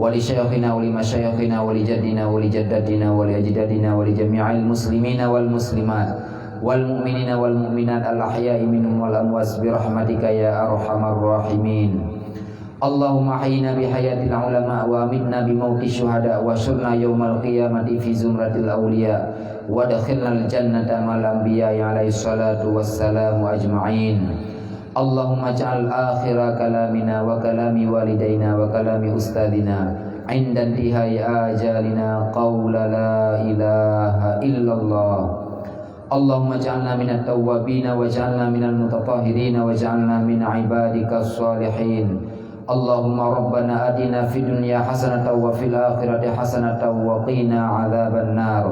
Wa li syaikhina wa li masyayikhina wa li jaddina wa li jaddatina wa li ajdadina wa li jami'il muslimina wal muslimat wal mu'minina wal mu'minat al ahya'i minhum wal amwat bi rahmatika ya arhamar rahimin. Allahumma ahyina bi hayatil ulama wa amitna bi mauti syuhada wa syurna yaumal qiyamati fi zumratil awliya wa adkhilnal jannata ma'al anbiya alaihi salatu wassalamu ajma'in. Allahumma ij'al akhira kalamina wa kalami walidaina wa kalami ustadzina 'inda intihai ajalina qaula la ilaha illallah. Allahumma ij'alna minat tawwabina waj'alna minal mutatahhirina waj'alna min ibadikas shalihin. Allahumma rabbana atina fid dunya hasanatan wa fil akhirati hasanatan wa qina adzaban nar.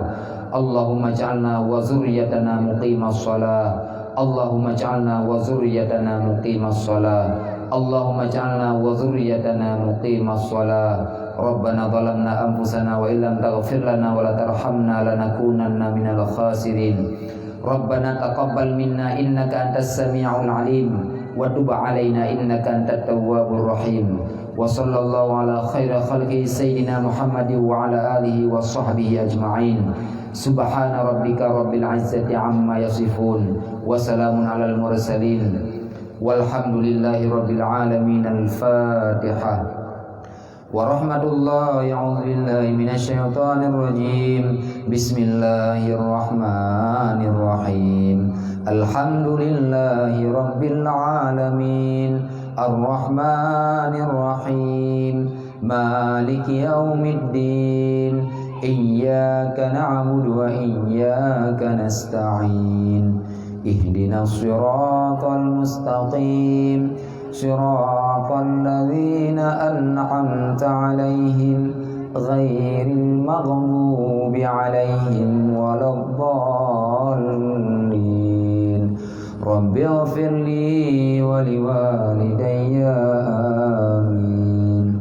Allahumma ij'alna wa dzurriyatana muqimas shalah. Allahumma ij'alna wa dzurriyatana muqimas shalah. Allahumma ij'alna wa dzurriyatana muqimas shalah. Rabbana zalamna anfusana wa illam taghfir lana wa la tarhamna lanakunanna minal khasirin. Rabbana taqabbal minna innaka antas sami'ul alim wa tub alaina innaka antat tawwabur rahim. Wa sallallahu ala khairi khalqihi sayyidina Muhammadin wa ala alihi wa sahbihi ajma'in. Subhana rabbika rabbil izzati amma yasifun. Wa salamun alal mursalin. Walhamdulillahi rabbil alamin. Al-Fatihah. Warahmatullahi, a'udzubillahi minasyaitonirrajim. Bismillahirrahmanirrahim. Alhamdulillahi rabbil alamin. Arrahmanirrahim. Maliki yaumiddin. Iyyaka na'budu wa iyyaka nasta'in. Ihdinas siratal mustaqim. Siratal ladzina an'amta 'alaihim ghairil maghdubi 'alaihim waladdallin. Rabbighfirli wa liwalidayya. Amin.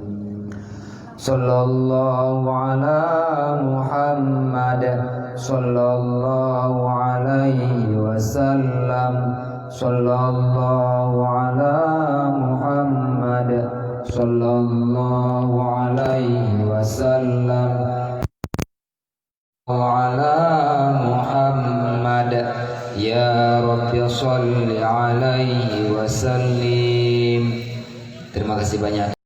Sallallahu ala Muhammad, sallallahu alaihi wasallam, sallallahu ala Muhammad, sallallahu alaihi wasallam. Wa ala Muhammad, ya Rabbi shalli alaihi wasallim. Terima kasih banyak.